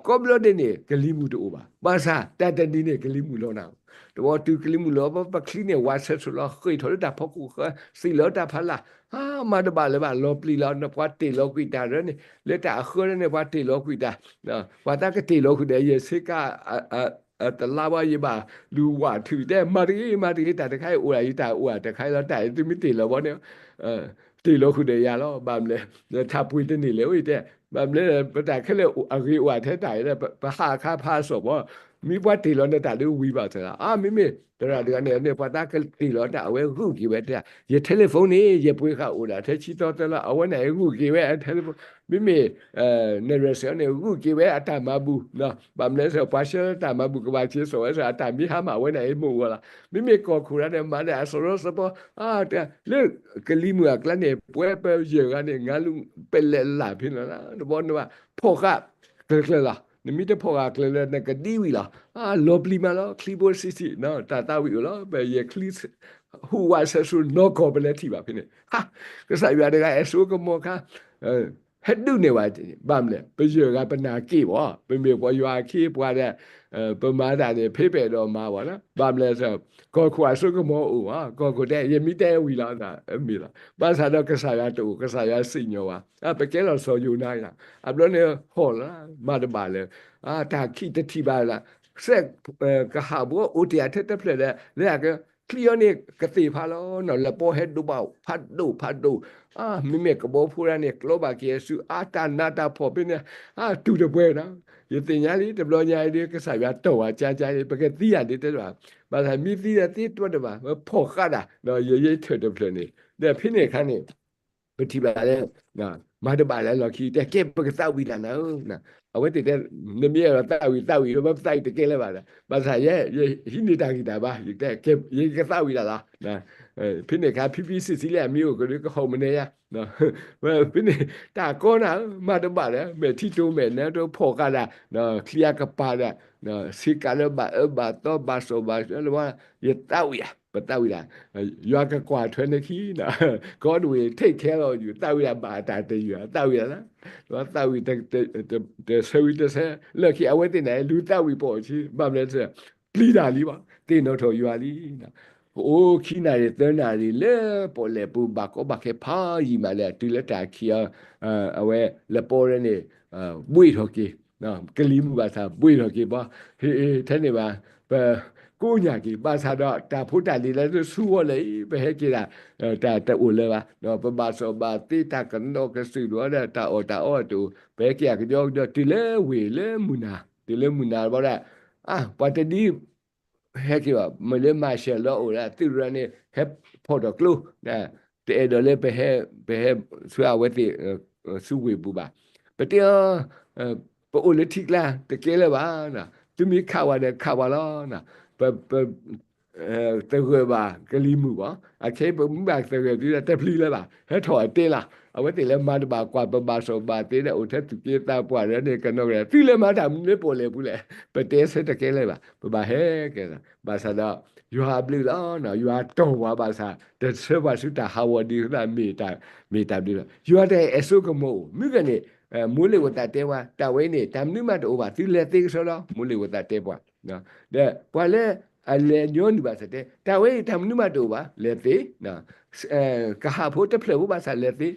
ကိးဘျီဒဲးန့ၣ် ကလံၤမုၢ်တအိၣ်ဘၣ်. ဘၣ်ဆၣ် တၢ်တနံၤန့ၣ် ကလံၤမုၢ်လီၤနၤ, တဘျီတုၤကလံၤမုၢ်လီၤ ပချံန့ၣ် ဝးဆၢဆိးလီၤ ဃ့ၢ်ထီၣ်လၢတၢ်ဖီခိၣ်ဃၢၤ သံၣ်လီၤတၢ်ဖးလၢ်, ဟါ မၤတဘၣ်လၢၤဘၣ် လီၤပျံၤလီၤ ပှၤတ့ၢ်လီၤကွံာ်တၢ်ရၢန့ၣ် လၢတၢ်အဃၢန့ၣ် ပှၤတ့ၢ်လီၤကွံာ်တၢ်, ပှၤသးကတ့ၢ်လီၤဃုာ်ဒီး ယဆ့ကၤ တလါဝဲ ယဘၣ်လူၤဝးထုးတဲ မၤတဂ့ၤ မၤတဂ့ၤ တၢ်တခါအံၤအိၣ်ဒၣ်ယတၢ်အိၣ်ဒၣ်တခါအံၤလီၤ တၢ်အံၤသုမ့ၢ်တ့ၢ်လီၤဘီန့ၣ် တ့ၢ်လီၤဃုာ်ဒီးယၤလီၤ ဘၣ်မနုၤလဲၣ် ထးပှ့ၤတန့ၢ်လၢၤဝဲတဲ ဘၣ်မနုၤလဲၣ် ပတၢ်ခဲလၢာ်အဂ့ၤအိၣ်ထဲတၢ်အံၤ ပဟးအခါဖးအစီၣ်ဘီ မ့ၢ်ပှၤတ့ၢ်လီၤနတၢ်ဒ်ဝံၤဘၣ်သၢလီၤ. အါ မ့မ့ၢ်သရၣ်တဂၤန့ၣ် န့ၣ်ပှၤသးကတ့ၢ်လီၤတၢ် အဝဲဂုာ်က့ၤဝဲတဲ, ယ telephone န့ၣ် ယပှ့ၤဃာ်အိၣ်ဒၣ်ထဲဆံသီသၢလီၤ အဝဲန့ၣ်ဂုာ်က့ၤဝဲ telephone, မ့မ့ၢ် နရဲၣ်စၢၤန့ၣ် ဂုာ်က့ၤဝဲအတၢ်မၤဘူၣ်, ဘၣ်မနုၤစၢၤ ပှၤဆှၢလၢတၢ်မၤဘူၣ်ကဘၣ်စ့စိာ်ဝဲစၢၤ အတၢ်မ့ၢ်ဟါမၢ်ဝဲန့ၣ် အမိၢ်အဂီၢ်လီၤ. မ့မ့ၢ်ကီၢ်ခိၣ်ရၢန့ၣ် မၤဒၣ်အစီၤရီစီၤပီ လၢကလံၤမုၢ်အကျါန့ၣ် ပဝဲပယဲၢ်ဂၤန့ၣ် ငါလူ ပလဲၤလၢ်ဖဲန့ၣ်လီၤ. တဘျီနဘၣ်ဖီၣ်ဃာ်ကျၢၤကျၢၤလီၤ. နမ့ၢ်တဖီၣ်ဃာ်ကျၢၤလၢ နကဒံဝံၤလီၤ. လီၤပျံၤမးလီၤ ချံဘိဆံးဆံး, တၢ်သးဝံၣ်အိၣ်လီၤ ပယဲၢ်ချံ ဟူးဝးဆၢဆူနီၢ်ကီၢ်ပလဲၤထံၣ်ဘၣ်ဖဲန့ၣ်, ကစၢ်ယွၤတဂၤအဲၣ်စိကမီၤခါ ဟဲဒုးနဲၣ်ဝဲ, ဘၣ်မနုၤလဲၣ် ပယဲၢ်ဂၤပနာ်က့ၣ်ဘၣ်, ပမ့ၢ်ပှၤယွၤအခ့အပှၤဒီး ပမၤတၢ်န့ၣ် ဖဲပဲာ်ဒီးမၤဘၣ်လီၤ. ဘၣ်မနုၤလဲၣ်, ကီၢ်ခိၣ်အစိကမီၤအိၣ်ဘၣ်, ကီၢ်ခိၣ်တဲ ယမ့ၢ်တဲဝံၤလီၤ, မ့ၢ်လီၤ. ဘၣ်ဆၣ်ဒီးကစၢ်ယွၤတအိၣ်, ကစၢ်ယွၤစံၣ်ညီၣ်ဝဲ, ပကဲလီၤစီၤယိၤနါလီၤ. အဘျီန့ၣ်ဟီၣ်လီၤ, မၤတဘၣ်လၢၤ, တၢ်ခံးတထံၣ်ဘၣ်လၢၤ, စဲးကဟးဘှီအိၣ်တ့ၢ်အထဲတဖျၢၣ်ဒီး လၢအက ချံအီၤန့ၣ်ကသ့ၣ်ဖးလီၤ, လပီဟဲဒိးဘၣ်ဖးဒိၣ်ဖးဒိၣ်, မ့မ့ၢ်ကဘီဖိဒၣ်န့ၣ် ကျီဘၣ်က့ၤအစု အါတၢ်နးတၢ်ဖှီၣ်ဖဲန့ၣ်, တူၢ်တပှဲၤနီၤ, ယသ့ၣ်ညါလံ တဘျီညါအံၤဒ် ကစၢ်ယွၤတီၢ်ဝဲကါကါအံၤ ပကသံယၤဒ်တဲတဘၣ်, ဘၣ်ဆၣ်မ့ၢ်သံဒီးသ့တဘၣ် ပဖီၣ်ဃာ်ဒၣ်, ယယထၢၣ်တဖျၢၣ်န့ၣ် ဒီးဖဲန့ၣ်အခါန့ၣ် ပထံၣ်ဘၣ်လၢ မၤတဘၣ်လၢလီၢ်ခံ တဲကဲပကသးဝံၣ်တၢ်နၤဧၢ, အဝဲသ့ၣ်တဲ နမ့ၢ်အဲၣ်ဒိးသးဝံၣ်သးဝံၣ် ပသးဝံၣ်တကဲလၢၤဘၣ်ဒီး ဘၣ်ဆၣ်ယဲ ယဟံးန့ၢ်တၢ်ဂံၢ်တၢ်ဘါ ယကသးဝံၣ်တၢ်လီၤ. ဖဲန့ၣ်အခါ ဖံဖံဆံးဆံးလၢအမ့ၢ်အိၣ်ကဒု ကဟီၣ်မနုၤယါ, ဖဲန့ၣ် တၢ်ကီနၤဧၢ မၤတဘၣ်ဒီး မဲာ်ထံတိၤမဲာ်နါတိၤ ဖီၣ်ဃာ်ဒၣ် ချံအကပၤဒီး ဆ့ကၤလၢဘၣ်အၢဘၣ်သီဘၣ်စီၣ်ဘၣ်ဆှၢလၢ ယသးဝံၣ်ဧါ ပသးဝံၣ်ဒၣ် ယွၤကကွၢ်ထွဲနခံ, God will take care of you သးဝံၣ်ဒၣ် ဘၣ်တၢ်တယုၢ် သးဝံၣ်ဒၣ်လၢ သးဝံၣ် တဆၢဝံၤတဆၢ လၢခံအဝဲသ့ၣ်န့ၣ် လူၤသးဝံၣ်ပိာ်အခံ ဘၣ်မနုၤလဲၣ် ပျံၤတၢ်လံဘၣ် သ့ၣ်နီၣ်ထီၣ်ယွၤလံ. ကအိၣ်ခံနၣ်ရံၣ်သၢနၣ်ရံၣ်လၢပီၣ်လဲၣ်ပူၤ ဘၣ်ကီဘၣ်ခဲဖးယံာ်မးလၢ တုၤလၢတၢ်ခံးအီၤ အဝဲလပီရၢန့ၣ် ဘှ့ၣ်ထီၣ်က့ၤ ကလံၤမုၢ်ဘၣ်ဆၣ် ဘှ့ၣ်ထီၣ်က့ၤဘၣ် ဟ့ၣ်ထဲန့ၣ်ဘၣ် ပကိးညၣ်က့ၤ ဘၣ်ဆၣ်ဒီးတၢ်ဖိတၢ်လံၤလၢ ဆူဝီလၢအံၤ ပဟဲက့ၤဒၣ် တၢ်တအိၣ်လၢၤဘၣ် ပဘၣ်စီၣ်ဘၣ်သ့ တၢ်ကနိးကစုာ်ဒီး တၢ်အီၣ်တၢ်အီတအိၣ် ပဟဲက့ၤအကညီကညီ တုၤလၢဝ့ၢ်လၢမုၢ်နၤ တုၤလၢမုၢ်နၤဘၣ်ဒီး ပှၤတဒ် ဟဲက့ၤဘၣ် မ့ၢ်လၢမၤရှဲလီၤအိၣ်ဒၣ် သုးရၢန့ၣ် ဟဲဖီၣ်ထီၣ်ကျိ တအဲၣ်ဒိးလၢ ပဟဲဆူအဝဲသ့ၣ် ဆူဝ့ၢ်ပူၤဘၣ်. ပတဲအီၤ ပအိၣ်လၢထံကျါ တကဲလၢၤဘၣ်, သုမ့ၢ်ခးဝဲဒီးခးဝဲလီၤ. ပ သဂၢၢ်ဘၣ်ကလံၤမုၢ်ဘၣ်, အခဲအံၤပမ့ၢ်ဘၣ်သဂၢၢ်သုဒီး တပျံၤလၢၤဘၣ်, ဟဲထီၣ်အတဲလီၤ. အဝဲသ့ၣ်လၢမၤတဘၣ်ကွၢ် ပဘၣ်စီၣ်ဘၣ်သ့ဒီး အိၣ်ထဲသူၣ်က့သးပှၢ်ဒီးန့ၣ် ကနီၤကရဲ သုလဲၤမၤတၢ်မနုၤလၢပီၣ်လဲၣ်ပူၤလဲၣ်, ပတဲဆၢတကဲလၢၤဘၣ်, ပဘၣ်ဟဲကဲ ဘၣ်ဆၣ်ဒီး ယွၤအဘျုးလီၤ, ယွၤတီၢ်ဝဲဘၣ်ဆၣ် တဆၢပှၤဆူတၢ်ဟးဂီၤဒ်သိး မ့ၢ်တၢ်ဘျုးလီၤ. ယွၤတအဲၣ်စိကမီၤအိၣ် မုၢ်ဂၤန့ၣ် မိၢ်လ့ၣ်ဝဲသးတဲပှၤ တၢ်ဝဲအံၤန့ၣ် တၢ်မနုၤမးတအိၣ်ဘၣ် သုလဲၤသ့ကစီဒီ မိၢ်လ့ၣ်ဝဲသးတဲပှၤ ဒီးပှၤလၢအလဲၤညီနုၢ်ဘၣ်ဆၣ်တဲ တၢ်ဝဲအံၤတၢ်မနုၤမးတအိၣ်ဘၣ် လဲၤသ့, ကဟးဖိတဖျၢၣ်ဖိဘၣ်ဆၣ်လဲၤသ့,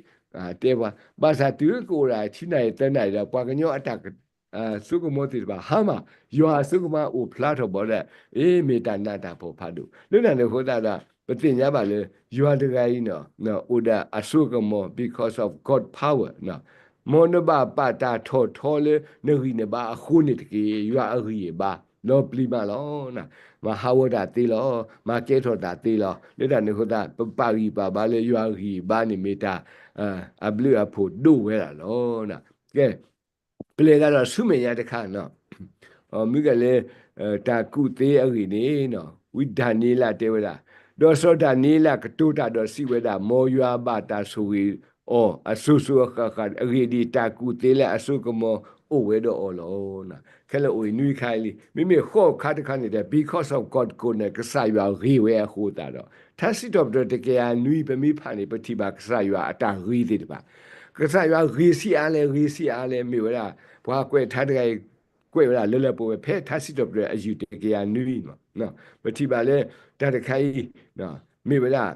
တဲပှၤ ဘၣ်ဆၣ်တုၤကအိၣ်ဒၣ်ဆံနၣ်ရံၣ်သၢနၣ်ရံၣ်ဒီး ပှၤကညီအတၢ် စိကမီၤသ့ၣ်တဖၣ် ဟါမၢ် ယွၤအစိကမီၤအိၣ်ဖျါထီၣ်ဘၣ်ဒီး အ့ မ့ၢ်တၢ်နးတၢ်ဖှီၣ်ဖးဒိၣ် လၢတၢ်န့ၣ်အဃိသတးဒီး ပသ့ၣ်ညါဘၣ်လၢ ယွၤတဂၤအံၤန့ၣ် အိၣ်ဒီးအစိကမီၤ because of God power မ်နဘၣ်ပာ်တၢ်ထီၣ်ထီလၢနဂံၢ်နဘါအဃိန့ၣ်တက့ၢ်. ယွၤအဂံၢ်အဘါ လီၤပျံၤမးလီၤ. မၤဟးဂီၤတၢ်သ့လီၤ. မၤကဲထီၣ်တၢ်သ့လီၤ. လၢတၢ်န့ၣ်အဃိသတး ပပာ်ဂံၢ်ပာ်ဘါလၢယွၤအဂံၢ်အဘါန့ၣ်မ့ၢ်တၢ် အဘျုးအဖှိၣ်ဒိၣ်ဝဲဒၣ်လီၤ. ကဲ ပလဲၤတၢ်ဒီးဆူမဲာ်ညါတခါနီၤ မုၢ်ကလဲၤ တၢ်ကူၣ်သ့အဂ့ၢ်န့ၣ်နီၤ ဝံဒၤနံယ့လးတဲဝဲဒၣ်, ဒီးစီၤဒၤနံယ့လးကတိၤတၢ်ဒီးစံးဝဲဒၣ်, မ်ယွၤဘၣ်တၢ်ဆိၣ်ဂ့ၤအီၤအစိၤစိၤအဃၣ်ဃၣ်အဂ့ၢ်ဒ်အံၤ တၢ်ကူၣ်သ့လၢအစိကမီၤအိၣ်ဝဲဒီးအီၤလီၤ. ခဲလၢာ်အိၣ်အံၤနွံခါလံ, မ့မ့ၢ်ဃိးခါတခါန့ၣ်ဒီး because of God ကိးန့ၣ် ကစၢ်ယွၤဂ့ၤဝဲအဃိသတးဒီး ထါစံးထီၣ်ပတြၢၤတကယၤနွံ ပမ့ၢ်ဖးန့ၣ် ပထံၣ်ဘၣ်ကစၢ်ယွၤအတၢ်ဂ့ၤသ့ၣ်တဖၣ် ကစၢ်ယွၤဂ့ၤဆံးအါလဲၣ် ဂ့ၤဆံးအါလဲၣ် မ့ၢ်ဝဲဒၣ် ပှၤကွဲးထါတဂၤအံၤ ကွဲးဝဲဒၣ်လၢလၢပှဲၤပှဲၤ ဖဲထါစံးထီၣ်ပတြၢၤအယုၢ်တကယၤနွံန့ၣ် ပထံၣ်ဘၣ်လၢ တၢ်တခါအံၤ မ့ၢ်ဝဲဒၣ်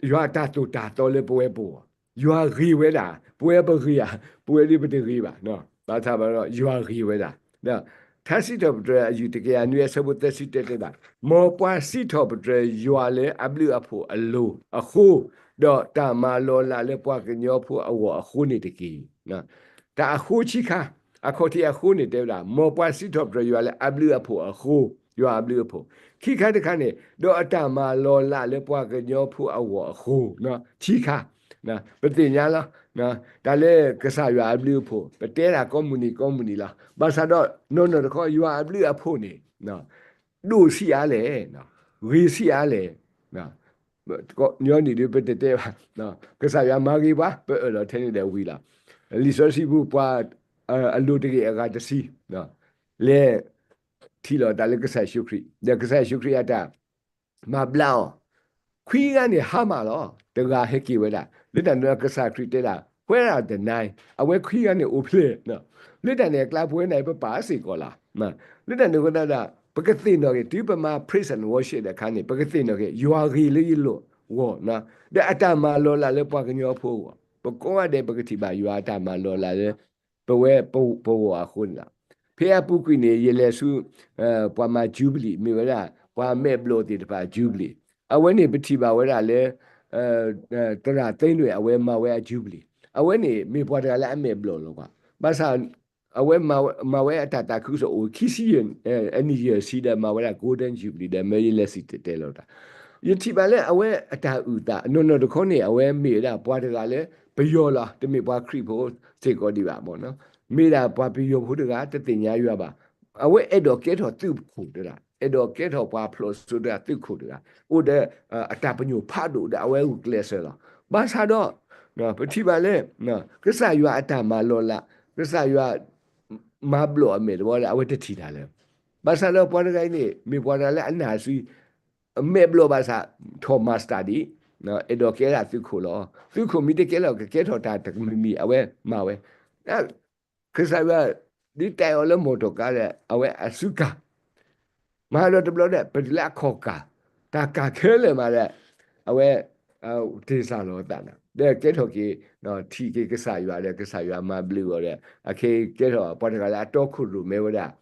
ယွၤအတၢ်သိၣ်တၢ်သီလၢပဝဲပူၤ, ယွၤဂ့ၤဝဲဒၣ် ပဝဲပဂ့ၤဧါ, ပဝဲဒ်ပတဂ့ၤဘၣ်, ဘၣ်ဆၣ်ဒီးယွၤဂ့ၤဝဲဒၣ် ထါစံးထီၣ်ပတြၢၤအယုၢ်တကယၤနွံအဆၢဖိသၢဆံတၢတဲဘၣ်, မ်ပှၤစံးထီၣ်ပတြၢၤယွၤလၢအဘျုးအဖှိၣ်အလိၤအဃိ, ဒီးတၢ်မၤလီၤလးလၢပှၤကညီဖိအဂီၢ်အဃိန့ၣ်တက့ၢ်. တၢ်အဃိဆံခါ အခီၣ်ထံးအဃိန့ၣ်တဲဝဲဒၣ် မ်ပှၤစံးထီၣ်ပတြၢၤယွၤလၢအဘျုးအဖှိၣ်အဃိ, ယွၤအဘျုးအဖှိၣ်. ခံခါတခါန့ၣ် ဒီးအတၢ်မၤလီၤလးလၢပှၤကညီဖိအဂီၢ်အဃိ, ခံခါ, ပသ့ၣ်ညါလီၤ. တၢ်လၢကစၢ်ယွၤအဘျုးအဖှိၣ် ပတဲတၢ်ကိးမုၢ်နံၤကိးမုၢ်နံၤလီၤ. ဘၣ်ဆၣ်ဒီးနီၢ်နီၢ်တခီ ယွၤအဘျုးအဖှိၣ်န့ၣ် ဒိၣ်ဆံးအါလဲၣ်, ဂ့ၤဆံးအါလဲၣ်. ညီနုၢ်ဒုးပတတဲဘၣ်, ကစၢ်ယွၤမၤဂ့ၤပှၤ ပအၢၣ်လီၤထဲန့ၣ်ဒီးဝံၤလီၤ. လံာ်စီဆှံပူၤပှၤ အလိၤတဂ့ၤအဂၤတဆံ လဲၤထံၣ်လီၤတၢ်လၢကစၢ်ယ့ၣ်ၡူးခရံာ်, ဒီးကစၢ်ယ့ၣ်ၡူးခရံာ်အတၢ် မၤဘျါအီၤ, ခွံဂၤန့ၣ်ဟါမၢ်လီၤ. တဂၤဟဲက့ၤဝဲဒၣ်, လၢတၢ်န့ၣ်ကစၢ်ခရံာ်တဲဒၣ် where are the nine, အဝဲခွံဂၤန့ၣ်အိၣ်ဖျဲၣ်, လၢတၢ်န့ၣ်အကျါပဝဲန့ၣ် ပပာ်စ့ၢ်ကီးလီၤ. လၢတၢ်န့ၣ်အဃိသတးဒီး ပကသ့ၣ်နီၣ်က့ၤ တုၤပမၤ praise and worship တခါန့ၣ် ပကသ့ၣ်နီၣ်က့ၤ ယွၤဂ့ၤလၢယလိၤအဂီၢ်, ဒီးအတၢ်မၤလီၤလးလၢပှၤကညီဖိအဂီၢ်, ပကိးဂၤဒဲး ပကထံၣ်ဘၣ်ယွၤအတၢ်မၤလီၤလးလၢ ပဝဲပဂီၢ်အဃိန့ၣ်လီၤ. ဖဲအပူၤကွံာ်န့ၣ် ယလဲၤဆူ ပှၤမၤ Jubilee မ့ၢ်ဝဲဒၣ် ပှၤမဲာ်ဘျီၣ်သ့ၣ်တဖၣ် Jubilee, အဝဲန့ၣ်ပထံၣ်ဘၣ်ဝဲဒၣ်လၢ သရၣ်သ့ၣ်နွဲၣ် အဝဲမၤဝဲအ Jubilee, အဝဲန့ၣ်မ့ၢ်ပှၤတဂၤလၢအမဲာ်ဘျီၣ်လီၤပှၤ, ဘၣ်ဆၣ် အဝဲမၤဝဲအတၢ်သးခုကစီၣ်အိၣ်ခံဆံယဲၢ်, အနံၣ်ယဲၢ်ဆံဒီးမၤဝဲဒၣ် Golden Jubilee ဒီး မ့ၢ်ယလဲၤစံၣ်တဲၤတဲလီၤတၢ်, ယထံၣ်ဘၣ်လၢအဝဲအတၢ်အုၣ်သး နီၢ်နီၢ်တခီန့ၣ် အဝဲမ့ၢ်ဝဲဒၣ်ပှၤတဂၤလၢ ပယီၤလီၤ, တမ့ၢ်ပှၤခရံာ်ဖိစ့ၢ်ကီးဒံးဘၣ်မ့ၢ်နီၤ, မ့ၢ်ဒၣ်ပှၤပယီၤဖိတဂၤ တသ့ၣ်ညါယွၤဘၣ်, အဝဲအဲၣ်ဒိးကဲထီၣ်သုးခိၣ်တဂၤ, အဲၣ်ဒိးကဲထီၣ်ပှၤဖျိးစိတဂၤ သုးခိၣ်တဂၤ, အိၣ်ဒီး အတၢ်ပညိၣ်ဖးဒိၣ်ဒီးအဝဲဂုာ်ကျဲးစၢးလီၤ. ဘၣ်ဆၣ်ဒီး ပထံၣ်ဘၣ်လၢ ကစၢ်ယွၤအတၢ်မၤလီၤလး, ကစၢ်ယွၤ မၤဘျီၣ်အမဲာ်တဘီဒီး အဝဲတထံၣ်တၢ်လၢၤ, ဘၣ်ဆၣ်ဒီးပှၤတဂၤအံၤန့ၣ် မ့ၢ်ပှၤတဂၤလၢအနာ်စ့ အမဲာ်ဘျီၣ်ဘၣ်ဆၣ် ထီၣ်မၤစတၢ်ဒံး, အဲၣ်ဒိးကဲဒၣ်သုးခိၣ်လီၤ. သုးခိၣ်မ့ၢ်တကဲလီၤ ကကဲထီၣ်တၢ်တမံၤမံၤ အဝဲမၤဝဲ, ကစၢ်ယွၤ ဒ်တဲအီၤလၢမိၢ်တီၢ်ကါဒီး အဝဲအစုကၢ်, မၤဒီးတဘျီဒီး ပတုၤလၢအခီၣ်ကၢ်, တၢ်ကၢ်ခဲလၢာ်မးဒီး အဝဲ တ့ၢ်စၢ်လီၤအသးန့ၣ် ဒီးကဲထီၣ်က့ၤ ထံၣ်က့ၤကစၢ်ယွၤဒီး ကစၢ်ယွၤမၤဘျုးအီၤဒီး အခဲကဲထီၣ်ပှၤတဂၤလၢအတီခိၣ်ရိၣ်မဲဝဲဒၣ်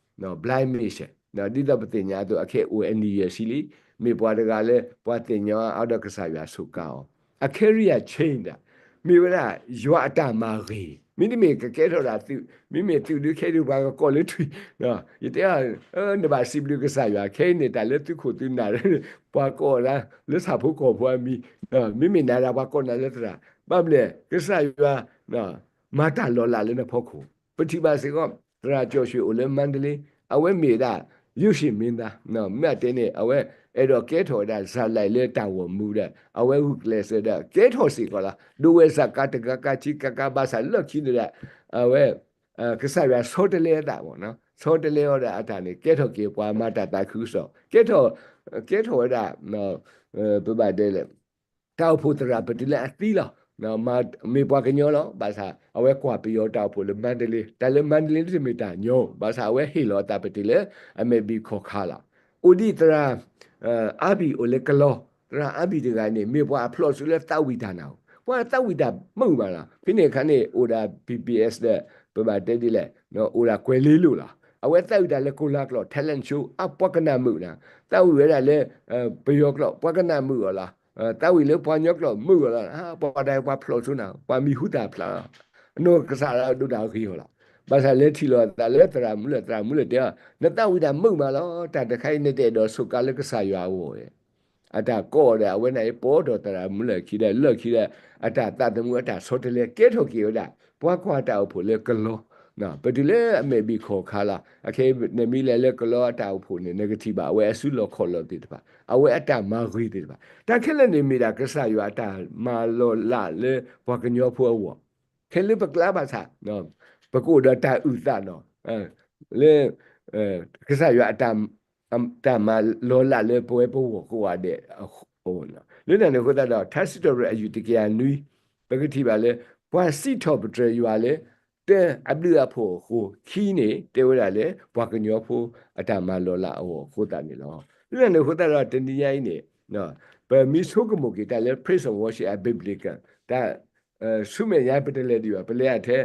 blind Bartimaeus, ဒ်သိးပသ့ၣ်ညါအသိး အခဲအိၣ်အနံၣ်ယဲၢ်ဆံလံ, မ့ၢ်ပှၤတဂၤလၢ ပှၤသ့ၣ်ညါအါဒီးကစၢ်ယွၤစူးကါအီၤ, အခဲရံယၤ chain ဒၣ်, မ့ၢ်ဝဲဒၣ် ယွၤအတၢ်မၤဂ့ၤ, မ့တမ့ၢ်ကကဲထီၣ်ဒၣ်သုး, မ့မ့ၢ်သုးဒုးခဲဒုးပှၤကကိးလၢထွံၣ်, ယတဲအီၤ နဘၣ်စံးဘျုးကစၢ်ယွၤ ခဲအံၤန့ၣ် တၢ်လၢသုးခိၣ်သုးနၢ် ပှၤကိးနၤလၢဆၣ်ဖိကီၢ်ဖိအမံၤ, မ့မ့ၢ်နၤဒၣ်ပှၤကိးနၤလၢသရၣ်, ဘၣ်မနုၤလဲၣ် ကစၢ်ယွၤ မၤတၢ်လီၤလးလၢနဖီခိၣ်, ပထံၣ်ဘၣ်စ့ၢ်ကီး သရၣ်ကၠီၣ်ရွှ့ၣ်အိၣ်လၢမါတလ့, အဝဲမ့ၢ်ဒၣ် ရုပ်ရှင်မင်းသား, မ့ၢ်အတဲန့ၣ် အဝဲအဲၣ်ဒိးကဲထီၣ်ဝဲဒၣ် ဇာတ်လိုက် လၢတၢ်ဂီၤမူဒီး အဝဲဂုာ်ကျဲးစၢးဒီး ကဲထီၣ်စ့ၢ်ကီးလီၤ, ဒိးဝဲစးကါတဂၤကါခံကါကါ ဘၣ်ဆၣ်လၢခံန့ၣ်ဒီး အဝဲ ကစၢ်ယွၤဆီတလဲအသးမ့ၢ်နီၤ, ဆီတလဲအီၤဒီးအတၢ်န့ၣ် ကဲထီၣ်က့ၤပှၤမၤတၢ်သးခုကစီၣ်, ကဲထီၣ်, ကဲထီၣ်ဝဲဒၣ် ပဘၣ်တဲလဲၣ်, တၢ်အိၣ်ဖှိၣ်သရၣ်ပတုၤလၢအသံလီၤ, မ့ၢ်ပှၤကညီလီၤ, ဘၣ်ဆၣ် အဝဲကွၢ်ပယီၤတၢ်အိၣ်ဖှိၣ်လၢမါတလ့, တၢ်လၢမါတလ့တမ့ၢ်တၢ်ညီ, ဘၣ်ဆၣ်အဝဲဟ့ၣ်လီၤအသးပတုၤလၢ အမဲာ်ဘံၣ်ခီၣ်ခါလီၤ. အိၣ်ဒံးသရၣ် အါဘံၣ်အိၣ်လၢကလီ, သရၣ်အါဘံၣ်တဂၤန့ၣ် မ့ၢ်ပှၤအဖျိးစိလၢသးဝံၣ်တၢ်နၤဧိၤ, ပှၤသးဝံၣ်တၢ်မုာ်မးလီၤ, ဖဲန့ၣ်အခါန့ၣ် အိၣ်ဒၣ် ပီပီအ့း ဒီး ပဘၣ်တဲဒ်လဲၣ်, အိၣ်ဒၣ်ကွဲၤလ့လိၣ်လီၤ. အဝဲသးဝံၣ်တၢ်လၢကိၤလၤကျိာ် talent show အါ ပှၤကနၣ်မုာ်နၤ, သးဝံၣ်ဝဲဒၣ်လၢ ပယီၤကျိာ် ပှၤကနၣ်မုာ်အီၤလီၤ, သးဝံၣ်လၢပှၤကညီကျိာ်မုာ်အီၤလီၤ, ပှၤဒၣ်ပှၤဖျိးစိနၤ, ပှၤမံၤဟူသၣ်ဖျါလီၤ, အနီၢ်ကစၢ်ဒၣ်ဒိၣ်တၢ်ဂ့ၤအီၤလီၤ. ဘၣ်ဆၣ်လဲၤထံၣ်လိာ်သးလၢသရၣ်မူလၢၢ်, သရၣ်မူလၢၢ်တဲအီၤ, နသးဝံၣ်တၢ်မုာ်မးလီၤ, တၢ်တခါအံၤ နတအဲၣ်ဒိးစူးကါလၢကစၢ်ယွၤအဂီၢ်ဧါ. အတၢ်ကိးအီၤဒီး အဝဲန့ၣ်အံၤ ပိာ်ထီၣ်သရၣ်မူလၢၢ်ခံဒီး လၢခံဒီး အတၢ်သးသမူအတၢ်ဆီတလဲကဲထီၣ်က့ၤဝဲဒၣ် ပှၤကွၢ်တၢ်အိၣ်ဖှိၣ်လၢကလီ, ပတုၤလၢအမဲာ်ဘံၣ်ခီၣ်ခါလီၤ. အခဲအံၤ နမ့ၢ်လဲၤလၢကလီအတၢ်အိၣ်ဖှိၣ်န့ၣ် နကထံၣ်ဘၣ်အဝဲအစုလီၢ်ခီၣ်လီၢ်သ့ၣ်တဖၣ်, အဝဲအတၢ်မၤဂ့ၤသ့ၣ်တဖၣ်, တၢ်ခဲလၢာ်န့ၣ် မ့ၢ်ဒၣ်ကစၢ်ယွၤအတၢ်မၤလီၤလးလၢပှၤကညီဖိအဂီၢ်, ခဲလၢပကျါဘၣ်ဆၣ် ပကအိၣ်ဒီးတၢ်အုၣ်သးနီၤ လၢ ကစၢ်ယွၤအတၢ် တၢ်မၤလီၤလးလၢပဝဲပဂီၢ်ကိးဂၤဒဲးအဂီၢ်, လၢတၢ်န့ၣ်အဃိသတးဒီး ထါစံးထီၣ်ပတြၢၤအယုၢ်တကယၤနွံ ပကထံၣ်ဘၣ်လၢ ပှၤစံးထီၣ်ပတြၢၤယွၤလၢ တၢ်အဘျုးအဖှိၣ်အဃိ ခံန့ၣ် တဲဝဲဒၣ်လၢ ပှၤကညီဖိအတၢ်မၤလီၤလးအဂီၢ်အဃိသတးန့ၣ်လီၤ. လၢတၢ်န့ၣ်အဃိသတးဒီး တနံၤညါအံၤန့ၣ် ပမ့ၢ်ဆိကမိၣ်က့ၤတၢ်လၢ praise and worship အ biblical တၢ် ဆူမဲာ်ညါပတလဲၤဒံးဘၣ်, ပလဲၤအထဲ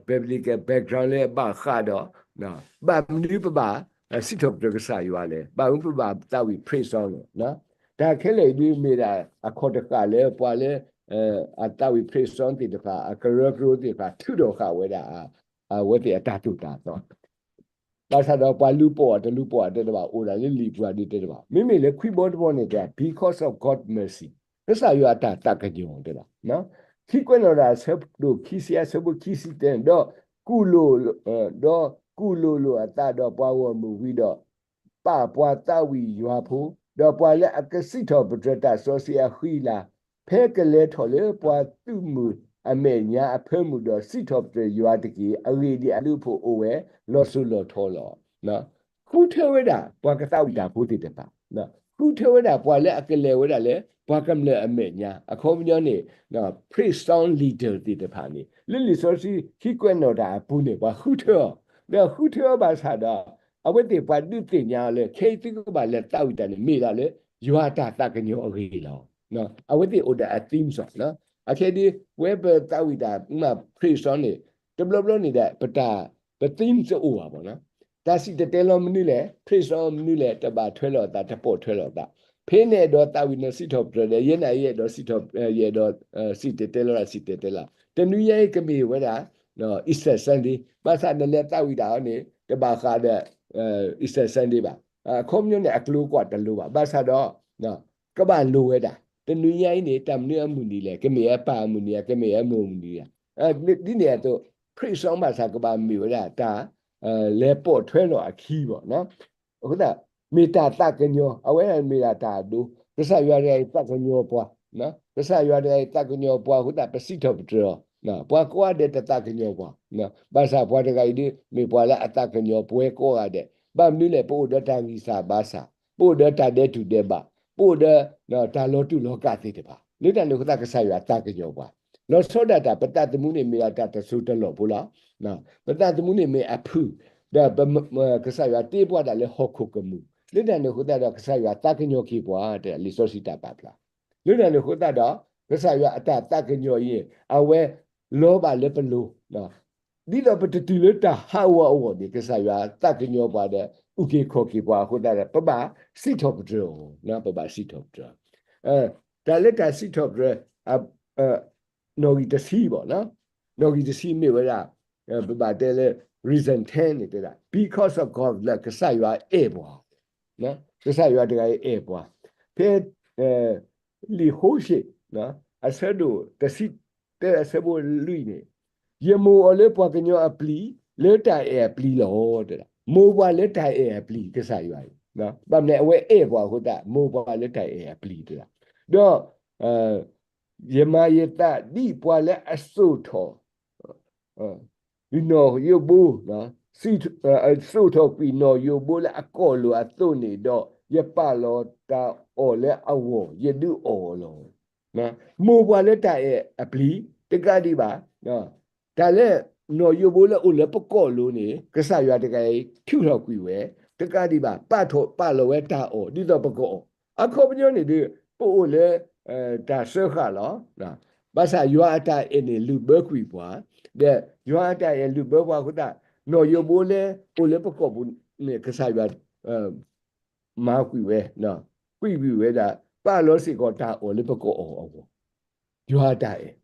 biblical background လၢအဘၣ်ဃးဒီး ဘၣ်မနုၤပဘၣ် စံးထီၣ်ပတြၢၤကစၢ်ယွၤလဲၣ်, ဘၣ်မနုၤပဘၣ်သးဝံၣ် praise song လဲၣ်, တၢ်ခဲလၢာ်အံၤဒုးမ့ၢ်ဒၣ်အခီၣ်တဃာ်လၢပှၤလၢ အသးဝံၣ် praise song သ့ၣ်တဖၣ် အကရၢကရိသ့ၣ်တဖၣ် ထုးထီၣ်ဃာ်ဝဲဒၣ်အ အဝဲသ့ၣ်အတၢ်သိၣ်တၢ်သီ ဘၣ်ဆၣ်ဒီးပှၤလူၤပိာ်အီၤတလူၤပိာ်အီၤတဲတဘၣ် အိၣ်ဒၣ်လၢလံာ်ပူၤအဒုတဲတဘၣ် မ့မ့ၢ်လၢခွံဘီတဘီန့ၣ်တဲ because of God's mercy ကစၢ်ယွၤအတၢ်သးကညီၤတဲဒၣ် ခံကွဲးနီၣ်တၢ်အဆၢဒိၣ်ခံဆံအဆၢဖိခံဆံတဲန့ၣ် ဒီးကူၣ်လိာ် ဒီးကူၣ်လိာ်လိာ်အသးဒီးပှၤဂီၢ်မုၢ်ဝံၤဒီး ပာ်ပှၤသးဝံၣ်ယွၤဖိ, ဒီးပှၤလၢအကစံးထီၣ်ပတြၢၤတၢ်စီဆှံအဃံအလၤ, ဖဲကလဲၤထီၣ်လၢပှၤသုးမုၢ်အမဲာ်ညါအဖၢမုၢ်ဒီးစံးထီၣ်ပတြၢၤယွၤတက့ၢ်. အဂ့ၢ်ဒ်အံၤအဘျုးအဖှိၣ်အိၣ်ဝဲလီၤစိၤလီၤထီလီၤ. ဃုထၢဝဲဒၣ်ပှၤကသးဝံၣ်တၢ်ဖိသ့ၣ်တဖၣ်, ဃုထၢဝဲဒၣ်ပှၤလၢအကလဲၤဝဲဒၣ်လၢပှၤကမျၢၢ်အမဲာ်ညါ, အခီပညီန့ၣ် praise song leader သ့ၣ်တဖၣ်န့ၣ် လၢလံာ်စီဆှံခံကွဲးနီၣ်တၢ်အပူၤန့ၣ် ပှၤဃုထၢအီၤ, ဒီးဃုထၢအီၤဘၣ်ဆၣ်ဒီး အဝဲသ့ၣ်ပှၤဒုးသ့ၣ်ညါအီၤလၢ ခဲအံၤသုကဘၣ်လဲၤသးဝံၣ်တၢ်န့ၣ် မ့ၢ်ဒၣ်လၢယွၤအတၢ်သးကညီၤအဂ့ၢ်လီၤ. အဝဲသ့ၣ်အိၣ်ဒီးအ theme song အခဲဒ် ပဝဲပသးဝံၣ်တၢ်မ့ၢ် praise song န့ၣ် တဘျီဘျီန့ၣ်ဒီး ပတၢ် ပ theme တအိၣ်ဘၣ်ဘၣ်နီၤ. တၢ်စံၣ်တဲၤတဲလီၤမနုၤလဲၣ်, praise song မနုၤလဲၣ်, တဘၣ်ထွဲလိာ်အသး တပိာ်ထွဲလိာ်အသး. ဖဲနအဲၣ်ဒိးသးဝံၣ်နစံးထီၣ်ပတြၢၤဒီး ယဲနအဲၣ်ဒိးစံးထီၣ်, ယအဲၣ်ဒိးစံၣ်တဲၤတဲလီၤဒၣ် စံၣ်တဲၤတဲလီၤ. တနွံညါအံၤကမ့ၢ်ဝဲဒၣ် Easter Sunday ဘၣ်ဆၣ်နလဲၤသးဝံၣ်တၢ်အီၤန့ၣ် တဘၣ်ဃးဒီး Easter Sunday ဘၣ်. အခီပညီန့ၣ် အကျိၤကွၢ်တလိၤဘၣ်. ဘၣ်ဆၣ်ဒီး ကဘၣ်လိၤဝဲဒၣ် တနွံညါအံၤန့ၣ် တၢ်မနုၤအမုၢ်နံၤလဲၣ်, ကမ့ၢ်အပၢ်အမုၢ်နံၤဧါ, ကမ့ၢ်အမိၢ်အမုၢ်နံၤဧါ. ဒ်န့ၣ်အသိး praise song ဘၣ်ဆၣ်ကဘၣ်မ့ၢ်ဝဲဒၣ်တၢ် လဲၤပိာ်ထွဲလီၤအခံဘၣ်. အဃိသတး မ့ၢ်တၢ်သးကညီၤ, အဝဲမ့ၢ်ဒၣ်တၢ်အဒိ, ကစၢ်ယွၤတဂၤအံၤသးကညီၤပှၤ, ကစၢ်ယွၤတဂၤအံၤသးကညီၤပှၤအဃိသတး ပစံးထီၣ်ပတြၢၤအီၤ, ပှၤကိးဂၤဒဲးတသးကညီၤပှၤ, ဘၣ်ဆၣ်ပှၤတဂၤအံၤဒ် မ့ၢ်ပှၤလၢအသးကညီၤပဝဲကိးဂၤဒဲး, ဘၣ်မနုၤလဲၣ် ပအိၣ်ဒီးတၢ်ဂံၢ်စၢ်ဘါစၢ်, ပအိၣ်ဒီးတၢ်ဒဲးတူၢ်ဒဲးဘး, ပအိၣ်ဒီး တၢ်လီၤတူာ်လီၤကာ်သ့ၣ်တဖၣ်, လၢတၢ်န့ၣ်အဃိသတးကစၢ်ယွၤသးကညီၤပှၤ, လီၤဆီဒၣ်တၢ် ပသးသမူန့ၣ်မ့ၢ်ဒၣ်တၢ်တစိၢ်တလီၢ်ဖိလီၤ. ပသးသမူန့ၣ်မ့ၢ်အဖုၣ်, ဒီး ကစၢ်ယွၤတ့ပှၤဒၣ်လၢဟီၣ်ခိၣ်ကမူၣ်, လၢတၢ်န့ၣ်အဃိသတးဒီး ကစၢ်ယွၤသးကညီၤက့ၤပှၤ တဲလံာ်စီဆှံတၢ်ပာ်ဖျါ, လၢတၢ်န့ၣ်အဃိသတးဒီး ကစၢ်ယွၤအတၢ်သးကညီၤအံၤ အဝဲလီၤဘၣ်လၢပလိၤ ဒ်သိးပတတုၤလၢတၢ်ဟးဂီၤအဂီၢ်န့ၣ် ကစၢ်ယွၤသးကညီၤပှၤဒီး အုၣ်က့ၤခီၣ်က့ၤပှၤအဃိသတးဒီး ပဘၣ်စံးထီၣ်ပတြၢၤအီၤ, ပဘၣ်စံးထီၣ်ပတြၢၤ, တၢ်လၢတၢ်စံးထီၣ်ပတြၢၤ နီၣ်ဂံၢ်တဆံဘၣ်, နီၣ်ဂံၢ်တဆံမ့ၢ်ဝဲဒၣ် ပဘၣ်တဲလၢ reason ten န့ၣ်တဲဒၣ် because of God လၢကစၢ်ယွၤအဲၣ်ပှၤ, ကစၢ်ယွၤတဂၤအံၤအဲၣ်ပှၤ, ဖဲ လံာ်ဟိၤၡ့ အဆၢဒိၣ်တဆံတၢ အဆၢဖိလွံၢ်န့ၣ်, ယမိၢ်အီၤလၢပှၤကညီအပျံၤ လၢတၢ်အဲၣ်အပျံၤလီၤ, တဲဒၣ် မိၢ်ပှၤလၢတၢ်အဲၣ်အပျံၤ ကစၢ်ယွၤအံၤ, ဘၣ်မနုၤအဝဲအဲၣ်ပှၤအဃိသတး မိၢ်ပှၤလၢတၢ်အဲၣ်အပျံၤတဲဒၣ်, ဒီး ယမၤယသးဒ်ပှၤလၢအစိာ်ထီၣ် နီၣ်ယိးဘိ, စိာ်ထီၣ်ကွံာ်နီၣ်ယိးဘိလၢအကိာ်လိၤအသိးန့ၣ်ဒီး ယပာ်လီၤတၢ်အီၣ်လၢအဂီၢ် ယဒုးအီၣ်အီၤလီၤ. မိၢ်ပှၤလၢတၢ်အဲၣ်အပျံၤ တကးဒံးဘၣ် တၢ်လၢ နီၣ်ယိးဘိလၢအိၣ်လၢပကိာ်လိၤန့ၣ် ကစၢ်ယွၤတဂၤအံၤထုးထီၣ်ကွံာ်ဝဲ, တကးဒံးဘၣ် ပာ်ထီၣ်ပာ်လီၤဝဲတၢ်အီၣ် ဒ်သိးပကအီၣ်, အခီပညီန့ၣ်ဒီး ပအိၣ်လၢ တၢ်စၢဃာ်လီၤ. ဘၣ်ဆၣ်ယွၤအတၢ်အဲၣ်န့ၣ်လုၢ်ဘၢကွံာ်ပှၤ, ဒီးယွၤအတၢ်အဲၣ်လုၢ်ဘၢပှၤအဃိသတး နီၣ်ယိးဘိလၢအိၣ်လၢပကိာ်ပူၤန့ၣ် ကစၢ်ယွၤ မၤကွံာ်ဝဲ, ကွံာ်ကွံာ်ဝဲဒၣ် ပာ်လီၤစ့ၢ်ကီးတၢ်အီၣ်လၢပကအီၣ်အဂီၢ်, ယွၤအတၢ်အဲၣ်,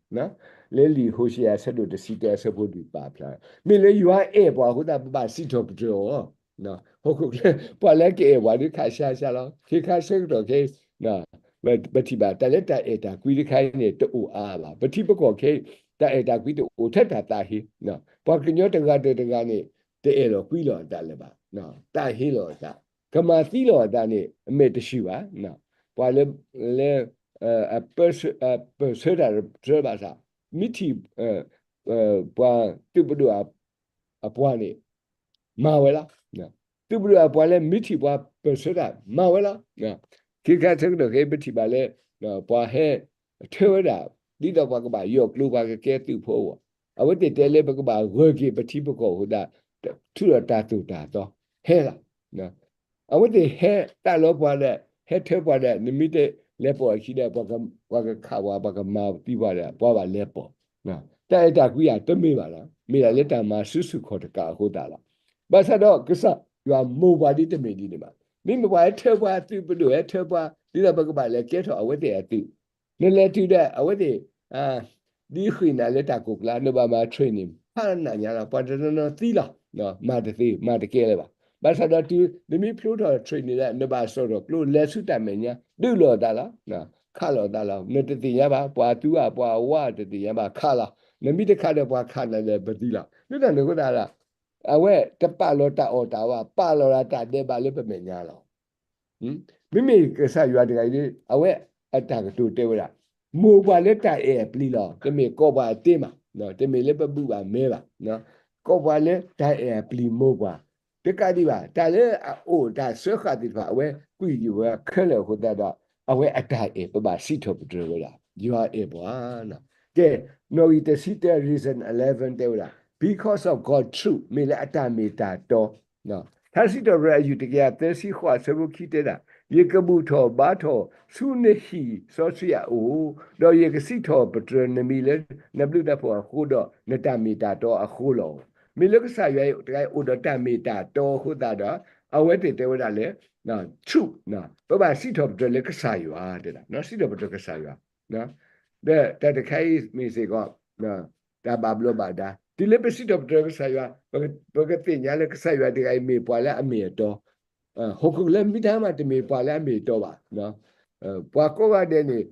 လၢလံာ်ဟိၤၡ့အဆၢဒိၣ်တဆံတၢအဆၢဖိလွံၢ်ပာ်ဖျါ, မ့ၢ်လၢယွၤအဲၣ်ပှၤအဃိသတး ပဘၣ်စံးထီၣ်ပတြၢၤအီၤ, ဟီၣ်ခိၣ်ချၢ ပှၤလၢကအဲၣ်ပှၤဒုးခးဆါဆါလီၤ, ခ့ခါဆၢကတီၢ်ခဲအံၤ ပထံၣ်ဘၣ် တၢ်လၢတၢ်အဲၣ်တၢ်ကွံတခါအံၤန့ၣ် တအိၣ်အါအါဘၣ်, ပထံပကီၢ်ခဲအံၤ တၢ်အဲၣ်တၢ်ကွံတအိၣ်ထဲတၢ်သးဟ့, ပှၤကညီတဂၤဒီးတဂၤန့ၣ် တအဲၣ်လီၤကွံလီၤအသးလၢၤဘၣ်, တၢ်ဟ့လီၤအသး, ကမၤသံလီၤအသးန့ၣ် အမဲာ်တဆှုဘၣ်, ပှၤလၢ လၢ ပၢၢ်ဆၢတၢ်တြၢဘၣ်ဆၣ် မ့ၢ်ထံၣ် ပှၤသုးပဒိၣ်အပှၤန့ၣ် မၤဝဲလီၤ. သုးပဒိၣ်အပှၤလၢမ့ၢ်ထံၣ်ပှၤပၢၢ်ဆၢတၢ် မၤဝဲလီၤ. ခ့ခါဆၢကတီၢ်ခဲအံၤ ပထံၣ်ဘၣ်လၢ ပှၤဟဲထၢဝဲဒၣ် ဒ်သိးပှၤကဘၣ်ယိးကျိၤ ပှၤကကဲသုးဖိအဂီၢ်, အဝဲသ့ၣ်တဲလၢပကဘၣ်ဂၢၢ်က့ၤပထံပကီၢ်အဃိသတး ထုးဒီးတၢ်သိၣ်တၢ်သီ ဟဲလီၤ. အဝဲသ့ၣ်ဟဲတၢ်လီၤပှၤဒီး ဟဲထၢပှၤဒီး နမ့ၢ်တလဲၤပိာ်အခံဒီး ပှၤကခးပှၤ ပှၤကမၤသံပှၤဒီး ပှၤဘၣ်လဲၤပိာ်, တၢ်အဲၣ်တၢ်ကွံဧါ တမ့ၢ်ဘၣ်လီၤ. မ့ၢ်ဒၣ်လၢတၢ်မၤဆူၣ်ဆူၣ်ခီၣ်တကးအဃိသတးလီၤ. ဘၣ်ဆၣ်ဒီးကစၢ်ယွၤမိၢ်ပှၤဒ်တမ့ၢ်ဒ်န့ၣ်ဘၣ်. မ့မ့ၢ်ပှၤဟဲထၢပှၤ သုးပဒိၣ်ဟဲထၢပှၤ ဒ်သိးပကဘၣ်လဲၤကဲထီၣ်အဝဲသ့ၣ်အသုး, နလဲၤတုၤဒီးအဝဲသ့ၣ် အ ဒ်ဃ့ၢ်နၤလၢတၢ်ကိၢ်ကျါ နဘၣ်မၤ training ဖးနးညါလီၤ. ပှၤတနီၤနီၤသံလီၤ, မၤတသ့ မၤတကဲလၢၤဘၣ်. ဘၣ်ဆၣ်ဒီးတုၤနမ့ၢ်ဖျိထီၣ် training ဒီး နဘၣ်စိာ်ထီၣ်ကျိ လဲၤဆူတၢ်မဲာ်ညါ ဒုးလိာ်သးလီၤ, ခးလိာ်သးလီၤ. နတသ့ၣ်ညါဘၣ်, ပှၤသူဧါ ပှၤဝါတသ့ၣ်ညါဘၣ်, ခးလီၤ. နမ့ၢ်တခးဒီးပှၤခးနၤဒီးပသံလီၤ. လၢတၢ်န့ၣ်အဃိသတးဒီး အဝဲတပာ်လီၤတၢ်အီၣ်တၢ်အီဘၣ်, ပာ်လီၤဒၣ်တၢ်ဒဲးဘးလၢပမဲာ်ညါလီၤ. မ့မ့ၢ်ကစၢ်ယွၤတဂၤအံၤ အဝဲအတၢ်ကတိၤတဲဝဲဒၣ်, မိၢ်ပှၢ်လၢတၢ်အဲၣ်အပျံၤလီၤ. တမ့ၢ်ကိးပှၤအတ့မး, တမ့ၢ်လၢပဘူၣ်ဘၣ်မဲဘၣ်, ကိးပှၤလၢတၢ်အဲၣ်အပျံၤမိၢ်ပှၢ်, တကးဒံးဘၣ် တၢ်လၢအအိၣ်တၢ်စၢဃာ်သ့ၣ်တဖၣ် အဝဲကွံာ်ယံာ်ဝဲခဲလၢာ်အဃိသတးဒီး အဝဲအတၢ်အဲၣ် ပဘၣ်စံးထီၣ်ပတြၢၤဝဲဒၣ် ယွၤအဲၣ်ပှၤ ကဲ, နီၣ်ဂံၢ်တဆံတၢ reason eleven တဲဝဲဒၣ်, because of God truth မ့ၢ်လၢအတၢ်မ့ၢ်တၢ်တီ, ထါစံးထီၣ်ပတြၢၤအယုၢ်တကယၤသၢဆံဃိးအဆၢဖိခံတဲဒၣ်, ယကဘူၣ်ထီၣ်ဘါထီၣ်ဆူနဟံၣ်စီဆှံအအိၣ်, ဒီးယကစံးထီၣ်ပတြၢၤနမံၤလၢနဘျုးနဖှိၣ်အဃိဒီး နတၢ်မ့ၢ်တၢ်တီအဃိလီၤ. မ့ၢ်လၢကစၢ်ယွၤတဂၤအိၣ်ဒီးတၢ်မ့ၢ်တၢ်တီအဃိသတးဒီး အဝဲသ့ၣ်တဲဝဲဒၣ်လၢ truth, ပဘၣ်စံးထီၣ်ပတြၢၤလၢကစၢ်ယွၤ, စံးထီၣ်ပတြၢၤကစၢ်ယွၤ, ဒီးတၢ်တခါအံၤမ့ၢ်စ့ၢ်ကီး တၢ်ဘၣ်ဘျီးဘၣ်ဒါ, တုၤလၢပစံးထီၣ်ပတြၢၤကစၢ်ယွၤ, ပကသ့ၣ်ညါလၢကစၢ်ယွၤတဂၤအံၤမ့ၢ်ပှၤလၢအမ့ၢ်အတီ, ဟီၣ်ခိၣ်လၢမံတၢ်မးတမ့ၢ်ပှၤလၢအမ့ၢ်အတီဘၣ်, ပှၤကိးဂၤဒဲးန့ၣ်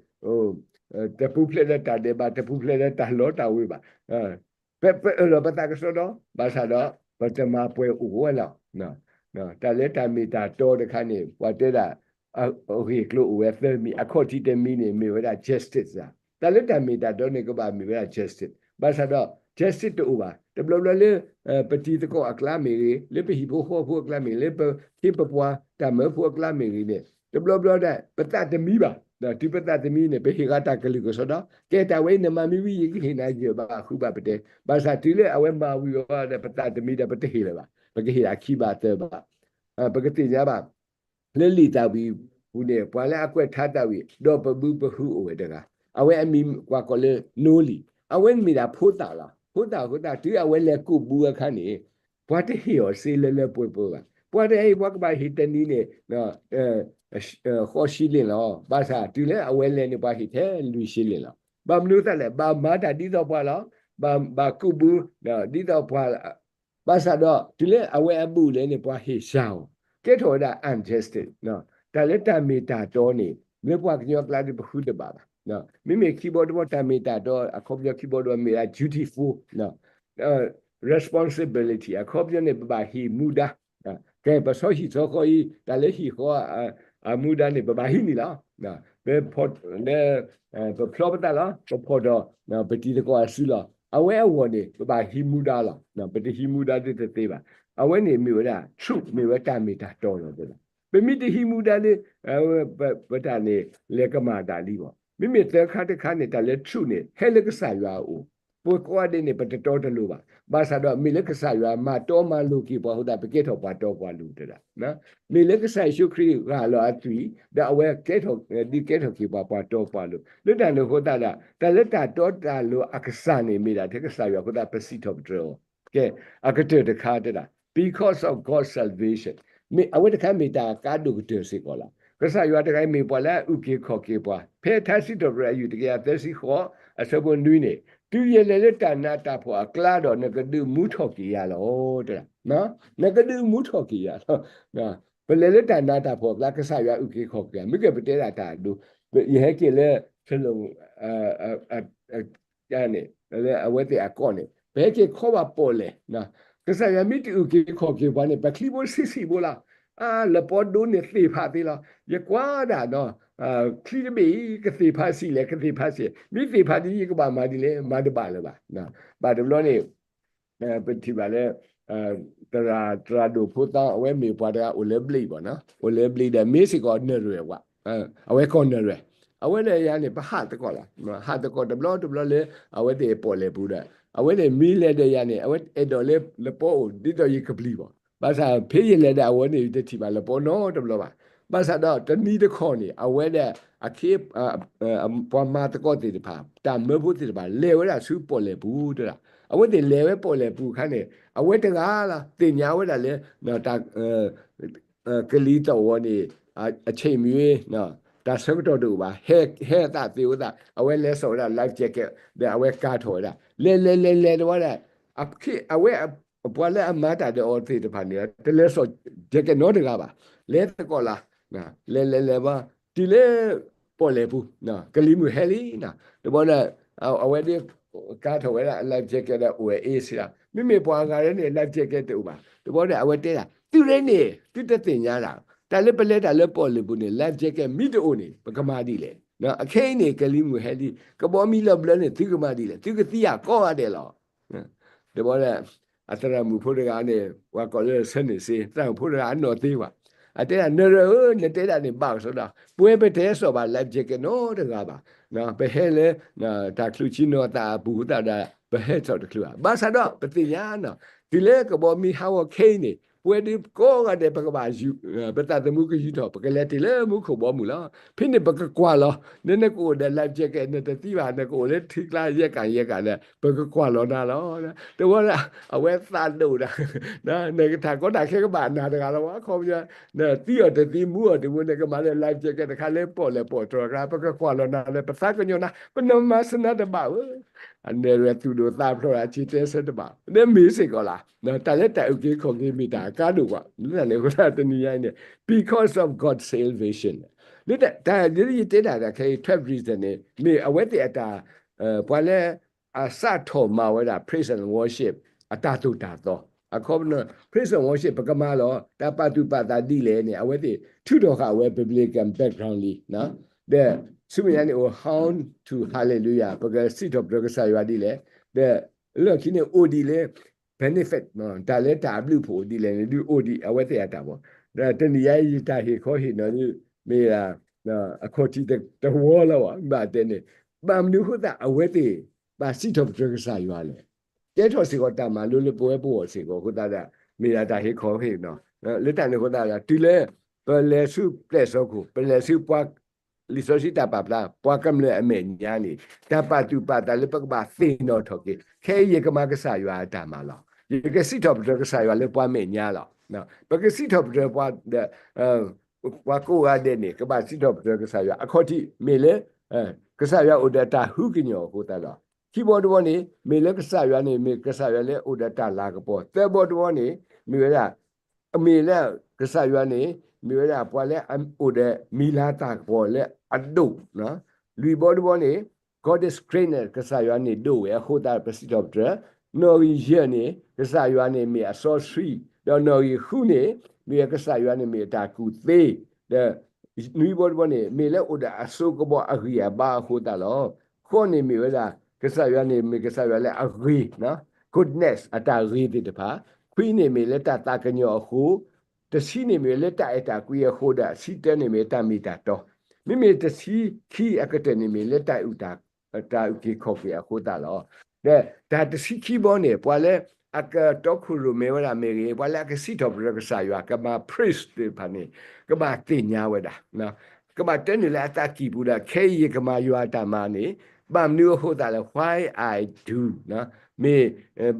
တပူၤဖျဲးဒီးတၢ်ဒဲးဘး, တပူၤဖျဲးဒီးတၢ်လီတၢ်ဝ့ၤဘၣ်, ပအၢၣ်လီၤပသးကစီဒီ, ဘၣ်ဆၣ်ဒီး ပတမၤပှဲၤအိၣ်ဝဲလီၤ. တၢ်လၢတၢ်မ့ၢ်တၢ်တီတခါန့ၣ် ပှၤတဲဒၣ် အဂ့ၢ်အကျိၤအိၣ်ဝဲသၢမံၤ, အခီၣ်ထံးတမံၤန့ၣ် မ့ၢ်ဝဲဒၣ် justice တၢ်လၢတၢ်မ့ၢ်တၢ်တီန့ၣ် ကဘၣ်မ့ၢ်ဝဲဒၣ် justice, ဘၣ်ဆၣ်ဒီး justice တအိၣ်ဘၣ်. တဘျီဘျီလၢ ပတံၤသကိးအကျါမ့ၢ်ဂ့ၤ, လၢပဟံၣ်ဖိဃီဖိအကျါမ့ၢ်ဂ့ၤ, လၢပခ့ပပှၤတၢ်မၢဖိအကျါမ့ၢ်ဂ့ၤန့ၣ် တဘျီဘျီဒၣ် ပသးတမံဘၣ်, တုၤပသးတမံန့ၣ် ပဟ့ၣ်ဂၤတၢ်ကလုၢ်ကစီဒီ, ကဲတၢ်ဝဲအံၤ နမၤမ့ၢ်ဝံၤ ယကဟ့ၣ်နၤယဲၢ်ဘးဃုဘးပတဲ, ဘၣ်ဆၣ်တုၤလၢအဝဲမၤဝံၤဝဲဒီး ပသးတမံဒီး ပတဟ့ၣ်လၢၤဘၣ်, ပကဟ့ၣ်အခံဘးသၢဘး, ပကသ့ၣ်ညါဘၣ် လၢလံာ်သးဝံၣ်ပူၤန့ၣ် ပှၤလၢအကွဲးထါသးဝံၣ် ဒီးပဘုပဟုအိၣ်ဝဲတဂၤ, အဝဲအမံၤကွၢ်ကီးလၢ နိလံၤ, အဝဲမ့ၢ်ဒၣ်ဖိသၣ်လီၤ. ဖိသၣ်အဃိသတး တုၤအဝဲလဲၤကူးဘူးအခါန့ၣ် ပှၤတဟ့ၣ်အီၤစ့လၢလၢပှဲၤပှဲၤဘၣ်. ပှၤတဟ့ၣ် ပှၤကဘၣ်ဟ့ၣ်တနံၤန့ၣ် ဃိးရှံလ့ၣ်လီၤ. ဘၣ်ဆၣ်တုၤလၢအဝဲလဲၤန့ၣ် ပှၤဟ့ၣ်ထဲလွံၢ်ရှံလ့ၣ်လီၤ. ဘၣ်မနုၤအဃိသတးလဲၣ်, ဘၣ်မၤတၢ်ဒ်သိးပှၤလီၤ, ဘၣ်ကူးဘူး ဒ်သိးပှၤ ဘၣ်ဆၣ်ဒီး တုၤလၢအဝဲအဘူးလဲၣ်န့ၣ် ပှၤဟ့ၣ်စှၤအီၤ, ကဲထီၣ်ဝဲဒၣ် unjust, တၢ်လၢတၢ်မ့ၢ်တၢ်တီန့ၣ် လၢပှၤကညီအကျါဒီး ပဃုတဘၣ်ဘၣ်. မ့မ့ၢ်ခံဘီတဘီ တၢ်မ့ၢ်တၢ်တီ အခီပညီခံဘီတဘီမ့ၢ်ဒၣ် dutiful, responsibility အခီပညီန့ၣ် ပဘၣ်ဟ့ၣ်မူဒါ, ကဲ ပဆီဟံၣ်ဆီဃီအံၤ တၢ်လၢဟံၣ်ဃီ အမူဒါန့ၣ် ပဘၣ်ဟံးန့ၢ်လီၤ. ပဖီၣ်လၢ ပဖျီပသးလီၤ, ပဖီၣ်ဒီး ပတံၤသကိးအစုလီၤ. အဝဲအဂီၢ်န့ၣ် ပဘၣ်ဟံးမူဒါလီၤ. ပတဟံးမူဒါဒ်တသ့ဘၣ်. အဝဲန့ၣ်မ့ၢ်ဝဲဒၣ် truth မ့ၢ်ဝဲတၢ်မ့ၢ်တၢ်တီလီၤ. ပမ့ၢ်တဟံးမူဒါလၢ ပတၢ်န့ၣ် လဲၤကမၣ်ဒၣ်လံဘၣ်. မ့မ့ၢ်သၢခါတခါန့ၣ် တၢ်လၢ truth န့ၣ် ဟဲလၢကစၢ်ယွၤအအိၣ်, ပှၤကိးဂၤဒဲးန့ၣ် ပတတီတလိၤဘၣ်. ဘၣ်ဆၣ်ဒီး မ့ၢ်လၢကစၢ်ယွၤမၤတီမၤလိၤက့ၤပှၤအဃိသတး ပကဲထီၣ်ပှၤတီပှၤလိၤတဒၣ် မ့ၢ်လၢကစၢ်ယ့ၣ်ၡူးခရံာ်ဂၢ်လီၤအသွံၣ် ဒီးအဝဲကဲထီၣ် ဒုးကဲထီၣ်က့ၤပှၤ ပှၤတီပှၤလိၤ လၢတၢ်န့ၣ်အဃိသတးဒီး တၢ်လၢတၢ်တီတၢ်လိၤအကစၢ်န့ၣ် မ့ၢ်ဒၣ်ထဲကစၢ်ယွၤအဃိသတး ပစံးထီၣ်ပတြၢၤအီၤ. ကဲ အကတၢၢ်တခါတဲဒၣ် because of God's salvation မ့ၢ်အဝဲတခါမ့ၢ်တၢ်ကါဒိၣ်ကတၢၢ်စ့ၢ်ကီးလီၤ. ကစၢ်ယွၤတဂၤအံၤမ့ၢ်ပှၤလၢအအုၣ်က့ၤခီၣ်က့ၤပှၤ ဖဲထါစံးထီၣ်ပတြၢၤအယုၢ်တကယၤသၢဆံဃိး အဆၢဖိနွံန့ၣ် တုၤယလဲၤလၢတၢ်နးတၢ်ဖှီၣ်အကျါဒီး နကဒုးမူထီၣ်က့ၤယၤလီၤ. နကဒုးမူထီၣ်က့ၤယၤလီၤ. ပလဲၤလၢတၢ်နးတၢ်ဖှီၣ်အကျါ ကစၢ်ယွၤအုၣ်က့ၤခီၣ်က့ၤ မ့ၢ်ကဲပတဲဒၣ်တၢ်အဒိ ယဟဲက့ၤလၢ န့ၣ် လၢအဝဲသ့ၣ်အကီၢ်န့ၣ် ပဟဲက့ၤခီဘၣ်ပီၣ်လဲၣ်, ကစၢ်ယွၤမ့ၢ်တအုၣ်က့ၤခီၣ်က့ၤပှၤန့ၣ် ပချံဖိဆံးဆံးဖိလီၤ. အါ လပီဒိန့ၣ်သ့ၣ်ဖးသ့လီၤ. ယကွၢ်ဒၣ်နီၤ ချံတဘ့ၣ်အံၤ ကသ့ၣ်ဖးဆံးလဲၣ် ကသ့ၣ်ဖးဆံး, မ့ၢ်သ့ၣ်ဖးဒ်အံၤ ယကဘၣ်မၤဒ်လဲၣ် မၤတဘၣ်လၢၤဘၣ်. ဘၣ်တဘျီန့ၣ် ပထံၣ်ဘၣ်လၢ သရၣ် သရၣ်ဒိၣ်ဖိသီ အဝဲမ့ၢ်ပှၤတဂၤအိၣ်လၢဘျံးဘၣ်နီၤ, အိၣ်လၢဘျံးဒီးမ့ၢ်စ့ၢ်ကီးနရွဲၣ်ဝဲ, အဝဲကီၢ်နရွဲၣ်, အဝဲဒီးယၤန့ၣ် ပဟးသကိးလီၤ, ဟးသကိးတဘျီတဘျီလၢ အဝဲသ့ၣ်ပီၣ်လဲၣ်ပူၤဒီး အဝဲန့ၣ်မ့ၢ်လဲၤဒီးယၤန့ၣ် အဝဲအဲၣ်ဒိးလၢလပီအိၣ်ဒ်သိးယကပျံၤဘၣ်. ဘၣ်ဆၣ်ဖဲယလဲၤဒီးအဝဲန့ၣ် ယတထံၣ်ဘၣ်လပီနီတဘျီဘၣ်. ဘၣ်ဆၣ်ဒီးတနံၤတခီန့ၣ် အဝဲဒီးအခ့ ပှၤမၤသကိးသ့ၣ်တဖၣ် တၢ်မၢဖိသ့ၣ်တဖၣ် လဲၤဝဲဒၣ်ဆူပီၣ်လဲၣ်ပူၤတဒၣ်. အဝဲသ့ၣ်လဲၤဝဲပီၣ်လဲၣ်ပူၤအခါန့ၣ် အဝဲတဂၤလီၤ သ့ၣ်ညါဝဲဒၣ်လၢ တၢ် ကလံၤသီၣ်ဂီၤန့ၣ် အဆ့ၣ်မံၤဝဲ တၢ်ဆၢကတီၢ်တအိၣ်ဘၣ်, ဟဲ ဟဲအသးသ့အိၣ်သး, အဝဲလဲၤစိာ်ဝဲဒၣ် life jacket ဒီးအဝဲကၤထီၣ်ဝဲဒၣ်, လဲၤလဲၤလဲၤလဲၤတဝီဒၣ်, အဝဲ ပှၤလၢအမၤတၢ်ဒီးအီၤသ့ၣ်တဖၣ်န့ၣ် တလဲၤစိာ် jacket နီတဂၤဘၣ်, လဲၤသကိးလၢ်, လဲၤလဲၤလဲၤဘၣ်, တုၤလၢပီၣ်လဲၣ်ပူၤ, ကလံၤမုၢ်ဟဲလံ, တဘျီဒီး အဝဲဒၣ် ကၤထီၣ်ဝဲဒၣ် life jacket ဒီးအိၣ်ဝဲအ့ၣ်စ့လီၤ, မ့မ့ၢ်ပှၤဂၤရဲန့ၣ် life jacket တအိၣ်ဘၣ်, တဘျီဒီး အဝဲတဲဒၣ် သုရဲန့ၣ် သုတသ့ၣ်ညါဒၣ်, တၢ်လၢပလဲၤတၢ်လၢပီၣ်လဲၣ်ပူၤန့ၣ် life jacket မ့ၢ်တအိၣ်န့ၣ် ပကမၤဒ်လဲၣ်, အခဲအံၤန့ၣ် ကလံၤမုၢ်ဟဲလံ, ကဘီမ့ၢ်လီၤဘျၢန့ၣ် သုကမၤဒ်လဲၣ်, သုကသံယၤကိးဂၤဒဲးလီၤ. တဘျီဒီး အသရၣ်မုၣ်ဖိတဂၤန့ၣ် ပှၤကိးလၢ ဆၢန့ၣ်စ့, သရၣ်မုၣ်ဖိတဂၤအနီၢ်သ့ဘၣ်, အတဲဒၣ် နရၢၢ်ဧၢ, နတဲဒၣ်န့ၣ်ဘၣ်ကစီဒီ, ပဝဲပတဟဲစိာ်ဘၣ် life jacket နီတဂၤဘၣ်, ပဟဲလၢ တၢ်ချုးဆံနီၤသးအပူၤအဃိသတးဒီး ပဟဲစိာ်တချုးဘၣ်, ဘၣ်ဆၣ်ဒီး ပသ့ၣ်ညါနီၤ, တုၤလၢကဘီမ့ၢ်ဟးဂီၤခဲအံၤန့ၣ် ပဝဲဒၣ်ကိးဂၤဒဲး ပကဘၣ် ပသးသမူကယူၤထီၣ် ပကလဲၤတ့ၢ်လၢမူခိၣ်ဘီမုၢ်လီၤ. ဖဲန့ၣ်ပကကွၢ်လီၤ, နနကအိၣ်ဒီး life jacket နတသံဘၣ်, နကအိၣ်လၢထံကျါယဲၢ်ကၤယဲၢ်ကၤဒီး ပကကွၢ်လီၤနၤလီၤ. တဝီဒီး အဝဲသးဒိၣ်ဒၣ်, နကထးကီတၢ်ခဲကဘၣ်နၤတဂၤလီၤ, အခီပညီ နသံအီၤတသံ မူအီၤတမူ, နကမၤလၢ life jacket တခါလၢပီၣ်လဲၣ်ပီၣ်တြီၤတခါ, ပကကွၢ်လီၤနၤလၢ ပသးကညီၤနၤ, ပနမၤစၢၤနၤတဘၣ်ဧၢ. အနဲၣ်ရွဲၣ်သူၣ်ဒိၣ်သးဖျိး အဆံးတဲဆၢတဘၣ်, နမ့ၢ်စ့ၢ်ကီးလီၤ. တၢ်လၢတၢ်အုၣ်က့ၤခီၣ်က့ၤမ့ၢ်တၢ်အကါဒိၣ်ကွၢ်, လၢတၢ်န့ၣ်အဃိသတး တနံၤညါအံၤန့ၣ် because of God's salvation လၢတၢ် တၢ်လၢယတဲတၢ်တၢ်ခဲအံၤ twelve reason န့ၣ် မ့ၢ်အဝဲသ့ၣ်အတၢ် ပှၤလၢ အစးထီၣ်မၤဝဲဒၣ် praise and worship အတၢ်သိၣ်တၢ်သီ, အခီပညီ praise and worship ပကမၤလီၤ, တၢ်ပာ်သူၣ်ပာ်သးဒ်လဲၣ်န့ၣ် အဝဲသ့ၣ်ထုးထီၣ်ဃာ်အဝဲ biblical background လံ, ဒီးဆူမဲာ်ညါန့ၣ် အိၣ် how to hallelujah ပကစံးထီၣ်ပတြၢၤကစၢ်ယွၤဒ်လဲၣ်, ဒီးလၢခံန့ၣ်အိၣ်ဒ်လဲၣ်, benefit တၢ်လၢတၢ်အဘျုးဖှိၣ်ဒ်လဲၣ်န့ၣ် ဒုးအိၣ်ဒံးအဝဲသ့ၣ်အတၢ်ဘီ, ဒီးတနံၤညါအံၤယတၢ်ဟ့ၣ်ခီဟ့ၣ်နီၤဒ် မ့ၢ်ဒၣ် အခီၣ်ထံးတဝီလီၤဘၣ်, ဘၣ်တဲန့ၣ် ဘၣ်မနုၤအဃိသတးအဝဲသ့ၣ် ဘၣ်စံးထီၣ်ပတြၢၤကစၢ်ယွၤလဲၣ်, ကဲထီၣ်စ့ၢ်ကီးတၢ်မၤလိလၢပဝဲပဂီၢ်စ့ၢ်ကီးအဃိသတးဒီး မ့ၢ်ဒၣ်တၢ်ဟ့ၣ်ခီဟ့ၣ်နီၤ, လၢတၢ်န့ၣ်အဃိသတးဒီး တုၤလၢ ပလဲၤဆူပျဲၢ်စီခိၣ် ပလဲၤဆူပှၤ လံာ်စီဆှံတၢ်ပာ်ဖျါ ပှၤကမျၢၢ်အမဲာ်ညါန့ၣ် တၢ်ပာ်သူၣ်ပာ်သးလၢပကဘၣ်သ့ၣ်နီၣ်ထီၣ်က့ၤ ခဲအံၤယကမၤကစၢ်ယွၤအတၢ်မၤလီၤ. ယကစံးထီၣ်ပတြၢၤကစၢ်ယွၤလၢပှၤမဲာ်ညါလီၤ. ပကစံးထီၣ်ပတြၢၤပှၤဒီး ပှၤကိးဂၤဒဲးန့ၣ် ကဘၣ်စံးထီၣ်ပတြၢၤကစၢ်ယွၤ အခီၣ်ထံး မ့ၢ်လၢ ကစၢ်ယွၤအိၣ်ဒီးတၢ်ဟူကညီၤအဃိသတးဒီး ခံဘီတဘီန့ၣ် မ့ၢ်လၢကစၢ်ယွၤန့ၣ် မ့ၢ်ကစၢ်ယွၤလၢအိၣ်ဒီးတၢ်လၤကပီၤ, သၢဘီတဘီန့ၣ် မ့ၢ်ဝဲဒၣ် မ့ၢ်လၢကစၢ်ယွၤန့ၣ် မ့ၢ်ဝဲဒၣ်ပှၤလၢအအိၣ်ဒီးမံၤလၤသၣ်ကပီၤလၢအဒိၣ်, လွံၢ်ဘီတဘီန့ၣ် God is great န့ၣ် ကစၢ်ယွၤန့ၣ်ဒိၣ်ဝဲအဃိသတး ပစံးထီၣ်ပတြၢၤ, နီၣ်ဂံၢ်ယဲၢ်န့ၣ် ကစၢ်ယွၤန့ၣ်မ့ၢ်အစီဆှံ, ဒီးနီၣ်ဂံၢ်ဃုန့ၣ် မ့ၢ်ဝဲကစၢ်ယွၤန့ၣ်မ့ၢ်အတၢ်ကူၣ်သ့, ဒီး နွံဘီတဘီန့ၣ် မ့ၢ်လၢအိၣ်ဒီးအစိကမီၤအဂံၢ်အဘါအဃိသတးလီၤ. ဃိးန့ၣ်မ့ၢ်ဝဲဒၣ် ကစၢ်ယွၤန့ၣ်မ့ၢ်ကစၢ်ယွၤလၢအဂ့ၤ, goodness အတၢ်ဂ့ၤသ့ၣ်တဖၣ်, ခွံန့ၣ်မ့ၢ်လၢတၢ်သးကညီၤအဃိ, တဆံန့ၣ်မ့ၢ်လၢတၢ်အဲၣ်တၢ်ကွံအဃိဒီး အဆံတၢန့ၣ်မ့ၢ်တၢ်မ့ၢ်တၢ်တီ, မ့မ့ၢ်တဆံခံအကတၢၢ်န့ၣ်မ့ၢ်လၢတၢ်အုၣ် တၢ်အုၣ်က့ၤခီၣ်က့ၤအဃိသတးလီၤ. ဒီးတၢ်တဆံခံဘီန့ၣ် ပှၤလၢအကတီခိၣ်ရိၣ်မဲဝဲဒၣ်မ့ၢ်ဂ့ၤ, ပှၤလၢအကစံးထီၣ်ပတြၢၤကစၢ်ယွၤ ကမၤ praise သ့ၣ်တဖၣ်န့ၣ် ကဘၣ်သ့ၣ်ညါဝဲဒၣ်, ကဘၣ်တဲန့ၢ်လၢအသးကံၢ်ပူၤဒီး ခဲအံၤယကမၤယွၤအတၢ်မၤန့ၣ် ဘၣ်မနုၤအဃိသတးလဲၣ်, why I do, မ့ၢ်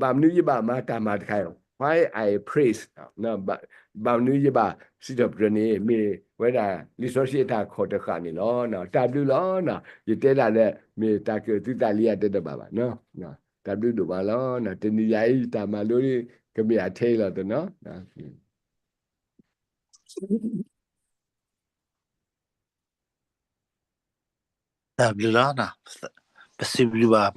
ဘၣ်မနုၤယဘၣ်မၤတၢ်မၤတခါအံၤ why I praise, ဘၣ်မနုၤယဘၣ်စံးထီၣ်ပတြၢၤန့ၣ် မ့ၢ်ဝဲဒၣ်လံာ်စီဆှံအတၢ်ခီၣ်တဃာ်န့ၣ်လီၤ. တၢ်ဘျုးလီၤ. ယတဲဒၣ်လၢ မ့ၢ်တၢ်ကၢၣ်သုသးလံ ယတဲတဘၣ်ဘၣ်. တၢ်ဘျုးဒိၣ်မးလီၤ. တနံၤယၤအံၤ တၢ်မၤလိ ကမ့ၢ်အထဲအံၤလီၤတနီၤ. တၢ်ဘျုးလီၤ. ပစံးဘျုးဘၣ်